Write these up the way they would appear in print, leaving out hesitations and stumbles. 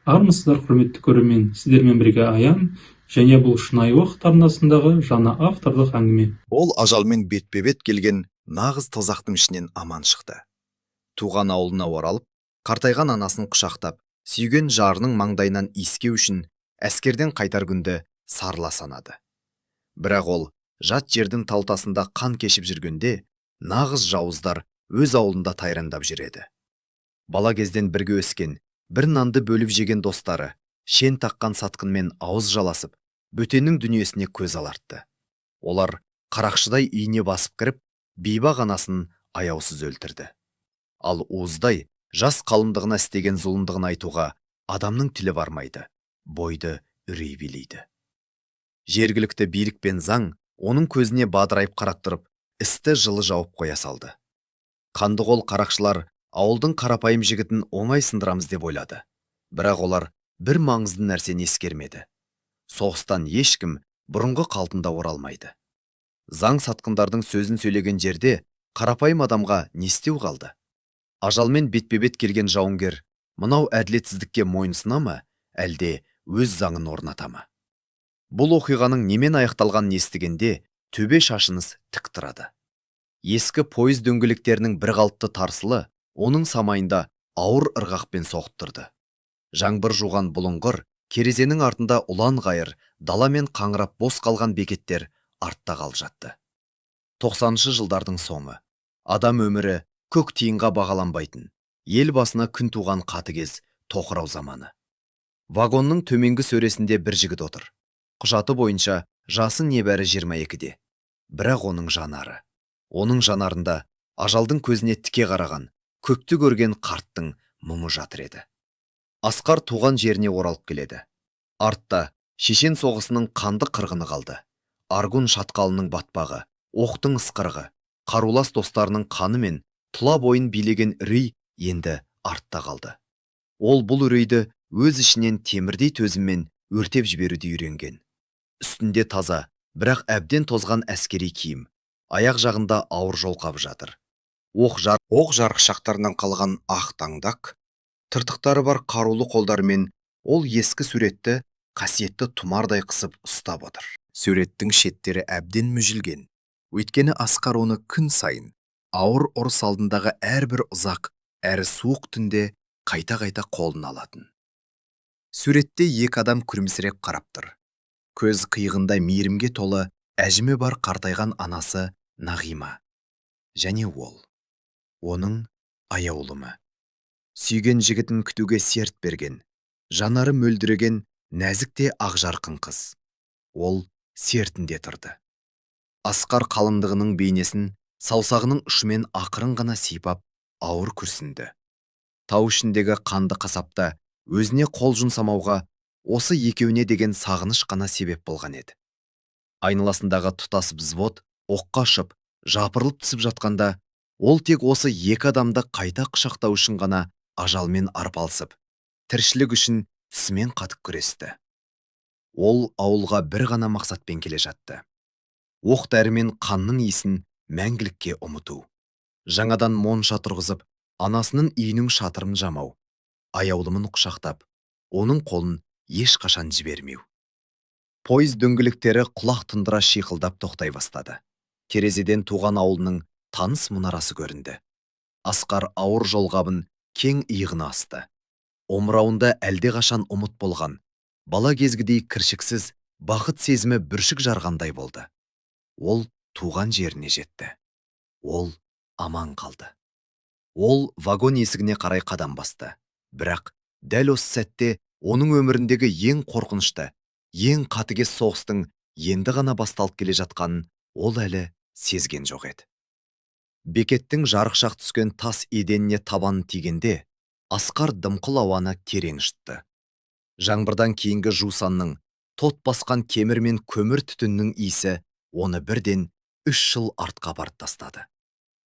Армысыздар, құрметті көрермен! Сіздермен бірге Аян және бұл «Шынайы уақыт» арнасындағы жаңа авторлық әңгіме. Ол ажалмен бетпе-бет келген нағыз тозақтың ішінен аман шықты. Туған ауылына оралып, қартайған анасын құшақтап, сүйген жарының маңдайынан иіскеу үшін әскерден қайтар күнді сарыла санады. Бірақ ол жат жердің талтасында қан кешіп жүргенде, нағыз жауыздар өз ауылында тайраңдап жүреді. Бала кезден бірге өскен, бір нанды бөліп жеген достары, шен таққан сатқынмен ауыз жаласып, бөтеннің дүниесіне көз алартты. Олар қарақшыдай үйіне басып кіріп, бейбақ анасын аяусыз өлтірді. Ал уыздай жас қалыңдығына істеген зұлымдығын айтуға адамның тілі бармайды, бойды үрей билейді. Жергілікті билік пен заң оның көзіне бадырайып қарап тұрып, істі жылы жауып қоя салды. Қанды қол қарақшылар ауылдың қарапайым жігітін оңай сындырамыз деп ойлады. Бірақ олар бір маңызды нәрсені ескермеді. Соғыстан ешкім бұрынғы қалпында оралмайды. Заң сатқындардың сөзін сөйлеген жерде қарапайым адамға не істеу қалды? Ажалмен бетпе-бет келген жауынгер мынау әділетсіздікке мойынсұна ма, әлде өз заңын орната ма? Бұл оқиғаның немен аяқталғанын естігенде төбе шашыңыз тік тұрады. Ескі пойыз дөңгелектерінің бірқалыпты тарсылы оның самайында ауыр ырғақпен соғып тұрды. Жаңбыр жуған бұлыңғыр керезенің артында ұлан ғайыр дала мен қаңырап бос қалған бекеттер артта қалып жатты. 90-шы жылдардың соңы. Адам өмірі көк тиынға бағаланбайтын, ел басына күн туған қатыгез тоқырау заманы. Вагонның төменгі сөресінде бір жігіт отыр. Құжаты бойынша жасы небәрі 22-де. Бірақ оның жанары. Оның жанарында ажалдың көзіне тіке қараған, көпті көрген қарттың мұңы жатыр еді. Асқар туған жеріне оралып келеді. Артта Шешен соғысының қанды қырғыны қалды. Аргун шатқалының батпағы, оқтың ысқырығы, қарулас достарының қаны мен тұла бойын билеген үрей енді артта қалды. Ол бұл үрейді өз ішінен темірдей төзіммен өртеп жіберуді үйренген. Үстінде таза, бірақ әбден тозған әскери киім, аяқ жағында ауыр жолқабы жатыр. Оқ жарықшақтарынан қалған ақ таңдақ, тыртықтары бар қарулы қолдарымен ол ескі суретті қасиетті тұмардай қысып ұстап отыр. Суреттің шеттері әбден мүжілген. Өйткені Асқар оны күн сайын, ауыр ұрыс алдындағы әрбір ұзақ, әрі суық түнде қайта-қайта қолына алатын. Суретте екі адам күлімсіреп қарап тұр. Көз қиығында мейірімге толы әжімі бар қартайған анасы Нағима. Және ол. Оның аяулымы. Сүйген жігітін күтуге серт берген, жанары мөлдіреген нәзік те ақжарқын қыз. Ол сертінде тұрды. Асқар қалыңдығының бейнесін саусағының ұшымен ақырын ғана сипап, ауыр күрсінді. Тау ішіндегі қанды қасапта өзіне қол жұмсамауға осы екеуіне деген сағыныш қана себеп болған еді. Айналасындағы тұтас взвод оққа ұшып, жапырылып түсіп жатқанда, ол тек осы екі адамды қайта құшақтау үшін ғана ажалмен арпалысып, тіршілік үшін тісімен қатып күресті. Ол ауылға бір ғана мақсатпен келе жатты. Оқ дәрі мен қанның иісін мәңгілікке ұмыту. Жаңадан монша тұрғызып, анасының үйінің шатырын жамау, аяулымын құшақтап, оның қолын ешқашан жібермеу. Пойыз дөңгелектері құлақ тұндыра шиқылдап тоқтай бастады. Терезеден туған ауылының таныс мұнарасы көрінді. Асқар ауыр жолғабын кең иығына асты. Омырауында әлдеқашан ұмыт болған, бала кезгідей кіршіксіз бақыт сезімі бүршік жарғандай болды. Ол туған жеріне жетті. Ол аман қалды. Ол вагон есігіне қарай қадам басты. Бірақ дәл осы сәтте оның өміріндегі ең қорқынышты, ең қатыгез соғыстың енді ғана басталып келе жатқанын ол әлі сезген жоқ еді. Бекеттің жарықшақ түскен тас еденіне табаны тигенде, Асқар дымқыл ауаны терең жұтты. Жаңбырдан кейінгі жусанның, тот басқан темір мен көмір түтіннің иісі оны бірден 3 жыл артқа апарып тастады.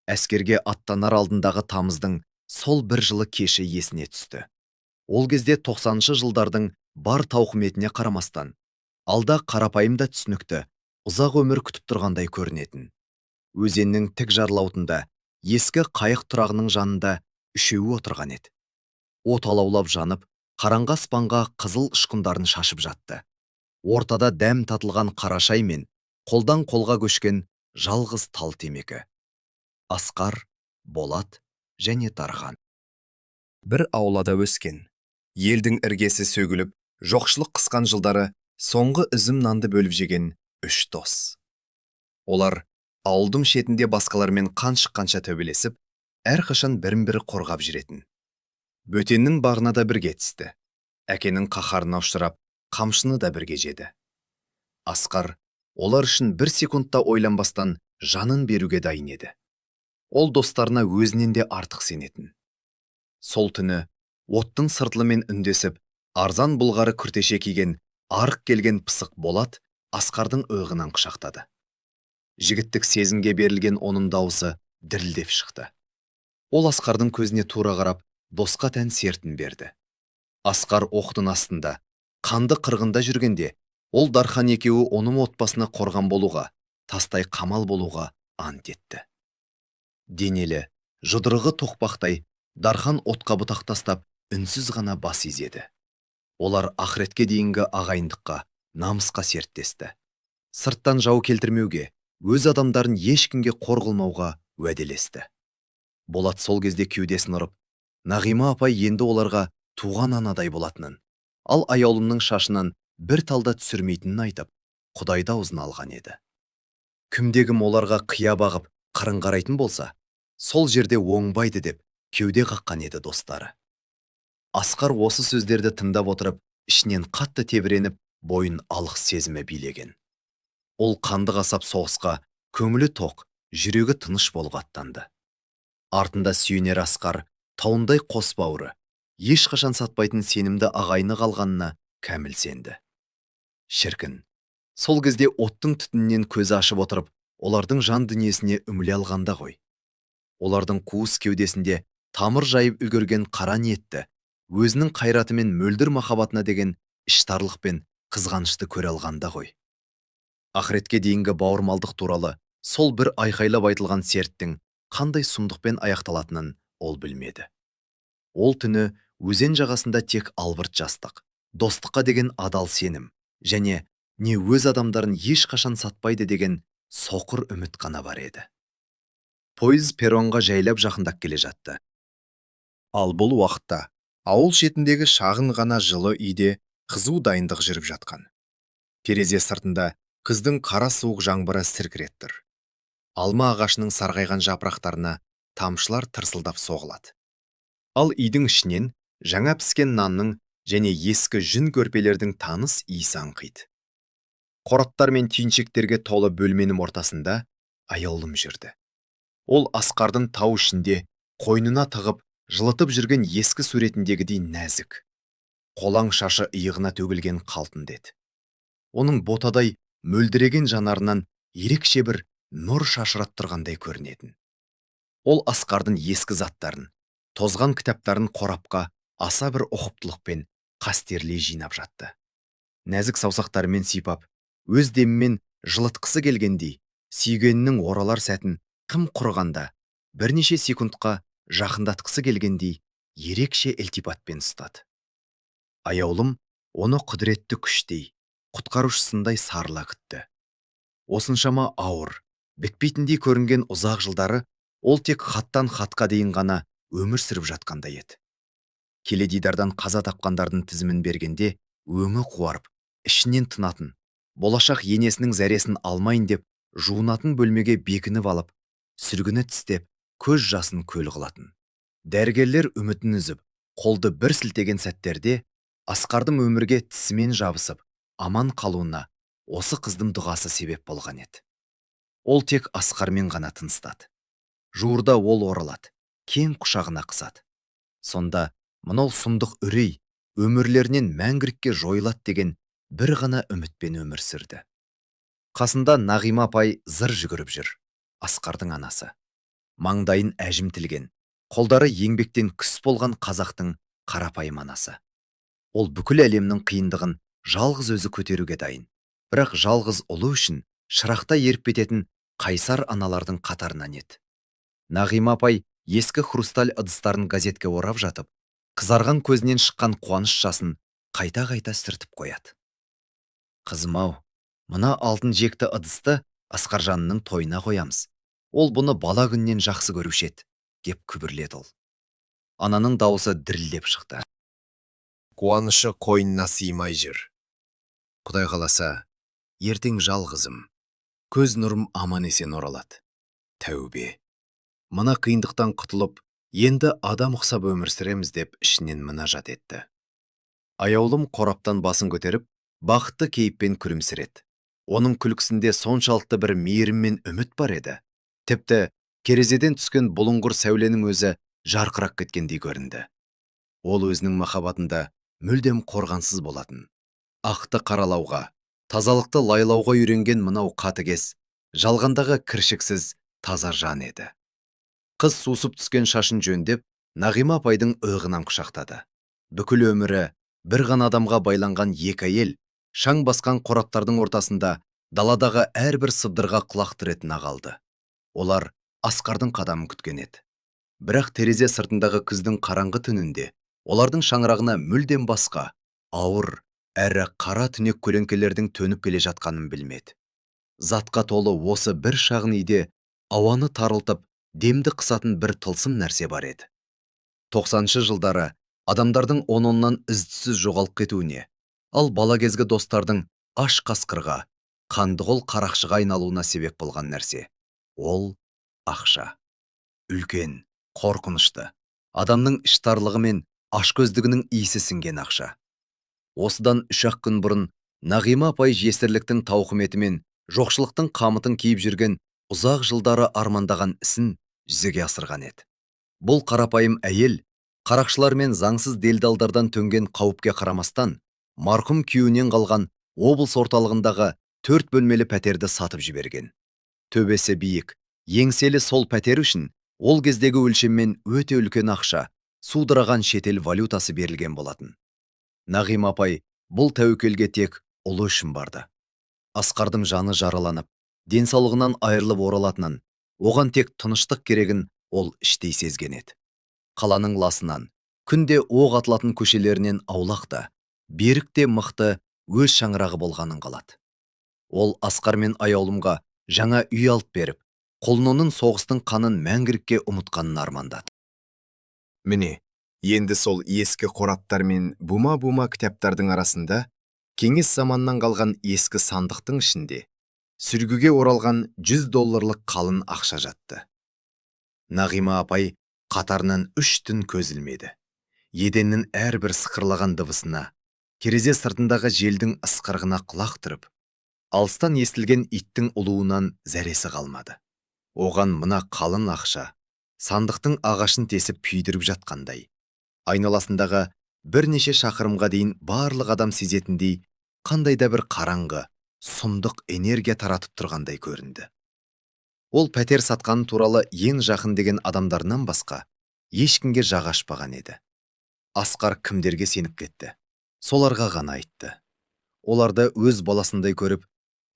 Әскерге аттанар алдындағы тамыздың сол бір жылы кеші есіне түсті. Ол кезде 90-шы жылдардың бар тауқыметіне қарамастан, алда қарапайым да түсінікті, ұзақ өмір күтіп тұрғандай көрінетін. Өзеннің тік жарлаутында, ескі қайық тұрағының жанында үшеуі отырған еді. От алаулап жанып, Қараңғы аспанға қызыл ұшқындарын шашып жатты. Ортада дәм татылған қара шай мен қолдан қолға көшкен жалғыз тал темекі. Асқар, Болат және Дархан. Бір аулада өскен. Елдің іргесі сөгіліп, жоқшылық қысқан жылдары соңғы үзім нанды бөліп жеген үш дос. Олар ауылдың шетінде басқалармен қан шыққанша төбелесіп, әрқашан бірін-бірі қорғап жүретін. Бөтеннің бағына да бірге түсті. Әкенің қаһарына ұшырап, қамшыны да бірге жеді. Асқар олар үшін бір секундта ойланбастан жанын беруге дайын еді. Ол достарына өзінен де артық сенетін. Сол түні оттың сыртылымен үндесіп, арзан бұлғары күртеше киген, арық келген пысық Болат Асқардың иығынан құшақтады. Жігіттік сезімге берілген оның дауысы дірілдеп шықты. Ол Асқардың көзіне тура қарап, досқа тән сертін берді. Асқар оқтың астында, қанды қырғында жүргенде, ол Дархан екеуі оның отбасына қорған болуға, тастай қамал болуға ант етті. Денелі, жұдырығы тоқпақтай Дархан отқа бұтақ тастап, үнсіз ғана бас изеді. Олар ақыретке дейінгі ағайындыққа, намысқа серттесті. Сырттан жау келтірмеуге, өз адамдарын ешкімге қор қылмауға уәделесті. Болат сол кезде кеудесін ұрып, Нағима апай енді оларға туған анадай болатынын, ал Аяулымның шашынан бір талда түсірмейтінін айтып, Құдайды аузына алған еді. Кімде-кім оларға қия бағып, қырын қарайтын болса, сол жерде оңбайды деп кеуде қаққан еді достары. Асқар осы сөздерді тыңдап отырып, ішінен қатты тебіреніп, бойын алғыс сезімі билеген. Ол қанды қасап соғысқа көңілі тоқ, жүрегі тыныш болып аттанды. Артында сүйенер Асқар, тауындай қос бауыры, ешқашан сатпайтын сенімді ағайыны қалғанына кәміл сенді. Шіркін, сол кезде оттың түтінінен көзі ашып отырып, олардың жан дүниесіне үңіле алғанда ғой. Олардың қуыс кеудесінде тамыр жайып үлгерген қара ниетті, өзінің қайраты мен мөлдір махаббатына деген іштарлық пен қызғанышты көре алғанда ғой. Ақыретке дейінгі бауырмалдық туралы сол бір айқайлап айтылған серттің қандай сұмдықпен аяқталатынын ол білмеді. Ол түні өзен жағасында тек албырт жастық, достыққа деген адал сенім және не өз адамдарын ешқашан сатпайды деген соқыр үміт қана бар еді. Пойыз перронға жайлап жақындап келе жатты. Ал бұл уақытта ауыл шетіндегі шағын ғана жылы үйде қызу дайындық жүріп жатқан. Терезе сыртында күздің қара суық жаңбыры сіркіреп тұр. Алма ағашының сарғайған жапырақтарына тамшылар тырсылдап соғылады. Ал үйдің ішінен жаңа піскен нанның және ескі жүн көрпелердің таныс иісі аңқиды. Қораптар мен түйіншектерге толы бөлменің ортасында Аяулым жүрді. Ол Асқардың тау ішінде қойнына тығып, жылытып жүрген ескі суретіндегідей нәзік. Қолаң шашы иығына төгілген қалтын деді. Оның ботадай мөлдіреген жанарынан ерекше бір нұр шашырап тұрғандай көрінетін. Ол Асқардың ескі заттарын, тозған кітаптарын қорапқа аса бір ұқыптылықпен қастерлей жинап жатты. Нәзік саусақтарымен сипап, өз демімен жылытқысы келгендей, сүйгенінің оралар сәтін тым құрығанда бірнеше секундқа жақындатқысы келгендей ерекше ілтипатпен ұстады. Аяулым оны құдіретті күштей, құтқарушысындай сарыла күтті. Осыншама ауыр, бітпейтіндей көрінген ұзақ жылдары ол тек хаттан хатқа дейін ғана өмір сүріп жатқандай еді. Келедидардан қаза тапқандардың тізімін бергенде өңі қуарып, ішінен тынатын, болашақ енесінің зәресін алмайын деп жуынатын бөлмеге бекініп алып, сүргіні тістеп, көз жасын көл қылатын. Дәрігерлер үмітін үзіп, қолды бір сілтеген сәттерде Асқардың өмірге тісімен жабысып, аман қалуына осы қыздың дұғасы себеп болған еді. Ол тек Асқармен ғана тыныстады. Жуырда ол оралады, кең құшағына қысады. Сонда мынау сұмдық үрей өмірлерінен мәңгілікке жойылады деген бір ғана үмітпен өмір сүрді. Қасында Нағима апай зыр жүгіріп жүр, Асқардың анасы. Маңдайын әжім тілген, қолдары еңбектен күс болған қазақтың қарапайым анасы. Ол бүкіл әлемнің қиындығын жалғыз өзі көтеруге дайын. Бірақ жалғыз ұлы үшін шырақта еріп кететін қайсар аналардың қатарынан еді. Нағима апай ескі хрусталь ыдыстарын газетке орап жатып, Қызарған көзінен шыққан қуаныш жасын қайта-қайта сүртіп қояды. Қызым-ау, мына алтын жекті ыдысты Асқаржанның тойына қоямыз. Ол бұны бала күннен жақсы көруші еді, деп күбірледі ол. Ананың дауысы дірілдеп шықты. Қуанышы қойнына сыймай жүр. Құдай қаласа, ертең жалғызым. Көз нұрым аман-есен оралады. Тәубе. Мына қиындықтан құтылып, енді адам ұқсап өмір сүреміз деп ішінен мінажат етті. Аяулым қораптан басын көтеріп, бақытты кейіппен күлімсіреді. Оның күлкісінде соншалықты бір мейірім мен үміт бар еді. Тіпті терезеден түскен бұлыңғыр сәуленің өзі жарқырап кеткендей көрінді. Ол өзінің махаббатында мүлдем қорғансыз болатын. Ақты қаралауға, тазалықты лайлауға үйренген мынау қатыгез, жалғандағы кіршіксіз таза жан еді. Қыз сусып түскен шашын жөндеп, Нағима апайдың иығынан құшақтады. Бүкіл өмірі бір ғана адамға байланған екі әйел шаң басқан қораптардың ортасында даладағы әрбір сыбдырға құлақ түретін қалды. Олар Асқардың қадамын күткен еді. Бірақ терезе сыртындағы күздің қараңғы түнінде олардың шаңырағына мүлдем басқа, ауыр, әрі қара түнек көлеңкелердің төніп келе жатқанын білмеді. Затқа толы осы бір шағын үйде ауаны тарылтып, демді қысатын бір тылсым нәрсе бар еді. 90-шы жылдары адамдардың он-оннан із-түссіз жоғалып кетуіне, ал бала кезгі достардың аш қасқырға, қандықол қарақшыға айналуына себеп болған нәрсе. Ол ақша. Үлкен, қорқынышты, адамның іштарлығы мен ашкөздігінің иісі сіңген ақша. Осыдан 3-ақ күн бұрын Нағима апай жесірліктің тауқыметі мен жоқшылықтың қамытын киіп жүрген ұзақ жылдары армандаған ісін жүзеге асырған еді. Бұл қарапайым әйел қарақшылар мен заңсыз делдалдардан төнген қауіпке қарамастан, марқұм күйеуінен қалған облыс орталығындағы 4 бөлмелі пәтерді сатып жіберген. Төбесі биік, еңселі сол пәтер үшін ол кездегі өлшеммен өте үлкен ақша, судыраған шетел валютасы берілген болатын. Нағима апай бұл тәуекелге тек ұлы үшін барды. Асқардың жаны жараланып, денсаулығынан айырылып оралатынын, оған тек тыныштық керегін ол іштей сезген еді. Қаланың ласынан, күнде оқ атылатын көшелерінен аулақ та, берік те мықты өз шаңырағы болғанын қалады. Ол Асқар мен Аяулымға жаңа үй алып беріп, құлынының соғыстың қанын мәңгілікке ұмытқанын армандады. Міне, енді сол ескі қораптар мен бума-бума кітаптардың арасында кеңес заманнан қалған ескі сандықтың ішінде сүлгіге оралған 100 долларлық қалын ақша жатты. Нағима апай қатарынан 3 түн көз ілмеді. Еденнің әрбір сықырлаған дыбысына, терезе сыртындағы желдің ысқырығына құлақ түріп, алыстан естілген иттің ұлуынан зәресі қалмады. Оған мына қалын ақша сандықтың ағашын тесіп күйдіріп жатқандай, айналасындағы бірнеше шақырымға дейін барлық адам сезетіндей қандай да бір қараңғы, сұмдық энергия таратып тұрғандай көрінді. Ол пәтер сатқаны туралы ең жақын деген адамдарынан басқа ешкімге жақ ашпаған еді. Асқар кімдерге сеніп кетті, соларға ғана айтты. Оларды өз баласындай көріп,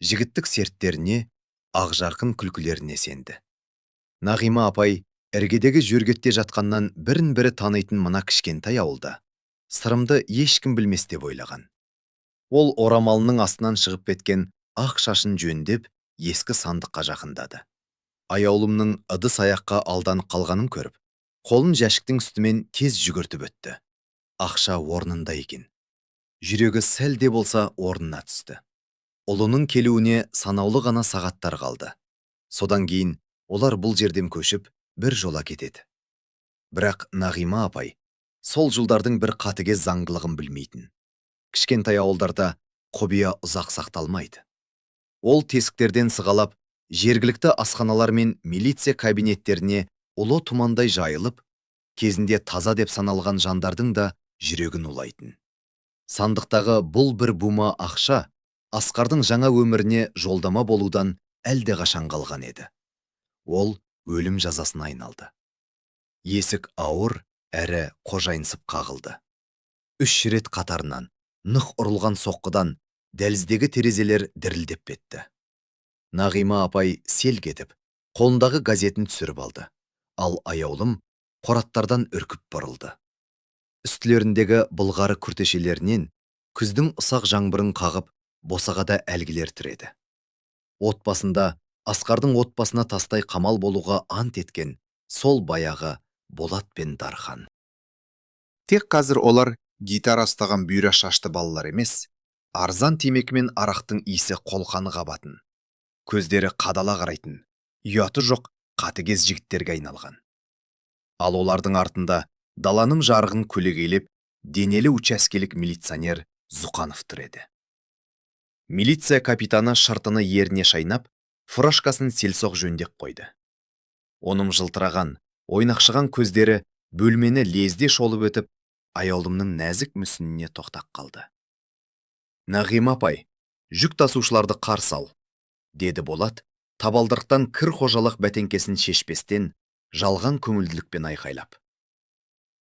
жігіттік серттеріне, ақжарқын күлкілеріне сенді. Нағима апай іргедегі жөргекте жатқаннан бірін-бірі танитын мына кішкентай ауылда сырымды ешкім білмес деп ойлаған. Ол орамалының астынан шығып кеткен ақ шашын жөндеп, ескі сандыққа жақындады. Аяулымның ыдыс аяққа алданып қалғанын көріп, қолын жәшіктің үстімен тез жүгіртіп өтті. Ақша орнында екен. Жүрегі сәл де болса орнына түсті. Ұлының келуіне санаулы ғана сағаттар қалды. Содан кейін олар бұл жерден көшіп, бір жола кетеді. Бірақ Нағима апай сол жылдардың бір қатыгез заңдылығын білмейтін. Кішкентай ауылдарда құпия ұзақ сақталмайды. Ол тесіктерден сығалап, жергілікті асханалар мен милиция кабинеттеріне ұлы тұмандай жайылып, кезінде таза деп саналған жандардың да жүрегін улайтын. Сандықтағы бұл бір бума ақша Асқардың жаңа өміріне жолдама болудан әлдеқашан қалған еді. Ол өлім жазасына айналды. Есік ауыр әрі қожайынсып қағылды. 3 рет қатарынан нық ұрылған соққыдан дәліздегі терезелер дірілдеп кетті. Нағима апай селк етіп, қолындағы газетін түсіріп алды. Ал Аяулым қораттардан үркіп бұрылды. Үстілеріндегі былғары күртешелерінен күздің ұсақ жаңбырын қағып, босағада әлгілер тұр еді. Отбасында Асқардың отбасына тастай қамал болуға ант еткен сол баяғы Болат пен Дархан. Тек қазір олар гитара ұстаған бұйра шашты балалар емес, арзан темекі мен арақтың иісі қолқаны қабатын, көздері қадала қарайтын, ұяты жоқ қатыгез жігіттерге айналған. Ал олардың артында даланың жарығын көлегейлеп, денелі учаскелік милиционер Зұқанов тұр еді. Милиция капитаны шыртыны еріне шайнап, фуражкасын селсоқ жөндеп қойды. Оның жылтыраған, ойнақшыған көздері бөлмені лезде шолып өтіп, Аяулымның нәзік мүсініне тоқтап қалды. «Нағима апай, жүк тасушыларды қарсы ал», деді Болат, табалдырықтан кір қожалық бәтеңкесін шешпестен, жалған көңілділікпен айқайлап.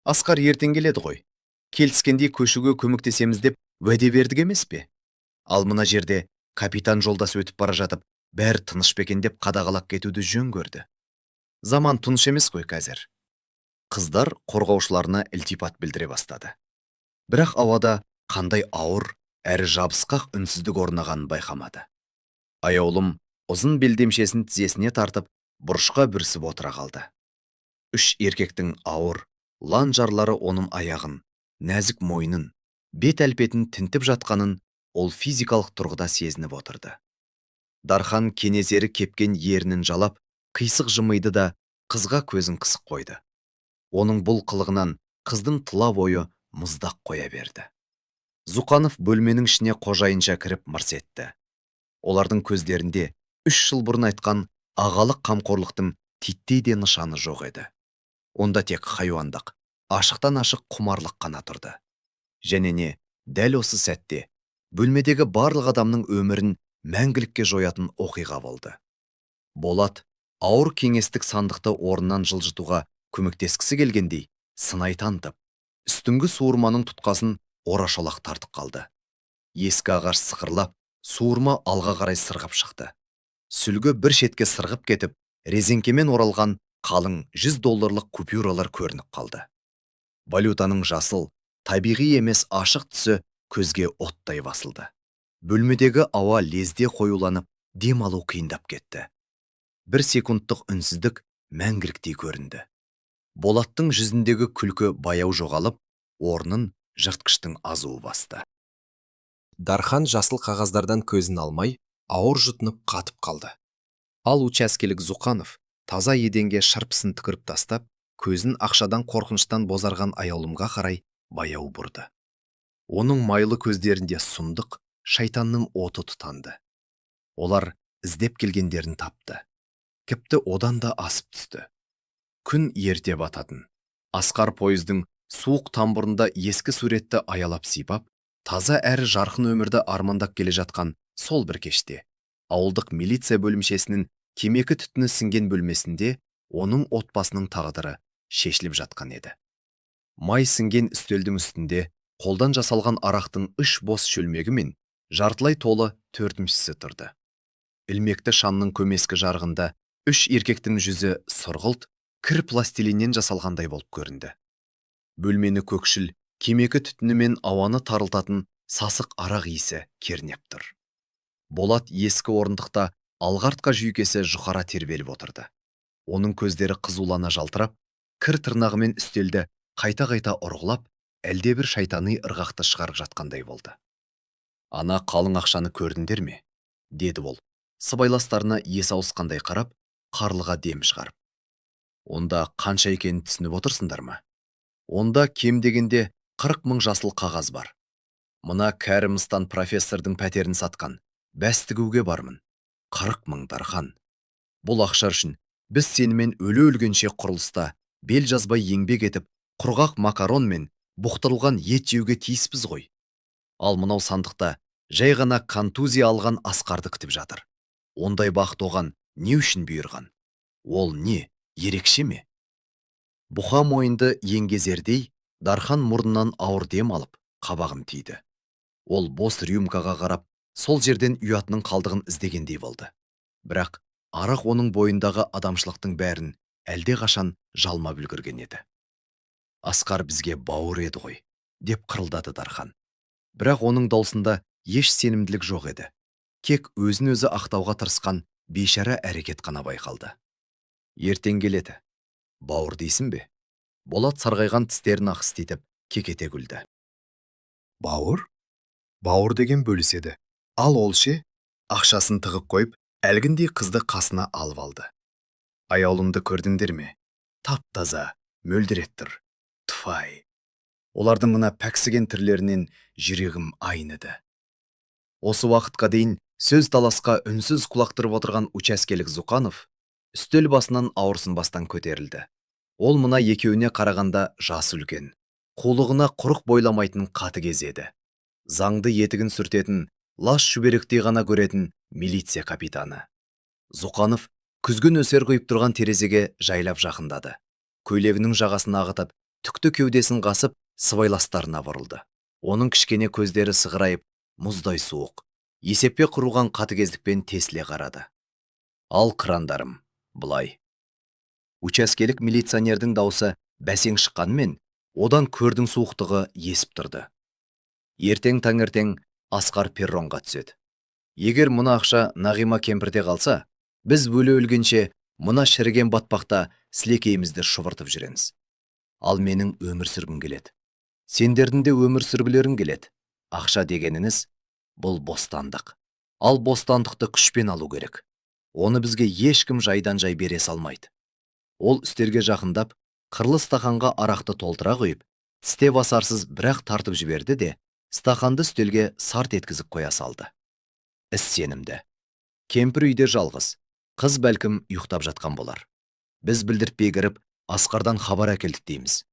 «Асқар ертең келеді ғой. Келіскендей көшуге көмектесеміз деп уәде бердік емес пе? Ал мына жерде капитан жолдас өтіп бара жатып, бәрі тыныш па екен деп қадағалап кетуді жөн көрді. Заман тыныш емес қой қазір». Қыздар қорғаушыларына ілтипат білдіре бастады. Бірақ ауада қандай ауыр әрі жабысқақ үнсіздік орнағанын байқамады. Аяулым ұзын белдемшесін тізесіне тартып, бұрышқа бүрісіп отыра қалды. Үш еркектің ауыр, лан жарлары оның аяғын, нәзік мойнын, бет әлпетін тінтіп жатқанын ол физикалық тұрғыда сезініп отырды. Дархан кенезері кепкен ернін жалап, қисық жымиды да, қызға көзін қысып қойды. Оның бұл қылығынан қыздың тұла бойы мұздақ қоя берді. Зұқанов бөлменің ішіне қожайынша кіріп мырс етті. Олардың көздерінде 3 жыл бұрын айтқан ағалық қамқорлықтың титтей де нышаны жоқ еді. Онда тек хайуандық, ашықтан ашық құмарлық қана тұрды. Және не, дәл осы сәтте бөлмедегі барлық адамның өмірін мәңгілікке жоятын оқиға болды. Болат ауыр кеңестік сандықты орнынан жылжытуға көмектескісі келгендей сынай танытып, үстіңгі суырманың тұтқасын орашолақ тартып қалды. Ескі ағаш сықырлап, суырма алға қарай сырғып шықты. Сүлгі бір шетке сырғып кетіп, резеңкемен оралған қалың 100 долларлық купюралар көрініп қалды. Валютаның жасыл, табиғи емес ашық түсі көзге оттай басылды. Бөлмедегі ауа лезде қоюланып, дем алу қиындап кетті. Бір секундтық үнсіздік мәңгіліктей көрінді. Болаттың жүзіндегі күлкі баяу жоғалып, орнын жыртқыштың азуы басты. Дархан жасыл қағаздардан көзін алмай, ауыр жұтынып қатып қалды. Ал учаскелік Зұқанов таза еденге шырпысын түкіріп тастап, көзін ақшадан қорқыныштан бозарған Аяулымға қарай баяу бұрды. Оның майлы көздерінде сұмдық, шайтанның оты тұтанды. Олар іздеп келгендерін тапты. Тіпті одан да асып түсті. Күн ерте бататын. Асқар пойыздың суық тамбурында ескі суретті аялап сипап, таза әрі жарқын өмірді армандап келе жатқан сол бір кеште ауылдық милиция бөлімшесінің темекі түтіні сіңген бөлмесінде оның отбасының тағдыры шешіліп жатқан еді. Май сіңген үстелдің үстінде қолдан жасалған арақтың үш бос шөлмегі мен жартылай толы төртіншісі тұрды. Ілмекті шамның көмескі жарығында үш еркектің жүзі сұрғылт, кір пластилиннен жасалғандай болып көрінді. Бөлмені көкшіл темекі түтіні мен ауаны тарылтатын сасық арақ иісі кернеп тұр. Болат ескі орындықта алға-артқа жүйкесі жұқара тербеліп отырды. Оның көздері қызулана жалтырап, кір тырнағымен үстелді қайта-қайта ұрғылап, әлдебір шайтани ырғақты шығарып жатқандай болды. «Ана қалың ақшаны көрдіңдер ме?» деді ол, сыбайластарына есі ауысқандай қарап, қарлыға дем шығарып. «Онда қанша екенін түсініп отырсыңдар ма? Онда кем дегенде 40 мың жасыл қағаз бар. Мына кәрі мыстан профессордың пәтерін сатқан, бәс тігуге бармын. 40 мың, Дархан. Бұл ақша үшін біз сенімен өле-өлгенше құрылыста бел жазбай еңбек етіп, құрғақ макарон мен бұқтырылған ет жеуге тиіспіз ғой. Ал мынау сандықта жай ғана контузия алған Асқарды күтіп жатыр. Ондай бақыт оған не үшін бұйырған? Ол не, ерекше ме?» Бұқа мойынды еңгезердей Дархан мұрнынан ауыр дем алып, қабағын түйді. Ол бос рюмкаға қарап, сол жерден ұятының қалдығын іздегендей болды. Бірақ арақ оның бойындағы адамшылықтың бәрін әлдеқашан жалмап үлгерген еді. Асқар бізге бауыр еді ғой, деп қырылдады Дархан. Бірақ оның даусында еш сенімділік жоқ еді. Кек өзін өзі ақтауға тырысқан бейшара әрекет қана байқалды. Ертең келеді. Бауыр дейсің бе? Болат сарғайған тістерін ақситып, кекете күлді. Бауыр? Бауыр деген бөліседі. Ал ол ше? Ақшасын тығып қойып, әлгіндей қызды қасына алып алды. Аяулымды көрдіңдер ме? Тап-таза, мөлдірет тұр. Тфай. Олардың мына пәксіген түрлерінен жүрегім айныды. Осы уақытқа дейін сөз таласқа үнсіз құлақтырып отырған учаскелік Зұқанов үстел басынан ауырсынбастан көтерілді. Ол мына екеуіне қарағанда жасы үлкен, қулығына құрық бойламайтын қатыгез еді. Заңды етігін сүртетін, лас шүберектей ғана көретін милиция капитаны. Зұқанов күзгі нөсер құйып тұрған терезеге жайлап жақындады. Көйлегінің жағасын ағытып, түкті кеудесін қасып, сыбайластарына бұрылды. Оның кішкене көздері сығырайып, мұздай суық, есеппе құрылған қатыгездікпен тесіле қарады. Ал қырандарым, былай. Учаскелік милиционердің даусы бәсең шыққанымен, одан көрдің суықтығы есіп тұрды. Ертең таңертең Асқар перронға түседі. Егер мына ақша Нағима кемпірде қалса, біз өле өлгенше мына шіріген батпақта сілекейімізді шұбыртып жүреміз. Ал менің өмір сүргім келеді. Сендердің де өмір сүргілерің келеді. Ақша дегеніңіз бұл бостандық. Ал бостандықты күшпен алу керек. Оны бізге ешкім жайдан жай бере салмайды. Ол үстелге жақындап, қырлы стақанға арақты толтыра құйып, тісте басарсыз бірақ тартып жіберді де, стақанды үстелге сарт еткізіп қоя салды. Іс сенімді. Кемпір үйде жалғыз. Қыз бәлкім ұйықтап жатқан болар. Біз білдіртпей кіріп, Асқардан хабар әкелдік дейміз.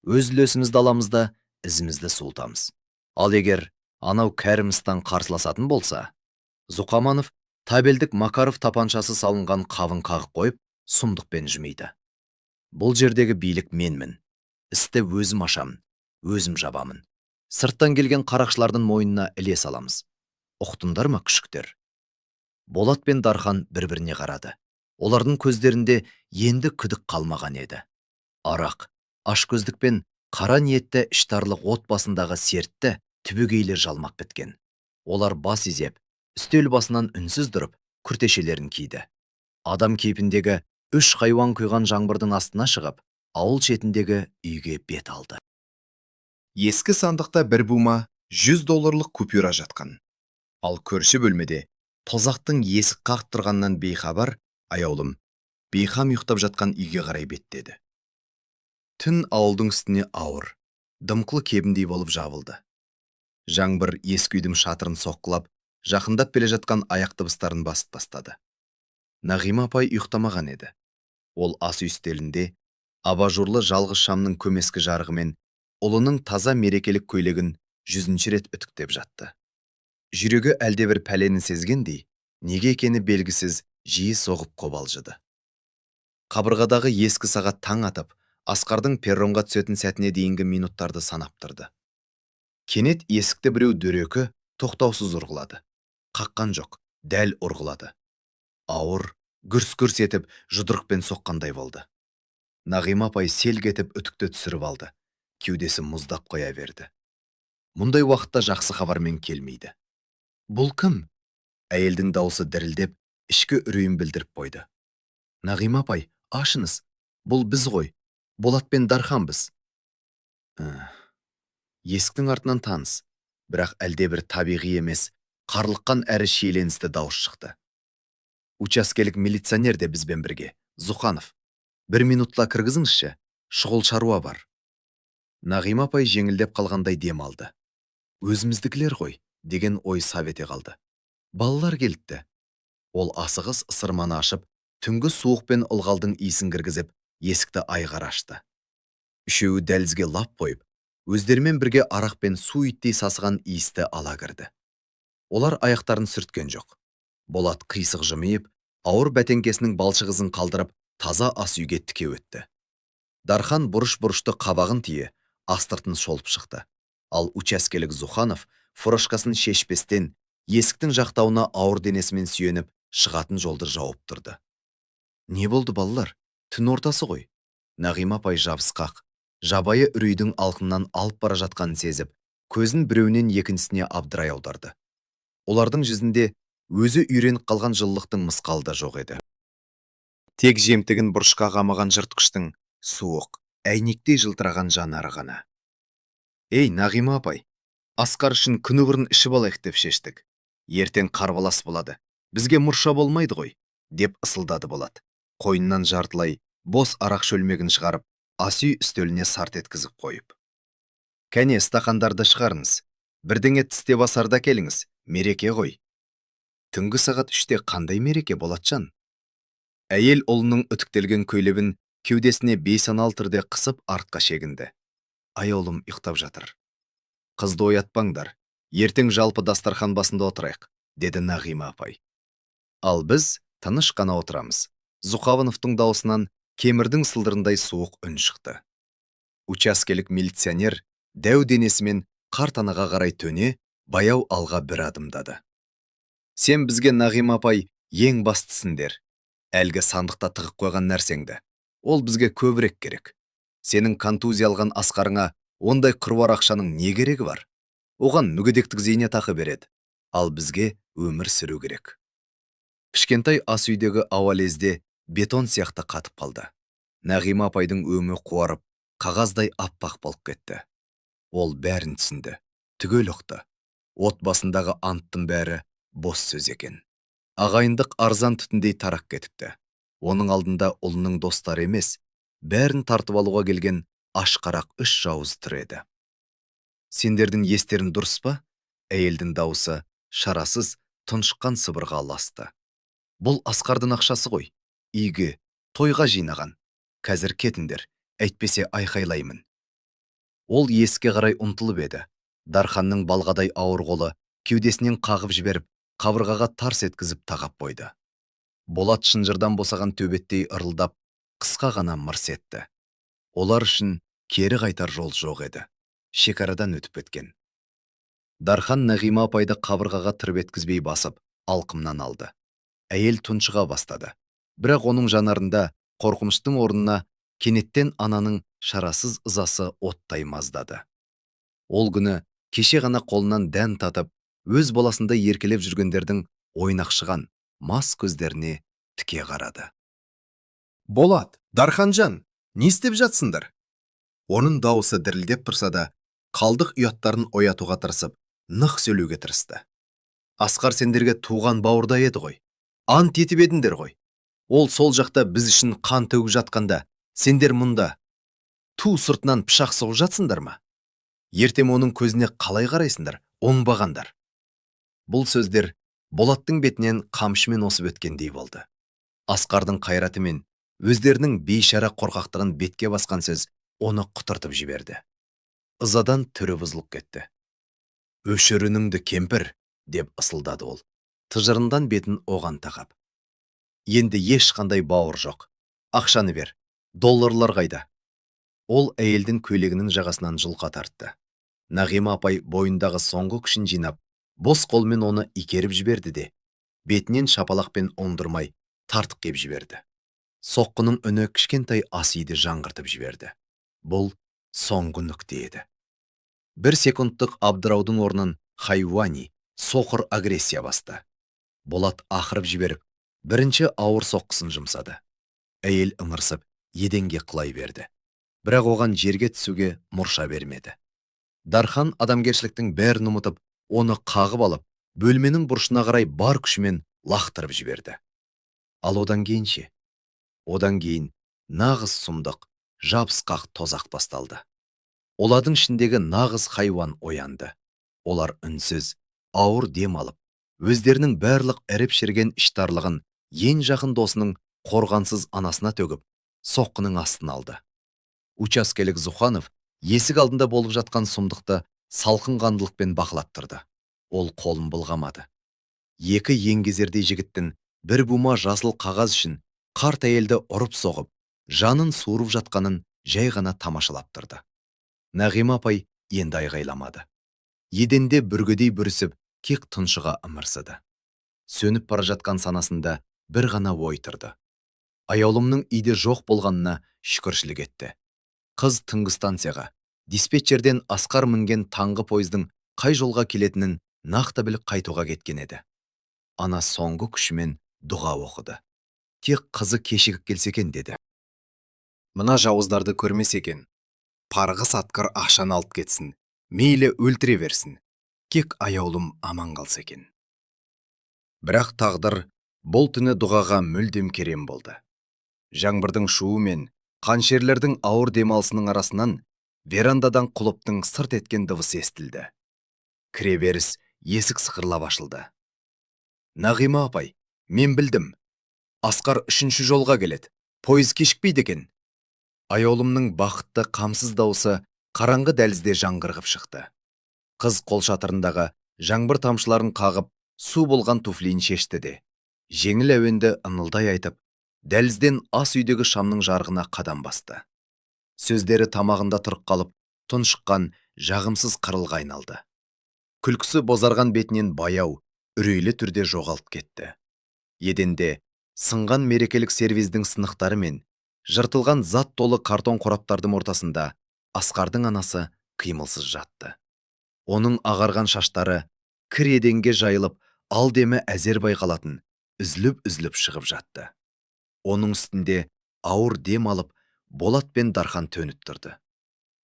Өз үлесімізді аламыз да, ізімізді суытамыз. Ал егер анау кәрімістан қарсыласатын болса, Зұқаманов табельдік Макаров тапаншасы салынған қабын қағып қойып, сұмдықпен жымиды. Бұл жердегі билік менмін. Істі өзім ашамын, өзім жабамын. Сырттан келген қарақшылардың мойнына іле саламыз. Ұқтыңдар ма, күшіктер? Болат пен Дархан бір-біріне қарады. Олардың көздерінде енді күдік қалмаған еді. Арақ, ашкөздік пен қара ниетті іштарлық отбасындағы сертті түбегейлі жалмап біткен. Олар бас изеп, үстел басынан үнсіз тұрып, күртешелерін киді. Адам кейпіндегі үш хайуан құйған жаңбырдың астына шығып, ауыл шетіндегі үйге бет алды. Ескі сандықта бір бума 100 долларлық купюра жатқан. Ал көрші бөлмеде тозақтың есік қағып тұрғаннан бейхабар Аяулым бейқам ұйықтап жатқан үйге қарай беттеді. Түн ауылдың үстіне ауыр, дымқыл кебіндей болып жабылды. Жаңбыр ескі үйдің шатырын соққылап, жақындап келе жатқан аяқ дыбыстарын басып тастады. Нағима апай ұйықтамаған еді. Ол ас үй үстелінде абажурлы жалғыз шамның көмескі жарығымен ұлының таза мерекелік көйлегін 100-ші рет үтіктеп жатты. Жүрегі әлдебір пәлені сезгендей, неге екені белгісіз жиі соғып қобалжыды. Қабырғадағы ескі сағат таң атып, Асқардың перронға түсетін сәтіне дейінгі минуттарды санап тұрды. Кенет есікті біреу дөрекі, тоқтаусыз ұрғылады. Қаққан жоқ, дәл ұрғылады. Ауыр, гүрс-гүрс етіп, жұдырықпен соққандай болды. Нағима апай селк етіп үтікті түсіріп алды. Кеудесі мұздап қоя берді. Мұндай уақытта жақсы хабармен келмейді. Бұл кім? Әйелдің даусы дірілдеп, ішкі үрейін білдіріп қойды. Нағима апай, ашыңыз. Бұл біз ғой. Болат пен Дарханбыз. Есіктің артынан таныс, бірақ әлдебір табиғи емес, қарлыққан әрі шиеленісті дауыс шықты. Учаскелік милиционер де бізбен бірге, Зұқанов. Бір минутла кіргізіңізші, шұғыл шаруа бар. Нағима апай жеңілдеп қалғандай дем алды. Өзіміздікілер ғой, деген ой сап ете қалды. Балалар келіпті. Ол асығыс ысырманы ашып, түнгі суық пен ылғалдың иісін кіргізіп, есікті айғара ашты. Үшеуі дәлізге лап қойып, өздерімен бірге арақ пен су иттей сасыған иісті ала кірді. Олар аяқтарын сүрткен жоқ. Болат қисық жымиып, ауыр бәтеңкесінің балшық ізін қалдырып, таза ас үйге тіке өтті. Дархан бұрыш-бұрышты қабағын түйе, астыртын шолып шықты. Ал учаскелік Зуханов фуражкасын шешпестен, есіктің жақтауына ауыр денесімен сүйеніп, шығатын жолды жауып тұрды. Не болды, балалар? Түн ортасы ғой. Нағима апай жабысқақ, Жабайы үрейдің алқымнан алып бара жатқанын сезіп, көзін біреуінен екіншісіне абдырай аударды. Олардың жүзінде өзі үйреніп қалған жылылықтың мысқалы да жоқ еді. Тек жемтігін бұрышқа қамаған жыртқыштың суық, әйнектей жылтыраған жанары ғана. «Ей, Нағима апай, Асқар үшін күні бұрын ішіп алайық деп шештік. Ертең қарбалас болады. Бізге мұрша болмайды ғой», деп ысылдады Болат. Қойнынан жартылай бос арақ шөлмегін шығарып, ас үй үстеліне сарт еткізіп қойып. «Кәне, стақандарды шығарыңыз. Бірдеңе тістеп асарда келіңіз, мереке ғой». «Түнгі сағат 3-те қандай мереке, Болатжан?» Әйел ұлының үтіктелген көйлегін кеудесіне бейсаналы түрде қысып, артқа шегінді. «Аяулым ұйықтап жатыр. Қызды оятпаңдар. Ертең жалпы дастархан басында отырайық», деді Нағима апай. «Ал біз тыныш қана отырамыз». Зухавановтың даусынан кемірдің сылдырындай суық үн шықты. Учаскелік милиционер дәу денесімен қарт анаға қарай төне, баяу алға бір адымдады. «Сен бізге, Нағима апай, ең бастысыңдер. Әлгі сандықта тығып қойған нәрсеңді. Ол бізге көбірек керек. Сенің контузия алған Асқарыңа ондай қыруар ақшаның не керегі бар? Оған мүгедектік зейнетақы береді. Ал бізге өмір сүру керек». Кішкентай ас үйдегі ауа лезде бетон сияқты қатып қалды. Нағима апайдың өңі қуарып, қағаздай аппақ болып кетті. Ол бәрін түсінді, түгел ұқты. Отбасындағы анттың бәрі бос сөз екен. Ағайындық арзан түтіндей тарап кетіпті. Оның алдында ұлының достары емес, бәрін тартып алуға келген ашқарақ үш жауыз тұр еді. «Сендердің естерің дұрыс па?» Әйелдің дауысы шарасыз, тұншыққан сыбырға ұласты. «Бұл Асқардың ақшасы ғой. Үйге, тойға жинаған. Қазір кетіңдер, әйтпесе айқайлаймын». Ол есікке қарай ұмтылып еді. Дарханның балғадай ауыр қолы кеудесінен қағып жіберіп, қабырғаға тарс еткізіп тағап қойды. Болат шынжырдан босаған төбеттей ырылдап, қысқа ғана мырс етті. Олар үшін кері қайтар жол жоқ еді. Шекарадан өтіп кеткен. Дархан Нағима апайды қабырғаға тырп еткізбей басып, алқымнан алды. Әйел тұншыға бастады. Бірақ оның жанарында қорқыныштың орнына кенеттен ананың шарасыз ызасы оттай маздады. Ол күні кеше ғана қолынан дәм татып, өз баласындай еркелеп жүргендердің ойнақшыған мас көздеріне тіке қарады. «Болат, Дарханжан, не істеп жатсыңдар?» Оның дауысы дірілдеп тұрса да, қалдық ұяттарын оятуға тырысып, нық сөйлеуге тырысты. «Асқар сендерге туған бауырдай еді ғой. Ант етіп едіңдер ғой. Ол сол жақта біз үшін қан төгіп жатқанда, сендер мұнда ту сыртынан пышақ сұғып жатсыңдар ма? Ертең оның көзіне қалай қарайсыңдар, оңбағандар?» Бұл сөздер Болаттың бетінен қамшымен осып өткендей болды. Асқардың қайраты мен өздерінің бейшара қорқақтығын бетке басқан сөз оны құтыртып жіберді. Ызадан түрі бұзылып кетті. «Өшір үніңді, кемпір», деп ысылдады ол, тыжырындан бетін оған тақап. «Енді ешқандай бауыр жоқ. Ақшаны бер. Долларлар қайда?» Ол әйелдің көйлегінің жағасынан жұлқа тартты. Нағима апай бойындағы соңғы күшін жинап, бос қолмен оны итеріп жіберді де, бетінен шапалақпен оңдырмай тартып кеп жіберді. Соққының үні кішкентай ас үйді жаңғыртып жіберді. Бұл соңғы нүкте еді. Бір секундтық абдыраудың орнын хайуани, соқыр агрессия басты. Болат ақырып жіберіп, бірінші ауыр соққысын жұмсады. Әйел ыңырсып, еденге құлай берді. Бірақ оған жерге түсуге мұрша бермеді. Дархан адамгершіліктің бәрін ұмытып, оны қағып алып, бөлменің бұрышына қарай бар күшімен лақтырып жіберді. Ал одан кейін ше? Одан кейін нағыз сұмдық, жабысқақ тозақ басталды. Олардың ішіндегі нағыз хайуан оянды. Олар үнсіз, ауыр дем алып, өздерінің барлық іріп-шіріген іштарлығын ең жақын досының қорғансыз анасына төгіп, соққының астына алды. Учаскелік Зуханов есік алдында болып жатқан сұмдықты салқын қандылықпен бақылап тұрды. Ол қолын былғамады. Екі еңгезердей жігіттің бір бума жасыл қағаз үшін қарт әйелді ұрып-соғып, жанын суырып жатқанын жай ғана тамашалап тұрды. Нағима апай енді айғайламады. Еденде бүргедей бүрісіп, кек тұншыға ымырсыды. Сөніп бара жатқан санасында бір ғана ой тұрды. Аяулымның үйде жоқ болғанына шүкіршілік етті. Қыз түнгі станцияға, диспетчерден Асқар мінген таңғы пойыздың қай жолға келетінін нақты біліп қайтуға кеткен еді. Ана соңғы күшімен дұға оқыды. Тек қызы кешігіп келсе екен деді. Мына жауыздарды көрмесе екен. Парғыс атқыр, ақшаны алып кетсін. Мейлі, өлтіре берсін. Кек аяулым аман қалса екен. Бірақ тағдыр бұл түні дұғаға мүлдем керем болды. Жаңбырдың шуы мен қаншерлердің ауыр демалысының арасынан верандадан құлыптың сырт еткен дыбысы естілді. Кіреберіс есік сықырлап ашылды. «Нағима апай, мен білдім. Асқар үшінші жолға келеді. Пойыз кешікпейді екен». Аяулымның бақытты, қамсыз дауысы қараңғы дәлізде жаңғырғып шықты. Қыз қолшатырындағы жаңбыр тамшыларын қағып, су болған туфлиін шешті де, жеңіл әуенді ыңылдай айтып, дәлізден ас үйдегі шамның жарығына қадам басты. Сөздері тамағында тұрып қалып, тұншыққан жағымсыз қырылға айналды. Күлкісі бозарған бетінен баяу, үрейлі түрде жоғалып кетті. Еденде сынған мерекелік сервиздің сынықтары мен жыртылған зат толы картон қораптардың ортасында Асқардың анасы қимылсыз жатты. Оның ағарған шаштары кір еденге жайылып, ал демі әзер байқалатын, үзіліп-үзіліп шығып жатты. Оның үстінде ауыр дем алып, Болат пен Дархан төніп тұрды.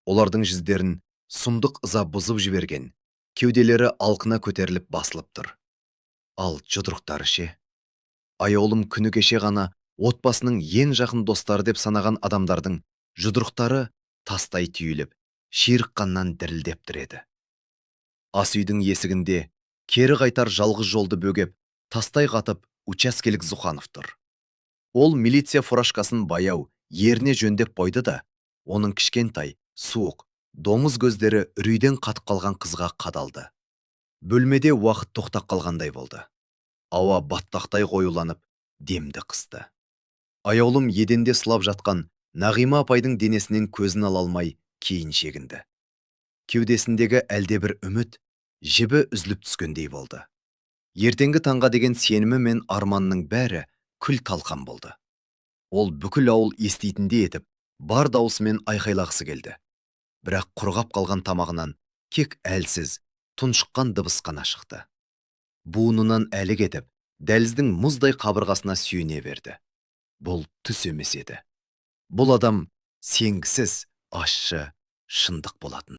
Олардың жүздерін сұмдық ыза бұзып жіберген, кеуделері алқына көтеріліп басылып тұр. Ал жұдырықтары ше? Аяулым күні кеше ғана отбасының ең жақын достары деп санаған адамдардың жұдырықтары тастай түйіліп, ширыққаннан дірілдеп тұр еді. Ас үйдің есігінде кері қайтар жалғыз жолды бөгеп, тастай қатып учаскелік Зуханов тұр. Ол милиция фуражкасын баяу еріне жөндеп қойды да, оның кішкентай, суық, доңыз көздері үрейден қатып қалған қызға қадалды. Бөлмеде уақыт тоқтап қалғандай болды. Ауа баттақтай қоюланып, демді қысты. Аяулым еденде сұлап жатқан Нағима апайдың денесінен көзін ала алмай кейін шегінді. Кеудесіндегі әлдебір үміт жібі үзіліп түскендей болды. Ертеңгі таңға деген сенімі мен арманның бәрі күл талқан болды. Ол бүкіл ауыл еститіндей етіп, бар дауысымен айқайлағысы келді. Бірақ құрғап қалған тамағынан кек әлсіз, тұншыққан дыбыс қана шықты. Буынынан әлі кетіп, дәліздің мұздай қабырғасына сүйене берді. Бұл түс емес еді. Бұл адам сенгісіз, ащы шындық болатын.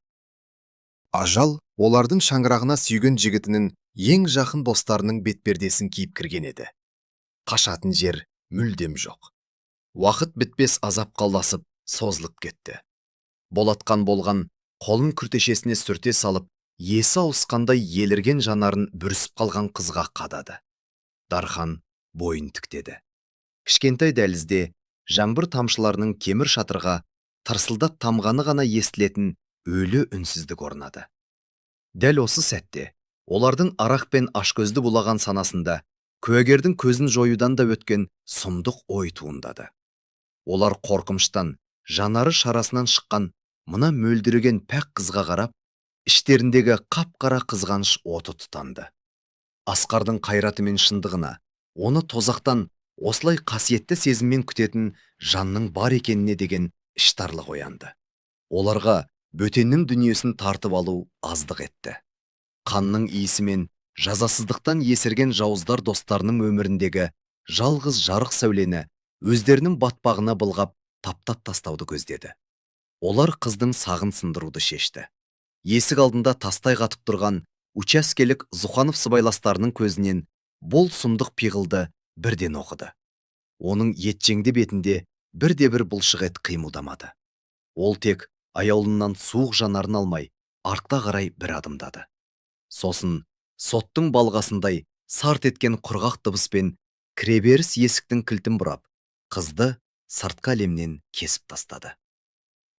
Ажал олардың шаңырағына сүйген жігітінің ең жақын достарының бетпердесін киіп кірген еді. Қашатын жер мүлдем жоқ. Уақыт бітпес азапқа ұласып, созылып кетті. Болатқан болған қолын күртешесіне сүрте салып, есі ауысқандай елірген жанарын бүрісіп қалған қызға қадады. Дархан бойын тіктеді. Кішкентай дәлізде жаңбыр тамшыларының кемір шатырға тырсылдап тамғаны ғана естілетін өлі үнсіздік орнады. Дәл осы сәтте олардың арақ пен ашкөзді булаған санасында куәгердің көзін жоюдан да өткен сұмдық ой туындады. Олар қорқыныштан жанары шарасынан шыққан мына мөлдіреген пәк қызға қарап, іштеріндегі қап-қара қызғаныш оты тұтанды. Асқардың қайраты мен шындығына, оны тозақтан осылай қасиетті сезіммен күтетін жанның бар екеніне деген іштарлық оянды. Оларға бөтеннің дүниесін тартып алу аздық етті. Қанның иісі мен жазасыздықтан есірген жауыздар достарының өміріндегі жалғыз жарық сәулені өздерінің батпағына былғап, таптап тастауды көздеді. Олар қыздың сағын сындыруды шешті. Есік алдында тастай қатып тұрған учаскелік Зуханов сыбайластарының көзінен бұл сұмдық пиғылды бірден оқыды. Оның етжеңді бетінде бірде-бір бұлшық ет қимылдамады. Ол тек аяулымнан суық жанарын алмай, артқа қарай бір адымдады. Сосын соттың балғасындай сарт еткен құрғақ дыбыспен кіреберіс есіктің кілтін бұрап, қызды сыртқы әлемнен кесіп тастады.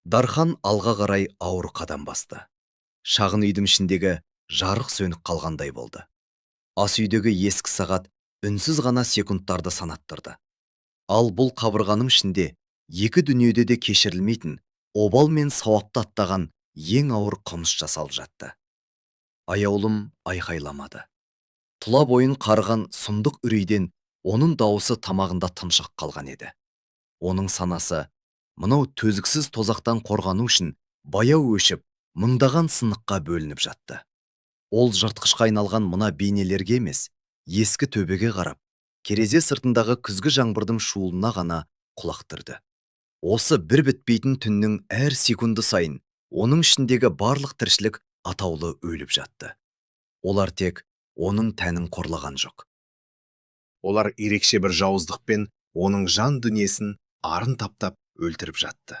Дархан алға қарай ауыр қадам басты. Шағын үйдің ішіндегі жарық сөніп қалғандай болды. Ас үйдегі ескі сағат үнсіз ғана секундтарды санаттырды. Ал бұл қабырғаның ішінде екі дүниеде де кешірілмейтін обал мен сауапты аттаған ең ауыр қылмыс жасалып жатты. Аяулым айқайламады. Тұла бойын қарыған сұмдық үрейден оның дауысы тамағында тұншығып қалған еді. Оның санасы Мынау төзіксіз тозақтан қорғану үшін баяу өшіп, мыңдаған сыныққа бөлініп жатты. Ол жыртқышқа айналған мына бейнелерге емес, ескі төбеге қарап, терезе сыртындағы күзгі жаңбырдың шуылына ғана құлақ түрді. Осы бір бітпейтін түннің әр секунды сайын оның ішіндегі барлық тіршілік атаулы өліп жатты. Олар тек оның тәнін қорлаған жоқ. Олар ерекше бір жауыздықпен оның жан дүниесін арын таптап өлтіріп жатты.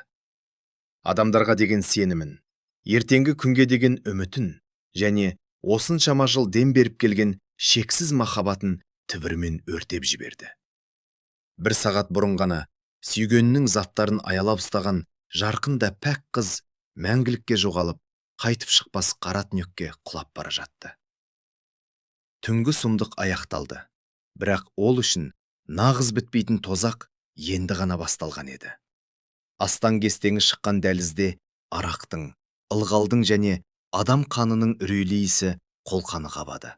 Адамдарға деген сенімін, ертеңгі күнге деген үмітін және осыншама жыл дем беріп келген шексіз махаббатын түбірімен өртеп жіберді. Бір сағат бұрын ғана сүйгенінің заттарын аялап ұстаған жарқын да пәк қыз мәңгілікке жоғалып, қайтып шықпас қара түнекке құлап бара жатты. Түнгі сұмдық аяқталды. Бірақ ол үшін нағыз бітпейтін тозақ енді ғана басталған еді. Астаң-кестеңі шыққан дәлізде арақтың, ылғалдың және адам қанының үрейлі иісі қолқаны қабады.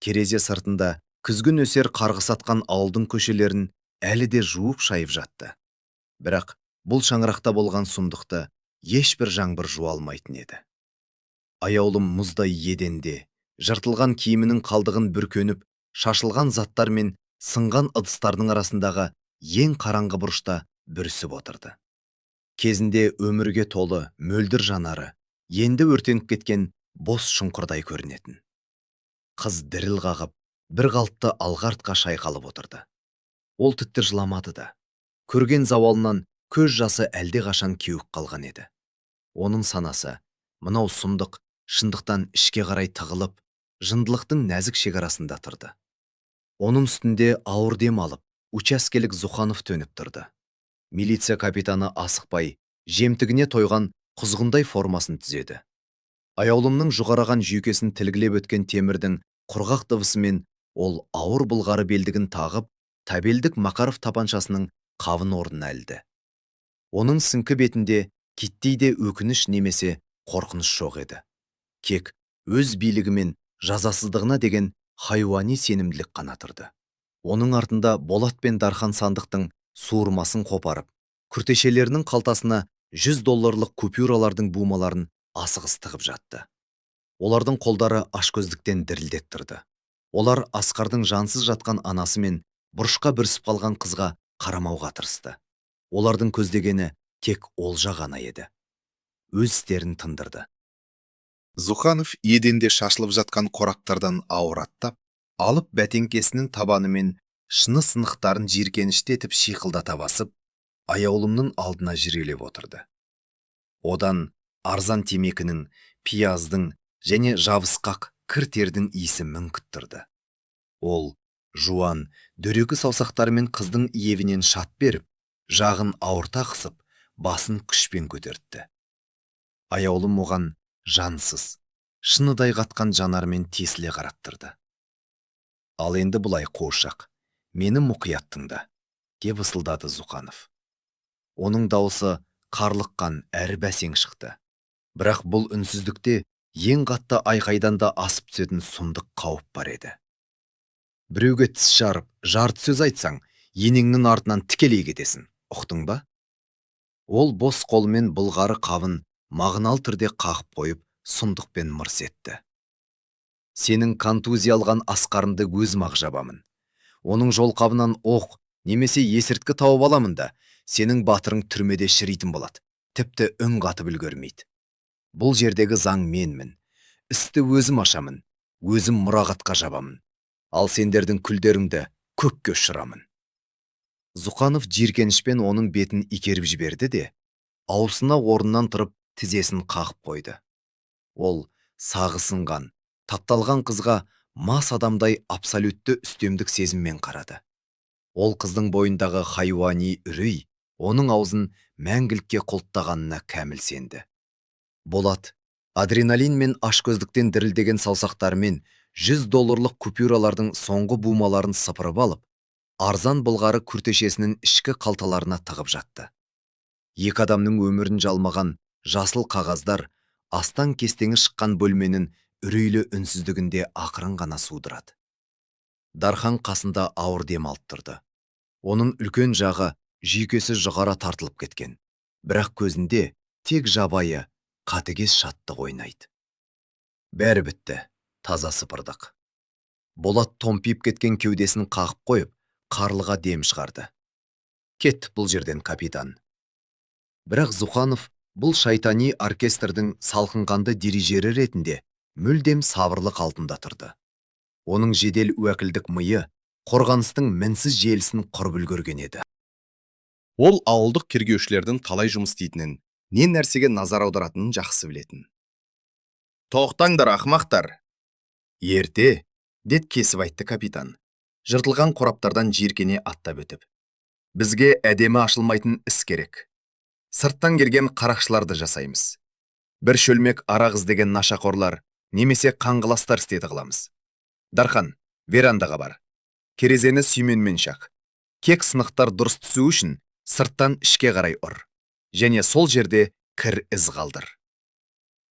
Терезе сыртында күзгі нөсер қарғыс атқан ауылдың көшелерін әлі де жуып шайып жатты. Бірақ бұл шаңырақта болған сұмдықты ешбір жаңбыр жуа алмайтын еді. Аяулым мұздай еденде, жыртылған киімінің қалдығын бүркеніп, шашылған заттар мен сынған ыдыстардың арасындағы ең қараңғы бұрышта бүрісіп отырды. Кезінде өмірге толы мөлдір жанары енді өртеніп кеткен бос шұңқырдай көрінетін. Қыз діріл қағып, бір қалыпты алға артқа шайқалып отырды. Ол тіпті жыламады да. Көрген зауалынан көз жасы әлдеқашан кеуіп қалған еді. Оның санасы мынау сұмдық шындықтан ішке қарай тығылып, жындылықтың нәзік шекарасында тұрды. Оның үстінде ауыр дем алып, учаскелік Зуханов төніп тұрды. Милиция капитаны асықпай, жемтігіне тойған құзғындай формасын түзеді. Аяулымның жұқараған жүйкесін тілгілеп өткен темірдің құрғақ дыбысымен ол ауыр былғары белдігін тағып, табельдік Макаров тапаншасының қабын орнына ілді. Оның сіңкі бетінде киттей де өкініш немесе қорқыныш жоқ еді. Кек өз билігі мен жазасыздығына деген хайуани сенімділік қана тұрды. Оның артында Болат пен Дархан сандықтың суырмасын қопарып, күртешелерінің қалтасына 100 долларлық купюралардың бумаларын асығыс тығып жатты. Олардың қолдары ашкөздіктен дірілдеп тұрды. Олар Асқардың жансыз жатқан анасы мен бұрышқа бүрісіп қалған қызға қарамауға тырысты. Олардың көздегені тек олжа ғана еді. Өз істерін тындырды. Зуханов еденде шашылып жатқан қораптардан ауыр аттап, алып бәтеңкесінің табанымен шыны сынықтарын жиіркенішті етіп шиқылдата басып, аяулымның алдына жүрелеп отырды. Одан арзан темекінің, пияздың және жабысқақ кір тердің иісі мүңкіп тұрды. Ол жуан, дөрекі саусақтарымен қыздың иегінен шат беріп, жағын ауырта қысып, басын күшпен көтертті. Аяулым оған жансыз, шыныдай қатқан жанармен тесіле қараттырды. Ал енді былай, қуыршақ, мені мұқият тыңда, деп ысылдады Зуханов. Оның дауысы қарлыққан әрі бәсең шықты. Бірақ бұл үнсіздікте ең қатты айқайдан да асып түсетін сұмдық қауіп бар еді. Біреуге тіс жарып, жарты сөз айтсаң, енеңнің артынан тікелей кетесің, ұқтың ба? Ол бос қолымен былғары қабын мағыналы түрде қағып қойып, сұмдықпен мырс етті. Сенің контузия алған Асқарыңды өзім ақ жабамын. Оның жолқабынан оқ немесе есірткі тауып аламын да, сенің батырың түрмеде шіритін болады, тіпті үн қатып үлгермейді. Бұл жердегі заң менмін. Істі өзім ашамын, өзім мұрағатқа жабамын. Ал сендердің күлдеріңді көкке ұшырамын. Зуханов жиіркенішпен оның бетін итеріп жіберді де, аусына орнынан тұрып тізесін қағып қойды. Ол сағы сынған, тапталған қызға мас адамдай абсолютті үстемдік сезіммен қарады. Ол қыздың бойындағы хайуани үрей оның аузын мәңгілікке құлыптағанына кәміл сенді. Болат адреналин мен ашкөздіктен дірілдеген саусақтарымен 100 долларлық купюралардың соңғы бумаларын сыпырып алып, арзан былғары күртешесінің ішкі қалталарына тығып жатты. Екі адамның өмірін жалмаған жасыл қағаздар астаң-кестеңі шыққан бөлменің үрейлі үнсіздігінде ақырын ғана судырады. Дархан қасында ауыр дем алып тұрды. Оның үлкен жағы жүйкесі жұғара тартылып кеткен. Бірақ көзінде тек жабайы, қатыгез шаттық ойнайды. Бәрі бітті, таза сыпырдық. Болат томпиып кеткен кеудесін қағып қойып, қарлыға дем шығарды. Кет бұл жерден, капитан. Бірақ Зуханов бұл шайтани оркестрдің салқынқанды дирижері ретінде мүлдем сабырлы қалпында тұрды. Оның жедел уәкілдік миы қорғаныстың мінсіз желісін құрып үлгерген еді. Ол ауылдық тергеушілердің қалай жұмыс істейтінін, не нәрсеге назар аударатынын жақсы білетін. Тоқтаңдар, ақымақтар! Ерте, дед кесіп айтты капитан. Жыртылған қораптардан жиіркене аттап өтіп. Бізге әдемі ашылмайтын іс керек. Сырттан келген қарақшыларды жасаймыз. Бір шөлмек арақ іздеген нашақорлар немесе қаңғыластар істеді қыламыз. Дархан, верандаға бар. Терезені сүйменмен шақ. Кек сынықтар дұрыс түсу үшін сырттан ішке қарай ұр. Және сол жерде кір із қалдыр.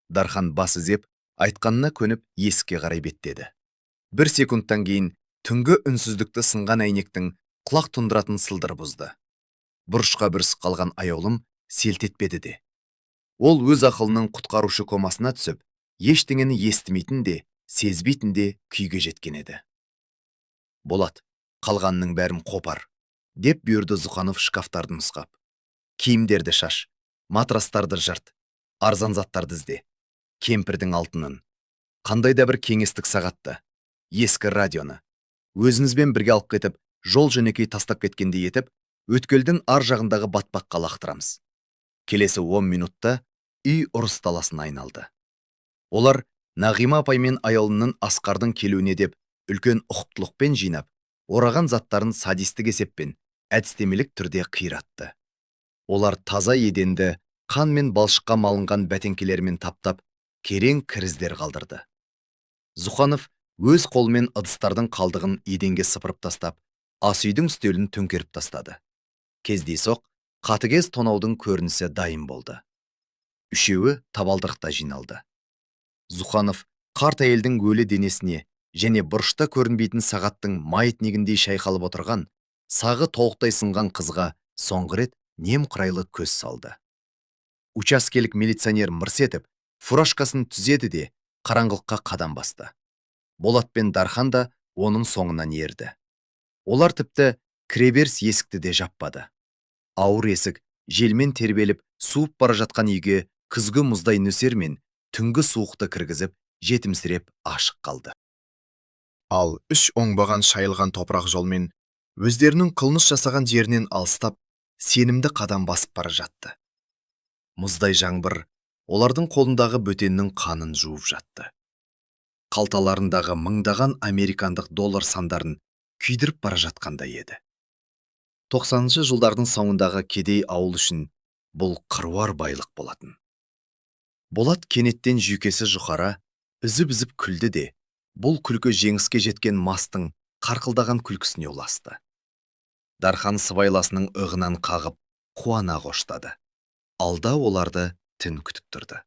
Дархан бас изеп, айтқанына көніп есікке қарай беттеді. Бір секундтан кейін түнгі үнсіздікті сынған әйнектің құлақ тұндыратын сылдыры бұзды. Бұрышқа бүрісіп қалған аяулым селт етпеді де. Ол өз ақылының құтқарушы комасына түсіп, ештеңені естімейтін де, сезбейтін де күйге жеткен еді. Болат, қалғанының бәрін қопар, деп бұйырды Зұқанов шкафтарды нұсқап. Киімдерді шаш, матрастарды жырт, арзан заттарды ізде. Кемпірдің алтынын, қандай да бір кеңестік сағатты, ескі радионы. Өзіңізбен бірге алып кетіп, жол жөнекей тастап кеткендей етіп, өткелдің ар жағындағы батпаққа лақтырамыз. Келесі 10 минутта үй ұрыс даласына айналды. Олар Нағима апай мен Аяулымның Асқардың келуіне деп үлкен ұқыптылықпен жинап, ораған заттарын садистік есеппен, әдістемелік түрде қиратты. Олар таза еденді қан мен балшыққа малынған бәтеңкелермен таптап, керең кіріздер қалдырды. Зұқанов өз қолымен ыдыстардың қалдығын еденге сыпырып тастап, ас үйдің үстелін төңкеріп тастады. Кездейсоқ, қатыгез тонаудың көрінісі дайын болды. Үшеуі табалдырықта жиналды. Зұқанов қарт әйелдің өлі денесіне және бұрышта көрінбейтін сағаттың маятнигіндей шайқалып отырған, сағы толықтай сынған қызға соңғы рет немқұрайлы көз салды. Учаскелік милиционер мырс етіп, фуражкасын түзеді де, қараңғылыққа қадам басты. Болат пен Дархан да оның соңынан ерді. Олар тіпті кіреберіс есікті де жаппады. Ауыр есік желмен тербеліп, суып бара жатқан үйге күзгі мұздай нөсер мен түнгі суықты кіргізіп, жетімсіреп ашық қалды. Ал үш оңбаған шайылған топырақ жолмен өздерінің қылмыс жасаған жерінен алыстап, сенімді қадам басып бара жатты. Мұздай жаңбыр олардың қолындағы бөтеннің қанын жуып жатты. Қалталарындағы мыңдаған американдық доллар сандарын күйдіріп бара жатқандай еді. 90-шы жылдардың соңындағы кедей ауыл үшін бұл қыруар байлық болатын. Болат кенеттен жүйкесі жұқара, үзіп-үзіп күлді де, бұл күлкі жеңіске жеткен мастың қарқылдаған күлкісіне ұласты. Дархан сыбайласының ығынан қағып, қуана қоштады. Алда оларды түн күтіп тұрды.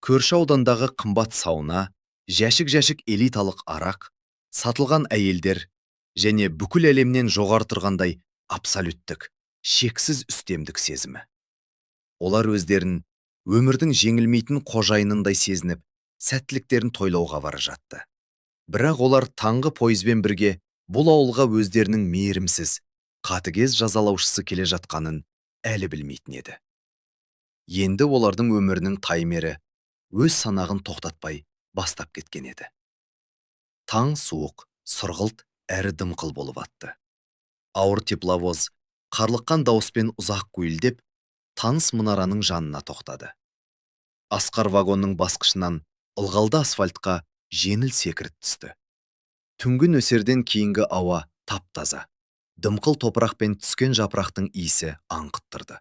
Көрші аудандағы қымбат сауна, жәшік-жәшік элиталық арақ, сатылған әйелдер және бүкіл әлемнен жоғары тұрғандай абсолюттік, шексіз үстемдік сезімі. Олар өздерін өмірдің жеңілмейтін қожайынындай сезініп, сәттіліктерін тойлауға бара жатты. Бірақ олар таңғы пойызбен бірге бұл ауылға өздерінің мейірімсіз, қатыгез жазалаушысы келе жатқанын әлі білмейтін еді. Енді олардың өмірінің таймері өз санағын тоқтатпай бастап кеткен еді. Таң суық, сұрғылт әрі дымқыл болып атты. Ауыр тепловоз қарлыққан дауыспен ұзақ гуілдеп, таныс мұнараның жанына тоқтады. Асқар вагонның басқышынан ылғалды асфальтқа жеңіл секіріп түсті. Түнгі нөсерден кейінгі ауа тап-таза. Дымқыл топырақ пен түскен жапырақтың иісі аңқыттырды.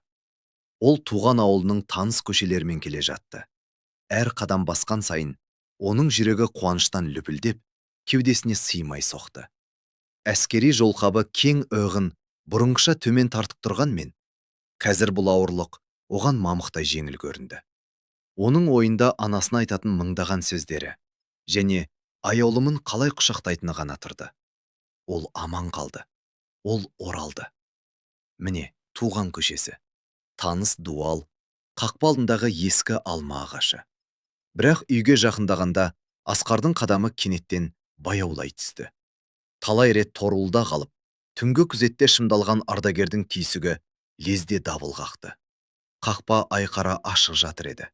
Ол туған ауылының таныс көшелерімен келе жатты. Әр қадам басқан сайын оның жүрегі қуаныштан лүпілдеп, кеудесіне сыймай соқты. Әскери жолқабы кең иығын бұрынғыша төмен тартып тұрғанмен, қазір бұл ауырлық оған мамықтай жеңіл көрінді. Оның ойында анасына айтатын мыңдаған сөздері және аяулымын қалай құшақтайтыны ғана тұрды. Ол аман қалды. Ол оралды. Міне, туған көшесі. Таныс дуал, қақпа алдындағы ескі алма ағашы. Бірақ үйге жақындағанда Асқардың қадамы кенеттен баяулай түсті. Талай рет торуылда қалып, түнгі күзетте шымдалған ардагердің түйсігі лезде дабыл қақты. Қақпа айқара ашық жатыр еді.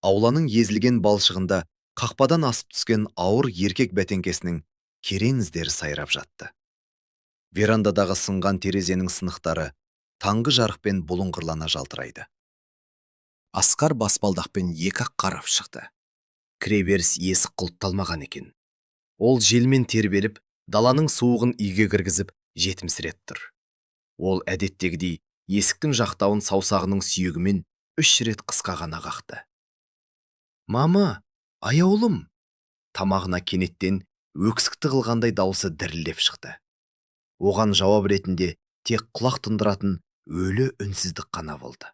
Ауланың езілген балшығында қақпадан асып түскен ауыр еркек бәтеңкесінің керең іздері сайрап жатты. Верандадағы сынған терезенің сынықтары таңғы жарықпен бұлыңғырлана жалтырайды. Асқар баспалдақпен екі-ақ қарап шықты. Кіреберіс есік құлыпталмаған екен. Ол желмен тербеліп, даланың суығын үйге кіргізіп, жетімсіреп тұр. Ол әдеттегідей есіктің жақтауын саусағының сүйегімен 3 рет қысқа ғана қақты. «Мама, аяулым!» Тамағына кенеттен өксік тығылғандай даусы дірілдеп шықты. Оған жауап ретінде тек құлақ тұндыратын өлі үнсіздік қана болды.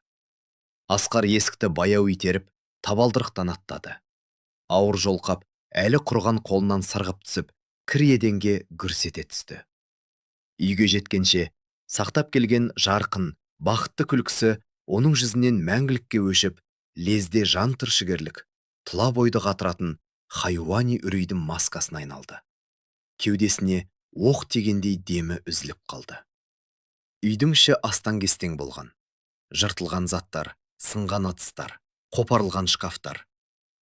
Асқар есікті баяу итеріп, табалдырықтан аттады. Ауыр жолқап әлі құрған қолынан сырғып түсіп, кір еденге гүрс ете түсті. Үйге жеткенше сақтап келген жарқын, бақытты күлкісі оның жүзінен мәңгілікке өшіп, лезде жан түршігерлік, тұла бойды қатыратын хайуани үрейдің маскасына айналды. Кеудесіне оқ тигендей демі үзіліп қалды. Үйдің іші астаң-кестең болған. Жыртылған заттар, сынған ыдыстар, қопарылған шкафтар.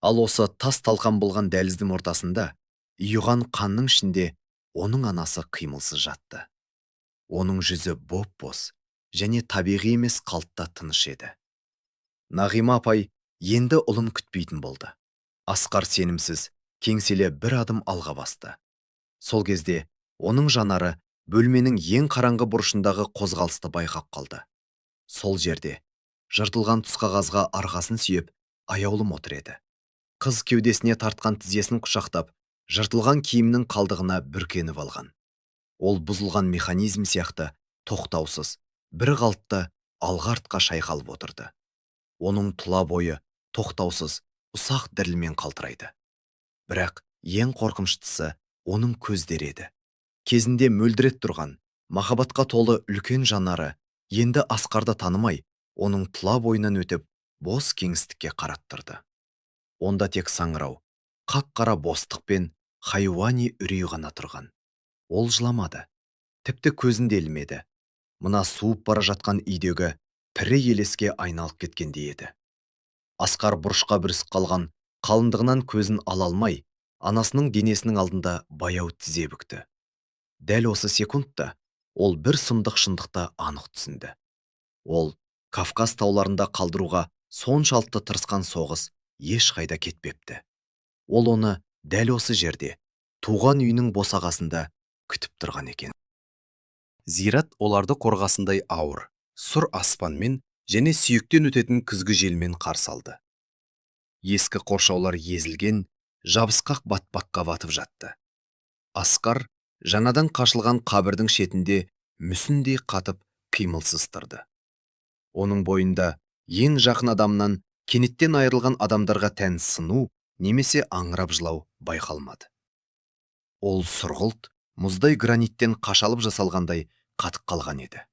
Ал осы тас талқан болған дәліздің ортасында, ұйыған қанның ішінде оның анасы қимылсыз жатты. Оның жүзі боп-боз және табиғи емес қалыпта тыныш еді. Нағима апай енді ұлын күтпейтін болды. Асқар сенімсіз, кеңселе бір адым алға басты. Сол кезде оның жанары бөлменің ең қараңғы бұрышындағы қозғалысты байқап қалды. Сол жерде жыртылған тұсқағазға арқасын сүйеп, аяулым отыр еді. Қыз кеудесіне тартқан тізесін құшақтап, жыртылған киімнің қалдығына бүркеніп алған. Ол бұзылған механизм сияқты тоқтаусыз, бір қалыпты алға артқа шайқалып отырды. Оның тұла бойы тоқтаусыз, ұсақ дірілмен қалтырайды. Бірақ ең қорқыныштысы оның көздері еді. Кезінде мөлдірет тұрған, махаббатқа толы үлкен жанары енді Асқарды танымай, оның тұла бойынан өтіп, бос кеңістікке қараттырды. Онда тек саңырау, қап-қара бостық пен хайуани үрей ғана тұрған. Ол жыламады, тіпті көзін де ілмеді. Мына суып бара жатқан үйдегі тірі елеске айналып кеткендей еді. Асқар бұрышқа бүрісіп қалған қалындығынан көзін ала алмай, анасының денесінің алдында баяу тізе бүкті. Дәл осы секундта ол бір сұмдық шындықты анық түсінді. Ол Кавказ тауларында қалдыруға соншалықты тырысқан соғыс ешқайда кетпепті. Ол оны дәл осы жерде, туған үйінің босағасында күтіп тұрған екен. Зират оларды қорғасындай ауыр, сұр аспанмен және сүйектен өтетін күзгі желмен қарсы алды. Ескі қоршаулар езілген, жабысқақ батпаққа батып жатты. Асқар жаңадан қашылған қабірдің шетінде мүсіндей қатып қимылсыз тұрды. Оның бойында ең жақын адамнан кенеттен айырылған адамдарға тән сыну немесе аңырап жылау байқалмады. Ол сұрғылт, мұздай граниттен қашалып жасалғандай қатып қалған еді.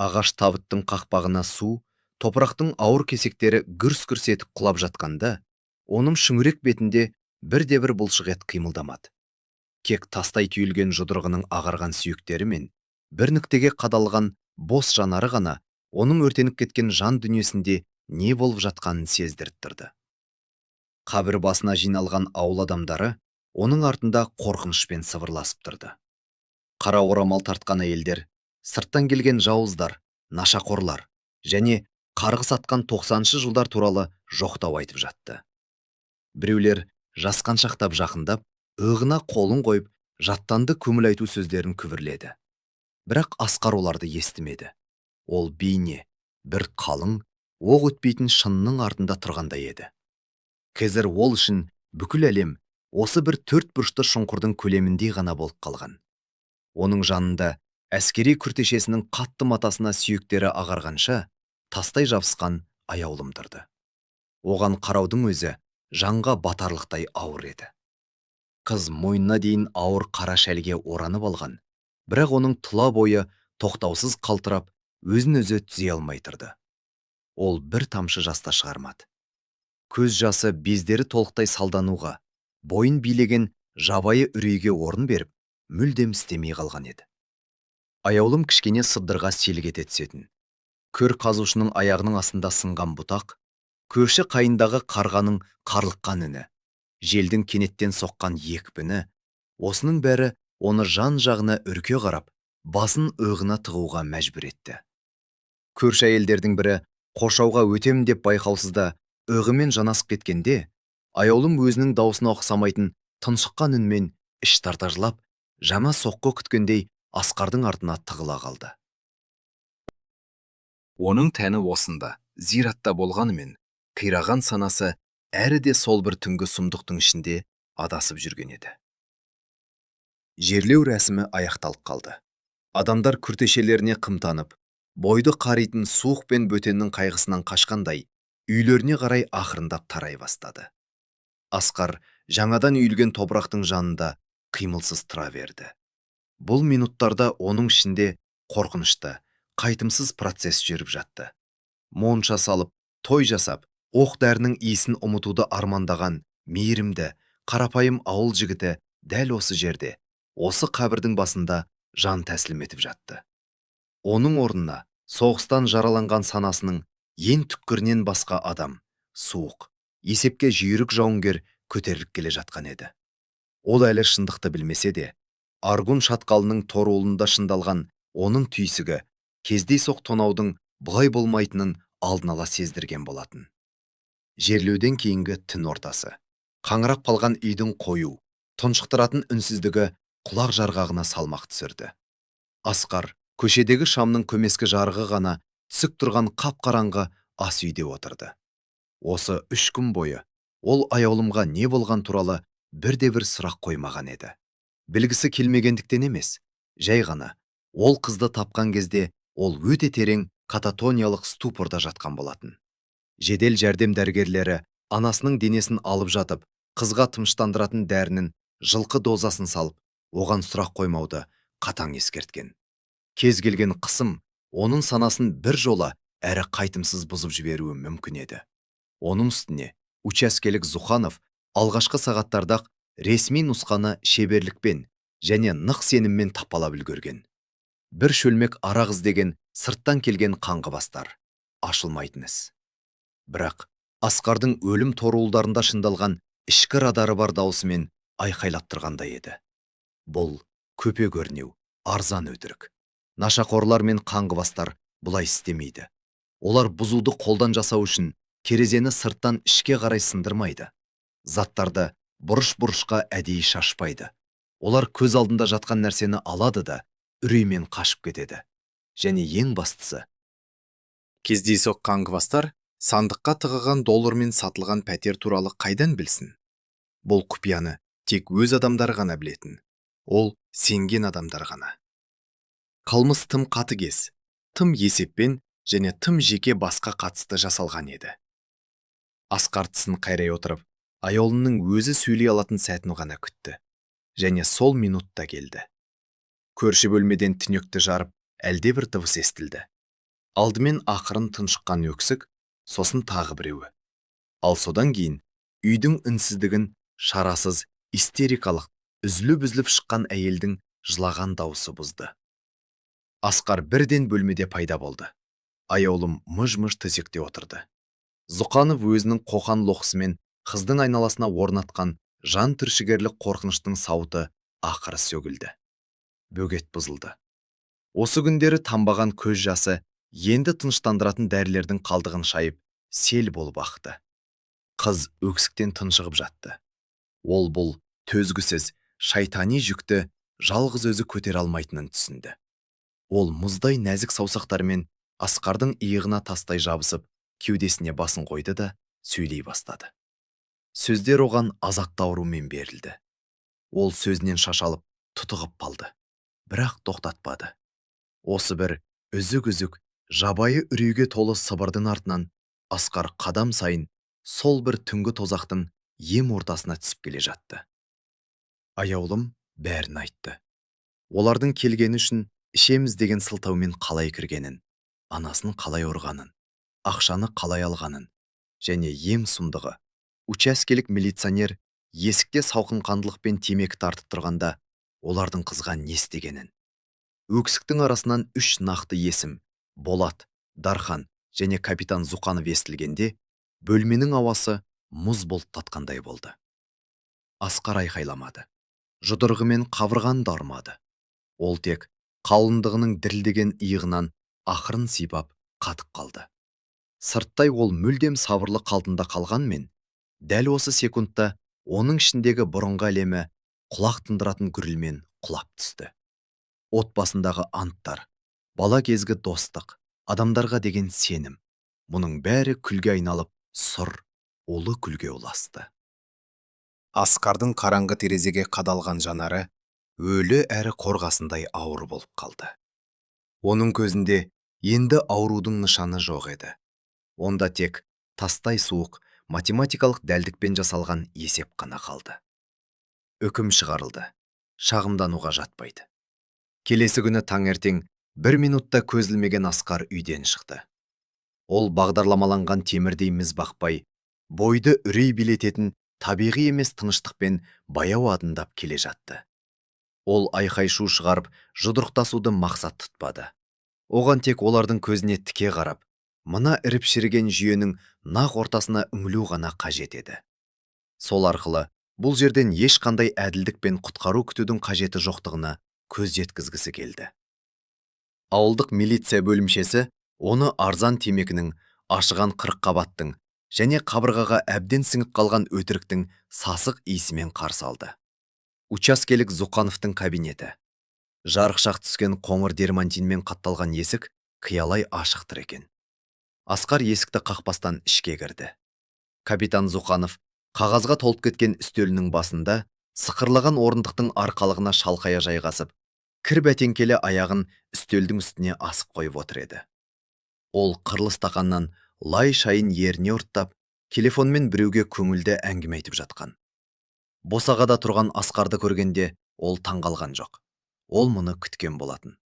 Ағаш табыттың қақпағына су, топырақтың ауыр кесектері гүрс-гүрс етіп құлап жатқанда, оның шүңірек бетінде бірде-бір бұлшық ет қимылдамады. Кек тастай түйілген жұдырығының ағарған сүйектері мен бір нүктеге қадалған бос жанары ғана оның өртеніп кеткен жан дүниесінде не болып жатқанын сездіріп тұрды. Қабір басына жиналған ауыл адамдары оның артында қорқынышпен сыбырласып тұрды. Қара орамал тартқан әйелдер, сырттан келген жауыздар, нашақорлар және қарғыс атқан 90-шы жылдар туралы жоқтау айтып жатты. Біреулер жасқаншақтап жақындап, иығына қолын қойып, жаттанды көңіл айту сөздерін күбірледі. Бірақ Асқар оларды естімеді. Ол бейне, бір қалың, оқ өтпейтін шынның артында тұрғандай еді. Қазір ол үшін бүкіл әлем осы бір төрт бұрышты шұңқырдың көлеміндей ғана болып қалған. Оның жанында әскери күртешесінің қатты матасына сүйектері ағарғанша тастай жабысқан аяулым тұрды. Оған қараудың өзі жанға батарлықтай ауыр еді. Қыз мойнына дейін ауыр қара шәлге оранып алған, бірақ оның тұла бойы тоқтаусыз қалтырап, өзін өзі түзей алмай тұрды. Ол бір тамшы жас та шығармады. Көз жасы бездері толықтай салдануға, бойын билеген жабайы үрейге орын беріп, мүлдем істемей қалған еді. Аяулым кішкене сыбдырға селк ете түсетін. Көр қазушының аяғының астында сынған бұтақ, көрші қайындағы қарғаның қарлыққан үні, желдің кенеттен соққан екпіні, осының бәрі оны жан-жағына үрке қарап, басын иығына тығуға мәжбүр етті. Көрші әйелдердің бірі қоршауға өтемін деп байқаусызда иығымен жанасып кеткенде, Аяулым өзінің даусына ұқсамайтын тұншыққан үнмен іш тарта жылап, жама соққы күткендей Асқардың артына тығыла қалды. Оның тәні осында, зиратта болғанымен, қираған санасы әрі де сол бір түнгі сұмдықтың ішінде адасып жүрген еді. Жерлеу рәсімі аяқталып қалды. Адамдар күртешелеріне қымтанып, бойды қаритын суық пен бөтеннің қайғысынан қашқандай, үйлеріне қарай ақырындап тарай бастады. Асқар жаңадан үйілген топырақтың жанында қимылсыз тұра берді. Бұл минуттарда оның ішінде қорқынышты, қайтымсыз процесс жүріп жатты. Монша салып, той жасап, оқ дәрінің иісін ұмытуды армандаған мейірімді, қарапайым ауыл жігіті дәл осы жерде, осы қабірдің басында жан тәсілім етіп жатты. Оның орнына соғыстан жараланған санасының ең түкпірінен басқа адам, суық, есепке жүйрік жауынгер көтеріліп келе жатқан еді. Ол әлі шындықты білмесе де, Аргун шатқалының торуылында шыңдалған оның түйсігі кездейсоқ тонаудың бұлай болмайтынын алдын ала сездірген болатын. Жерлеуден кейінгі түн ортасы. Қаңырап қалған үйдің қою, тұншықтыратын үнсіздігі құлақ жарғағына салмақ түсірді. Асқар көшедегі шамның көмескі жарығы ғана түсік тұрған қап-қараңғы ас үйде отырды. Осы 3 күн бойы ол Аяулымға не болған туралы бірде-бір сұрақ қоймаған еді. Білгісі келмегендіктен емес, жай ғана ол қызды тапқан кезде ол өте терең кататониялық ступорда жатқан болатын. Жедел жәрдем дәрігерлері анасының денесін алып жатып, қызға тыныштандыратын дәрінің жылқы дозасын салып, оған сұрақ қоймауды қатаң ескерткен. Кез келген қысым оның санасын бір жола әрі қайтымсыз бұзып жіберуі мүмкін еді. Оның үстіне учаскелік Зуханов алғашқы сағаттарда ресми нұсқаны шеберлікпен және нық сеніммен тапалап үлгерген. Бір шөлмек арақ іздеген сырттан келген қаңғыбастар ашылмайтын іс. Бірақ Асқардың өлім торуылдарында шыңдалған ішкі радары бар даусымен айқайлаттырғандай еді. Бұл көпе көрнеу, арзан өтірік. Нашақорлар мен қаңғыбастар бұлай істемейді. Олар бұзуды қолдан жасау үшін терезені сырттан ішке қарай сындырмайды. Заттарды бұрыш-бұрышқа әдейі шашпайды. Олар көз алдында жатқан нәрсені алады да үреймен қашып кетеді. Және ең бастысы, Кездейсоқ қаңғыбастар сандыққа тығылған доллармен сатылған пәтер туралы қайдан білсін? Бұл құпияны тек өз адамдары ғана білетін. Ол сенген адамдар ғана. Қылмыс тым қатыгез, тым есеппен және тым жеке басқа қатысты жасалған еді. Асқар тісін қайрай отырып, Аяулымның өзі сөйлей алатын сәтін ғана күтті. Және сол минутта келді. Көрші бөлмеден түнекті жарып, әлдебір дыбыс естілді. Алдымен ақырын тұншыққан өксік, сосын тағы біреуі. Ал содан кейін үйдің үнсіздігін шарасыз, истерикалық, үзіліп-үзіліп шыққан әйелдің жылаған даусы бұзды. Асқар бірден бөлмеде пайда болды. Аяулым мыж-мыж төсекте отырды. Зұқанов өзінің қоқан лоқысымен қыздың айналасына орнатқан жан түршігерлік қорқыныштың сауыты ақыры сөгілді. Бөгет бұзылды. Осы күндері тамбаған көз жасы енді тыныштандыратын дәрілердің қалдығын шайып, сел болып ақты. Қыз өксіктен тұншығып жатты. Ол бұл төзгісіз, шайтани жүкті жалғыз өзі көтере алмайтынын түсінді. Ол мұздай нәзік саусақтарымен Асқардың иығына тастай жабысып, кеудесіне басын қойды да сөйлей бастады. Сөздер оған азапты аурумен берілді. Ол сөзінен шашалып, тұтығып қалды. Бірақ тоқтатпады. Осы бір үзік-үзік, жабайы үрейге толы сыбырдың артынан Асқар қадам сайын сол бір түнгі тозақтың ем ортасына түсіп келе жатты. Аяулым бәрін айтты. Олардың келгені үшін ішеміз деген сылтаумен қалай кіргенін, анасын қалай ұрғанын, Ақшаны қалай алғанын және ең сұмдығы, учаскелік милиционер есікте салқынқандылықпен темекі тартып тұрғанда олардың қызға не істегенін. Өксіктің арасынан үш нақты есім: Болат, Дархан және капитан Зұқанов естілгенде, бөлменің ауасы мұз бұлттатқандай болды. Асқар айқайламады, жұдырығымен қабырғаны да ұрмады. Ол тек қалыңдығының дірілдеген иығынан ақырын сипап, қатып қалды. Сырттай ол мүлдем сабырлы қалпында қалғанмен, дәл осы секундта оның ішіндегі бұрынғы әлемі құлақ тындыратын гүрілмен құлап түсті. Отбасындағы анттар, бала кезгі достық, адамдарға деген сенім — мұның бәрі күлге айналып, сұр, улы күлге ұласты. Асқардың қараңғы терезеге қадалған жанары өлі әрі қорғасындай ауыр болып қалды. Оның көзінде енді аурудың нышаны жоқ еді. Онда тек тастай суық, математикалық дәлдікпен жасалған есеп қана қалды. Үкім шығарылды. Шағымдануға жатпайды. Келесі күні таңертең бір минутта көз ілмеген Асқар үйден шықты. Ол бағдарламаланған темірдей міз бақпай, бойды үрей билететін табиғи емес тыныштықпен баяу адымдап келе жатты. Ол айқай-шу шығарып, жұдырықтасуды мақсат тұтпады. Оған тек олардың көзіне тіке қарап, мына іріп шіріген жүйенің нақ ортасына үңілу ғана қажет еді. Сол арқылы бұл жерден ешқандай әділдік пен құтқару күтудің қажеті жоқтығына көз жеткізгісі келді. Ауылдық милиция бөлімшесі оны арзан темекінің, ашыған қырыққабаттың және қабырғаға әбден сіңіп қалған өтіріктің сасық иісімен қарсы алды. Учаскелік Зұқановтың кабинеті. Жарықшақ түскен қоңыр дермантинмен қатталған есік қиялай ашық тұр екен. Асқар есікті қақпастан ішке кірді. Капитан Зұқанов қағазға толып кеткен үстелінің басында сықырлаған орындықтың арқалығына шалқая жайғасып, кір бәтеңкелі аяғын үстелдің үстіне асып қойып отыр еді. Ол қырлы стақаннан лай шайын еріне ұрттап, телефонмен біреуге көңілді әңгіме айтып жатқан. Босағада тұрған Асқарды көргенде ол таңғалған жоқ. Ол мұны күткен болатын.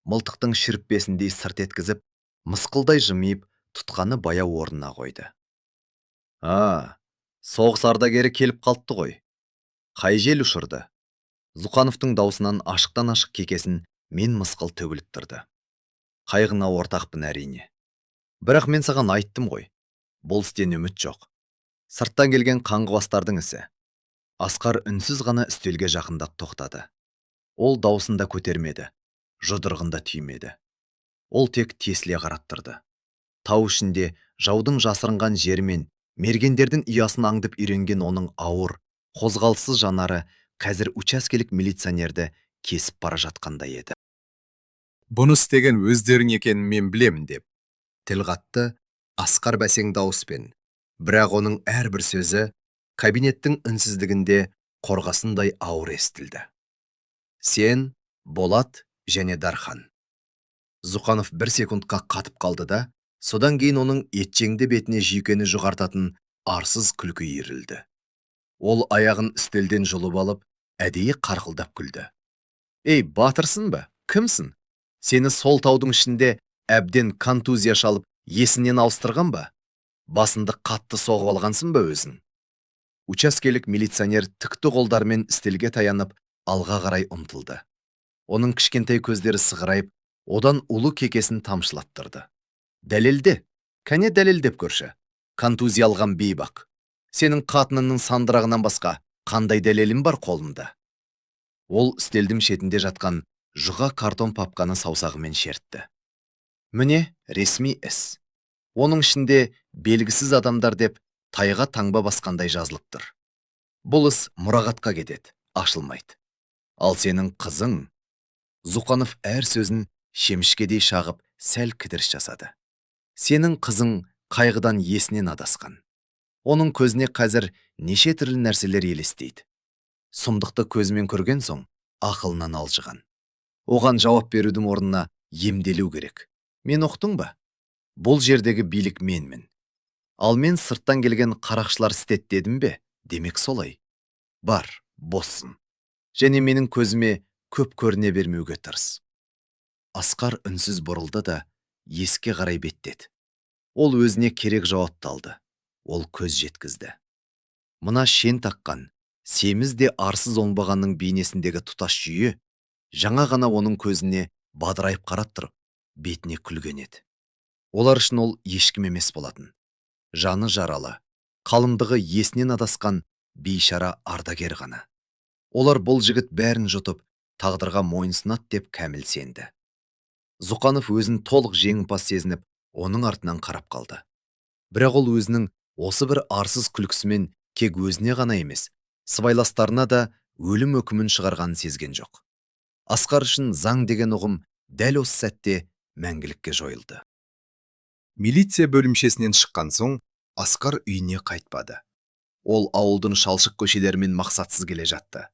Мылтықтың шүріппесіндей сырт еткізіп, мысқылдай жымиып, тұтқаны баяу орнына қойды. «А, соғыс ардагері келіп қалыпты ғой. Қай жел ұшырды?» Зұқановтың даусынан ашықтан ашық кекесін мен мысқыл төгіліп тұрды. «Қайғыңа ортақпын, әрине. Бірақ мен саған айттым ғой. Бұл істен үміт жоқ. Сырттан келген қаңғыбастардың ісі». Асқар үнсіз ғана үстелге жақындап тоқтады. Ол даусын да көтермеді, жұдырығын да түймеді. Ол тек тесіле қарап тұрды. Тау ішінде жаудың жасырынған жері мен мергендердің ұясын аңдып үйренген оның ауыр, қозғалыссыз жанары қазір учаскелік милиционерді кесіп бара жатқандай еді. «Бұны істеген өздерің екенін мен білемін», — деп тіл қатты Асқар бәсең дауыспен. Бірақ оның әрбір сөзі кабинеттің үнсіздігінде қорғасындай ауыр естілді. «Сен, Болат және Дархан». Зұқанов бір секундқа қатып қалды да, содан кейін оның етжеңді бетіне жүйкені жұқартатын арсыз күлкі иірілді. Ол аяғын үстелден жұлып алып, әдейі қарқылдап күлді. «Ей, батырсың ба? Кімсің? Сені сол таудың ішінде әбден контузия шалып, есінен ауыстырған ба? Басыңды қатты соғып алғансың ба өзің?» Учаскелік милиционер тікті қолдарымен үстелге таянып, алға қарай ұмтылды. Оның кішкентай көздері сығырайып, одан улы кекесін тамшылаттырды. «Дәлелде, кәне, дәлелдеп көрші. Контузия алған бейбақ. Сенің қатыныңның сандырағынан басқа қандай дәлелім бар қолымда?» Ол үстелдің шетінде жатқан жұқа картон папканы саусағымен шертті. «Міне, ресми іс. Оның ішінде белгісіз адамдар деп тайға таңба басқандай жазылып тұр. Бұл іс мұрағатқа кетеді, ашылмайды. Ал сенің қызың...» Зұқанов әр сөзін шемішкедей шағып, сәл кідіріс жасады. «Сенің қызың қайғыдан есінен адасқан. Оның көзіне қазір неше түрлі нәрселер елестейді. Сұмдықты көзімен көрген соң ақылынан алжыған. Оған жауап берудің орнына емделу керек. Мен ұқтың ба? Бұл жердегі билік менмін. Ал мен сырттан келген қарақшылар істеді дедім бе? Демек, солай. Бар, боссын. Және менің көзіме көп көріне бермеуге тырыс». Асқар үнсіз бұрылды да, есікке қарай беттеді. Ол өзіне керек жауапты алды. Ол көз жеткізді. Мына шен таққан, семіз де арсыз оңбағанның бейнесіндегі тұтас жүйе жаңа ғана оның көзіне бадырайып қарап тұрып, бетіне күлген еді. Олар үшін ол ешкім емес болатын. Жаны жаралы, қалыңдығы есінен адасқан бейшара ардагер ғана. Олар бұл жігіт бәрін жұтып, тағдырға мойынсұнады деп кәміл сенді. Зұқанов өзін толық жеңімпаз сезініп, оның артынан қарап қалды. Бірақ ол өзінің осы бір арсыз күлкісімен тек өзіне ғана емес, сыбайластарына да өлім үкімін шығарғанын сезген жоқ. Асқар үшін заң деген ұғым дәл осы сәтте мәңгілікке жойылды. Милиция бөлімшесінен шыққан соң, Асқар үйіне қайтпады. Ол ауылдың шалшық көшелерімен мақсатсыз келе жатты.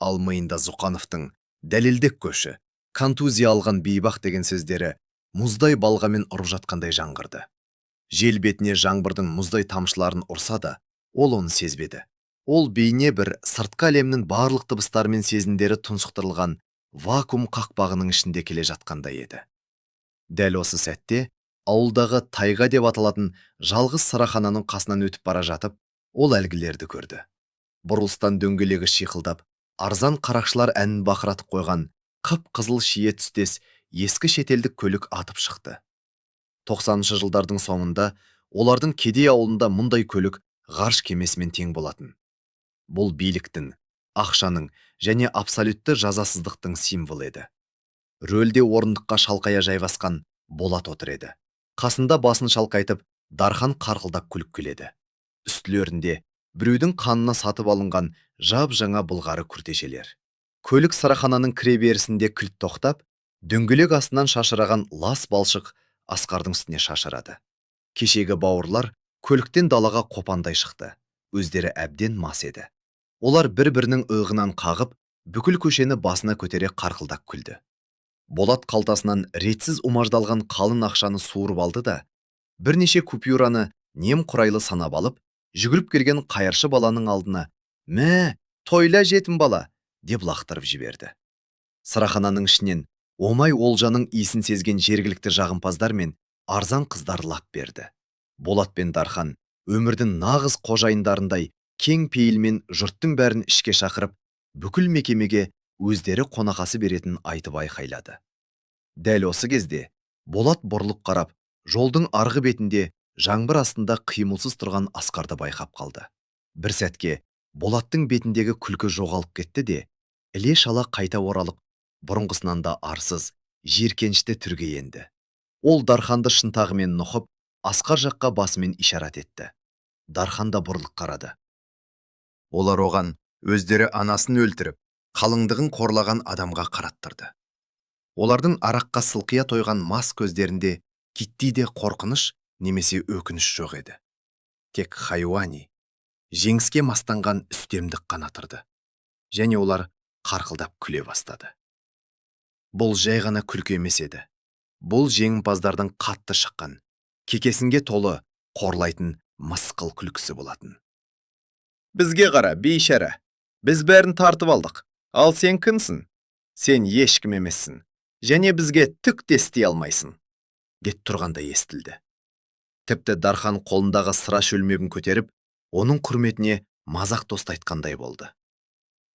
Ал миында Зұқановтың «дәлелдеп көрші, контузия алған бейбақ» деген сөздері мұздай балғамен ұрып жатқандай жаңғырды. Жел бетіне жаңбырдың мұздай тамшыларын ұрса да, ол оны сезбеді. Ол бейне бір сыртқы әлемнің барлық дыбыстары мен сезімдері тұншықтырылған вакуум қақпағының ішінде келе жатқандай еді. Дәл осы сәтте ауылдағы Тайга деп аталатын жалғыз сырахананың қасынан өтіп бара жатып, ол әлгілерді көрді. Бұрылыстан дөңгелегі шиқылдап, арзан қарақшылар әнін бақыратып қойған қып-қызыл шие түстес ескі шетелдік көлік атып шықты. 90-шы жылдардың соңында олардың кедей ауылында мұндай көлік ғарыш кемесімен тең болатын. Бұл биліктің, ақшаның және абсолютті жазасыздықтың символы еді. Рөлде орындыққа шалқая жайғасқан Болат отыр еді. Қасында басын шалқайтып, Дархан қарқылдап күліп келеді. Үстілерінде біреудің қанына сатып алынған жап-жаңа былғары күртешелер. Көлік сырахананың кіреберісінде кілт тоқтап, дөңгелек астынан шашыраған лас балшық Асқардың үстіне шашырады. Кешегі бауырлар көліктен далаға қопандай шықты. Өздері әбден мас еді. Олар бір-бірінің иығынан қағып, бүкіл көшені басына көтере қарқылдап күлді. Болат қалтасынан ретсіз умаждалған қалың ақшаны суырып алды да, бірнеше купюраны немқұрайлы санап алып, жүгіріп келген қайыршы баланың алдына «Мә, тойла, жетім бала!» деп лақтырып жіберді. Сырахананың ішінен оңай олжаның иісін сезген жергілікті жағымпаздар мен арзан қыздар лап берді. Болат пен Дархан өмірдің нағыз қожайындарындай кең пейілмен жұрттың бәрін ішке шақырып, бүкіл мекемеге өздері қонақасы беретінін айтып айқайлады. Дәл осы кезде Болат бұрылып қарап, жолдың арғы бетінде жаңбыр астында қимылсыз тұрған Асқарды байқап қалды. Бір сәтке Болаттың бетіндегі күлкі жоғалып кетті де, іле шала қайта оралып, бұрынғысынан да арсыз, жиіркенішті түрге енді. Ол Дарханды шынтағымен нұқып, Асқар жаққа басымен ишарат етті. Дархан да бұрылып қарады. Олар оған өздері анасын өлтіріп, қалыңдығын қорлаған адамға қараттырды. Олардың араққа сылқия тойған мас көздерінде киттей де қорқыныш немесе өкініш жоқ еді. Тек хайуани, жеңіске мастанған үстемдік қана тұрды. Және олар қарқылдап күле бастады. Бұл жай ғана күлкі емес еді. Бұл жеңімпаздардың қатты шыққан, кекесінге толы, қорлайтын мысқыл күлкісі болатын. Бізге қара, бейшара. Біз бәрін тартып алдық. Ал сен кімсің? Сен ешкім емессің. Және бізге түк те істей алмайсың, деп тұрғандай естілді. Тіпті Дархан қолындағы сыра шөлмегін көтеріп, оның құрметіне мазақ тост айтқандай болды.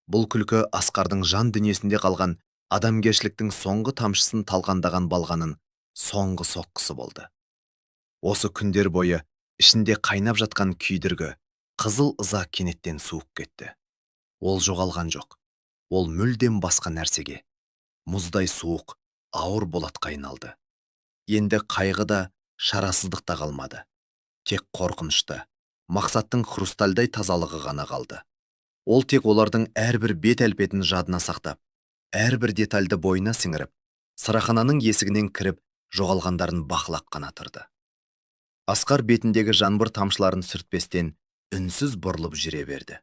Бұл күлкі Асқардың жан дүниесінде қалған адамгершіліктің соңғы тамшысын талқандаған балғаның соңғы соққысы болды. Осы күндер бойы ішінде қайнап жатқан күйдіргі, қызыл ыза кенеттен суып кетті. Ол жоғалған жоқ. Ол мүлдем басқа нәрсеге, мұздай суық, ауыр болатқа айналды. Енді қайғы да, шарасыздық та қалмады. Тек қорқынышты, мақсаттың хрустальдай тазалығы ғана қалды. Ол тек олардың әрбір бет әлпетін жадына сақтап, әрбір детальді бойына сіңіріп, сырахананың есігінен кіріп жоғалғандарын бақылап қана тұрды. Асқар бетіндегі жаңбыр тамшыларын сүртпестен үнсіз бұрылып жүре берді.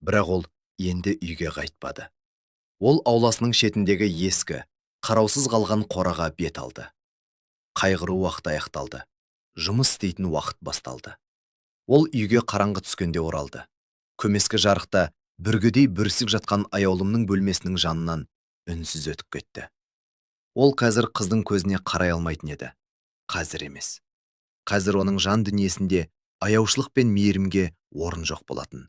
Бірақ ол енді үйге қайтпады. Ол ауласының шетіндегі ескі, қараусыз қалған қораға бет алды. Қайғыру уақыты аяқталды. Жұмыс істейтін уақыт басталды. Ол үйге қараңғы түскенде оралды. Көмескі жарықта бүргедей бүрісіп жатқан аяулымның бөлмесінің жанынан үнсіз өтіп кетті. Ол қазір қыздың көзіне қарай алмайтын еді. Қазір емес. Қазір оның жан дүниесінде аяушылық пен мейірімге орын жоқ болатын.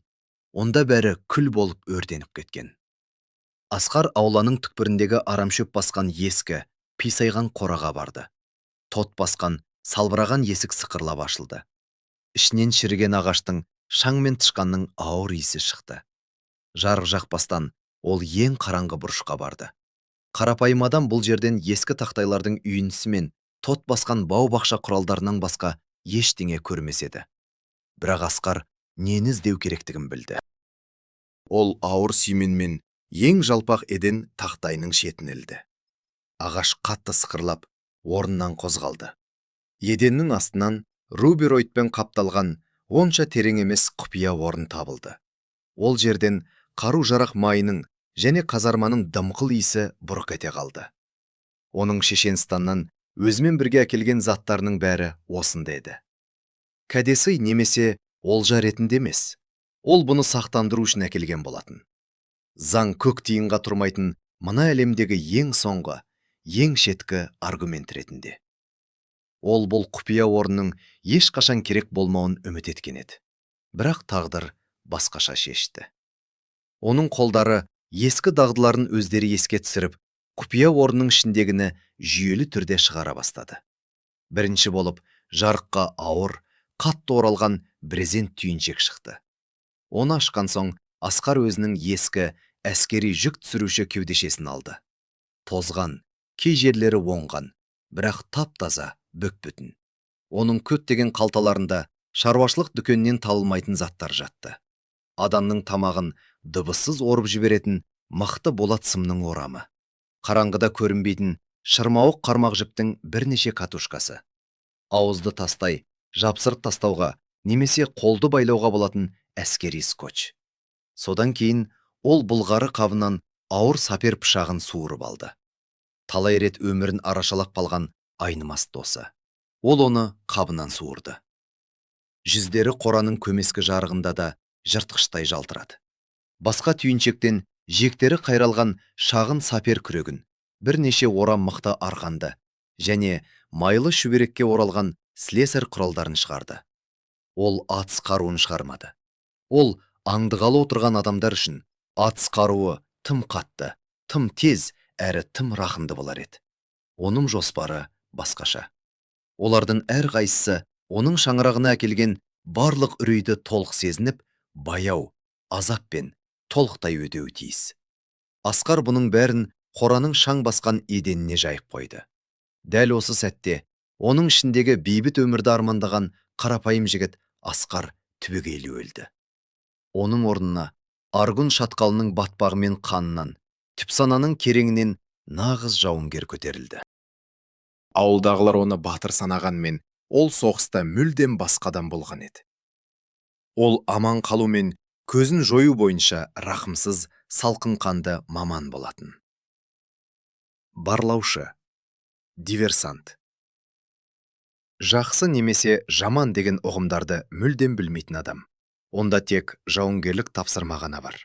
Онда бәрі күл болып өртеніп кеткен. Асқар ауланың түкпіріндегі арамшөп басқан ескі, қисайған қораға барды. Тот басқан, салбыраған есік сықырлап ашылды. Ішінен шіріген ағаштың, шаң мен тышқанның ауыр иісі шықты. Жарық жақпастан ол ең қараңғы бұрышқа барды. Қарапайым адам бұл жерден ескі тақтайлардың үйіндісі мен тот басқан бау-бақша құралдарынан басқа ештеңе көрмес еді. Бірақ Асқар нені іздеу керектігін білді. Ол ауыр сүйменмен ең жалпақ еден тақтайының шетін ілді. Ағаш қатты сықырлап, орнынан қозғалды. Еденнің астынан рубероидпен қапталған онша терең емес құпия орын табылды. Ол жерден қару-жарақ майының және казарманың дымқыл иісі бұрқ ете қалды. Оның Шешенстаннан өзімен бірге әкелген заттарының бәрі осында еді. Кәдесый немесе олжа ретінде емес. Ол бұны сақтандыру үшін әкелген болатын. Заң көк тиынға тұрмайтын мына әлемдегі ең соңғы, ең шеткі аргумент ретінде. Ол бұл құпия орнының ешқашан керек болмауын үміт еткен еді. Бірақ тағдыр басқаша шешті. Оның қолдары ескі дағдыларын өздері еске түсіріп, құпия орнының ішіндегіні жүйелі түрде шығара бастады. Бірінші болып жарыққа ауыр, қатты оралған брезент түйіншек шықты. Оны ашқан соң Асқар өзінің ескі әскери жүк түсіруші кеудешесін алды. Тозған, кей жерлері оңған, бірақ тап-таза, бүп-бүтін. Оның көптеген қалталарында шаруашылық дүкеннен табылмайтын заттар жатты. Адамның тамағын дыбыссыз орып жіберетін мықты болат сымның орамы. Қараңғыда көрінбейтін шырмауық қармақ жіптің бірнеше катушкасы. Ауызды тастай, жапсырып тастауға немесе қолды байлауға болатын әскери скотч. Содан кейін ол бұлғары қабынан ауыр сапер пышағын суырып алды. Талай рет өмірін арашалап қалған айнымас досы. Ол оны қабынан суырды. Жүздері қораның көмескі жарығында да жыртқыштай жалтырады. Басқа түйіншектен жиектері қайралған шағын сапер күрегін, бірнеше орам мықты арқанды және майлы шүберекке оралған слесарь құралдарын шығарды. Ол атыс қаруын шығармады. Ол аңдығалы отырған адамдар үшін атыс қаруы тым қатты, тым тез әрі тым рақымды болар еді. Оның жоспары басқаша. Олардың әрқайсысы оның шаңырағына әкелген барлық үрейді толық сезініп, баяу, азаппен толықтай өтеуі тиіс. Асқар бұның бәрін қораның шаң басқан еденіне жайып қойды. Дәл осы сәтте оның ішіндегі бейбіт өмірді армандаған қарапайым жігіт Асқар түбегейлі өлді. Оның орнына Аргун шатқалының батпағы мен қанынан, түпсананың кереңінен нағыз жауынгер көтерілді. Ауылдағылар оны батыр санағанмен, ол соғыста мүлдем басқа адам болған еді. Ол аман қалу мен көзін жою бойынша рақымсыз, салқын қанды маман болатын. Барлаушы, диверсант. Жақсы немесе жаман деген ұғымдарды мүлдем білмейтін адам. Онда тек жауынгерлік тапсырма ғана бар.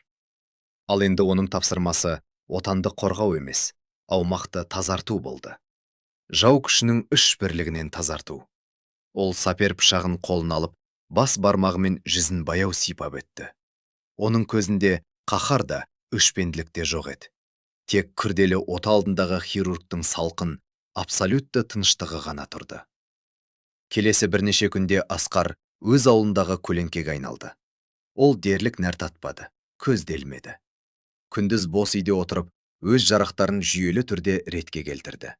Ал енді оның тапсырмасы отанды қорғау емес, аумақты тазарту болды. Жау күшінің үш бірлігінен тазарту. Ол сапер пышағын қолына алып, бас бармағымен жүзін баяу сипап өтті. Оның көзінде қаһар да, өшпенділік те жоқ еді. Тек күрделі ота алдындағы хирургтың салқын, абсолютті тыныштығы ғана тұрды. Келесі бірнеше күнде Асқар өз ауылындағы көлеңкеге айналды. Ол дерлік нәр татпады, көз де ілмеді. Күндіз бос үйде отырып, өз жарақтарын жүйелі түрде ретке келтірді.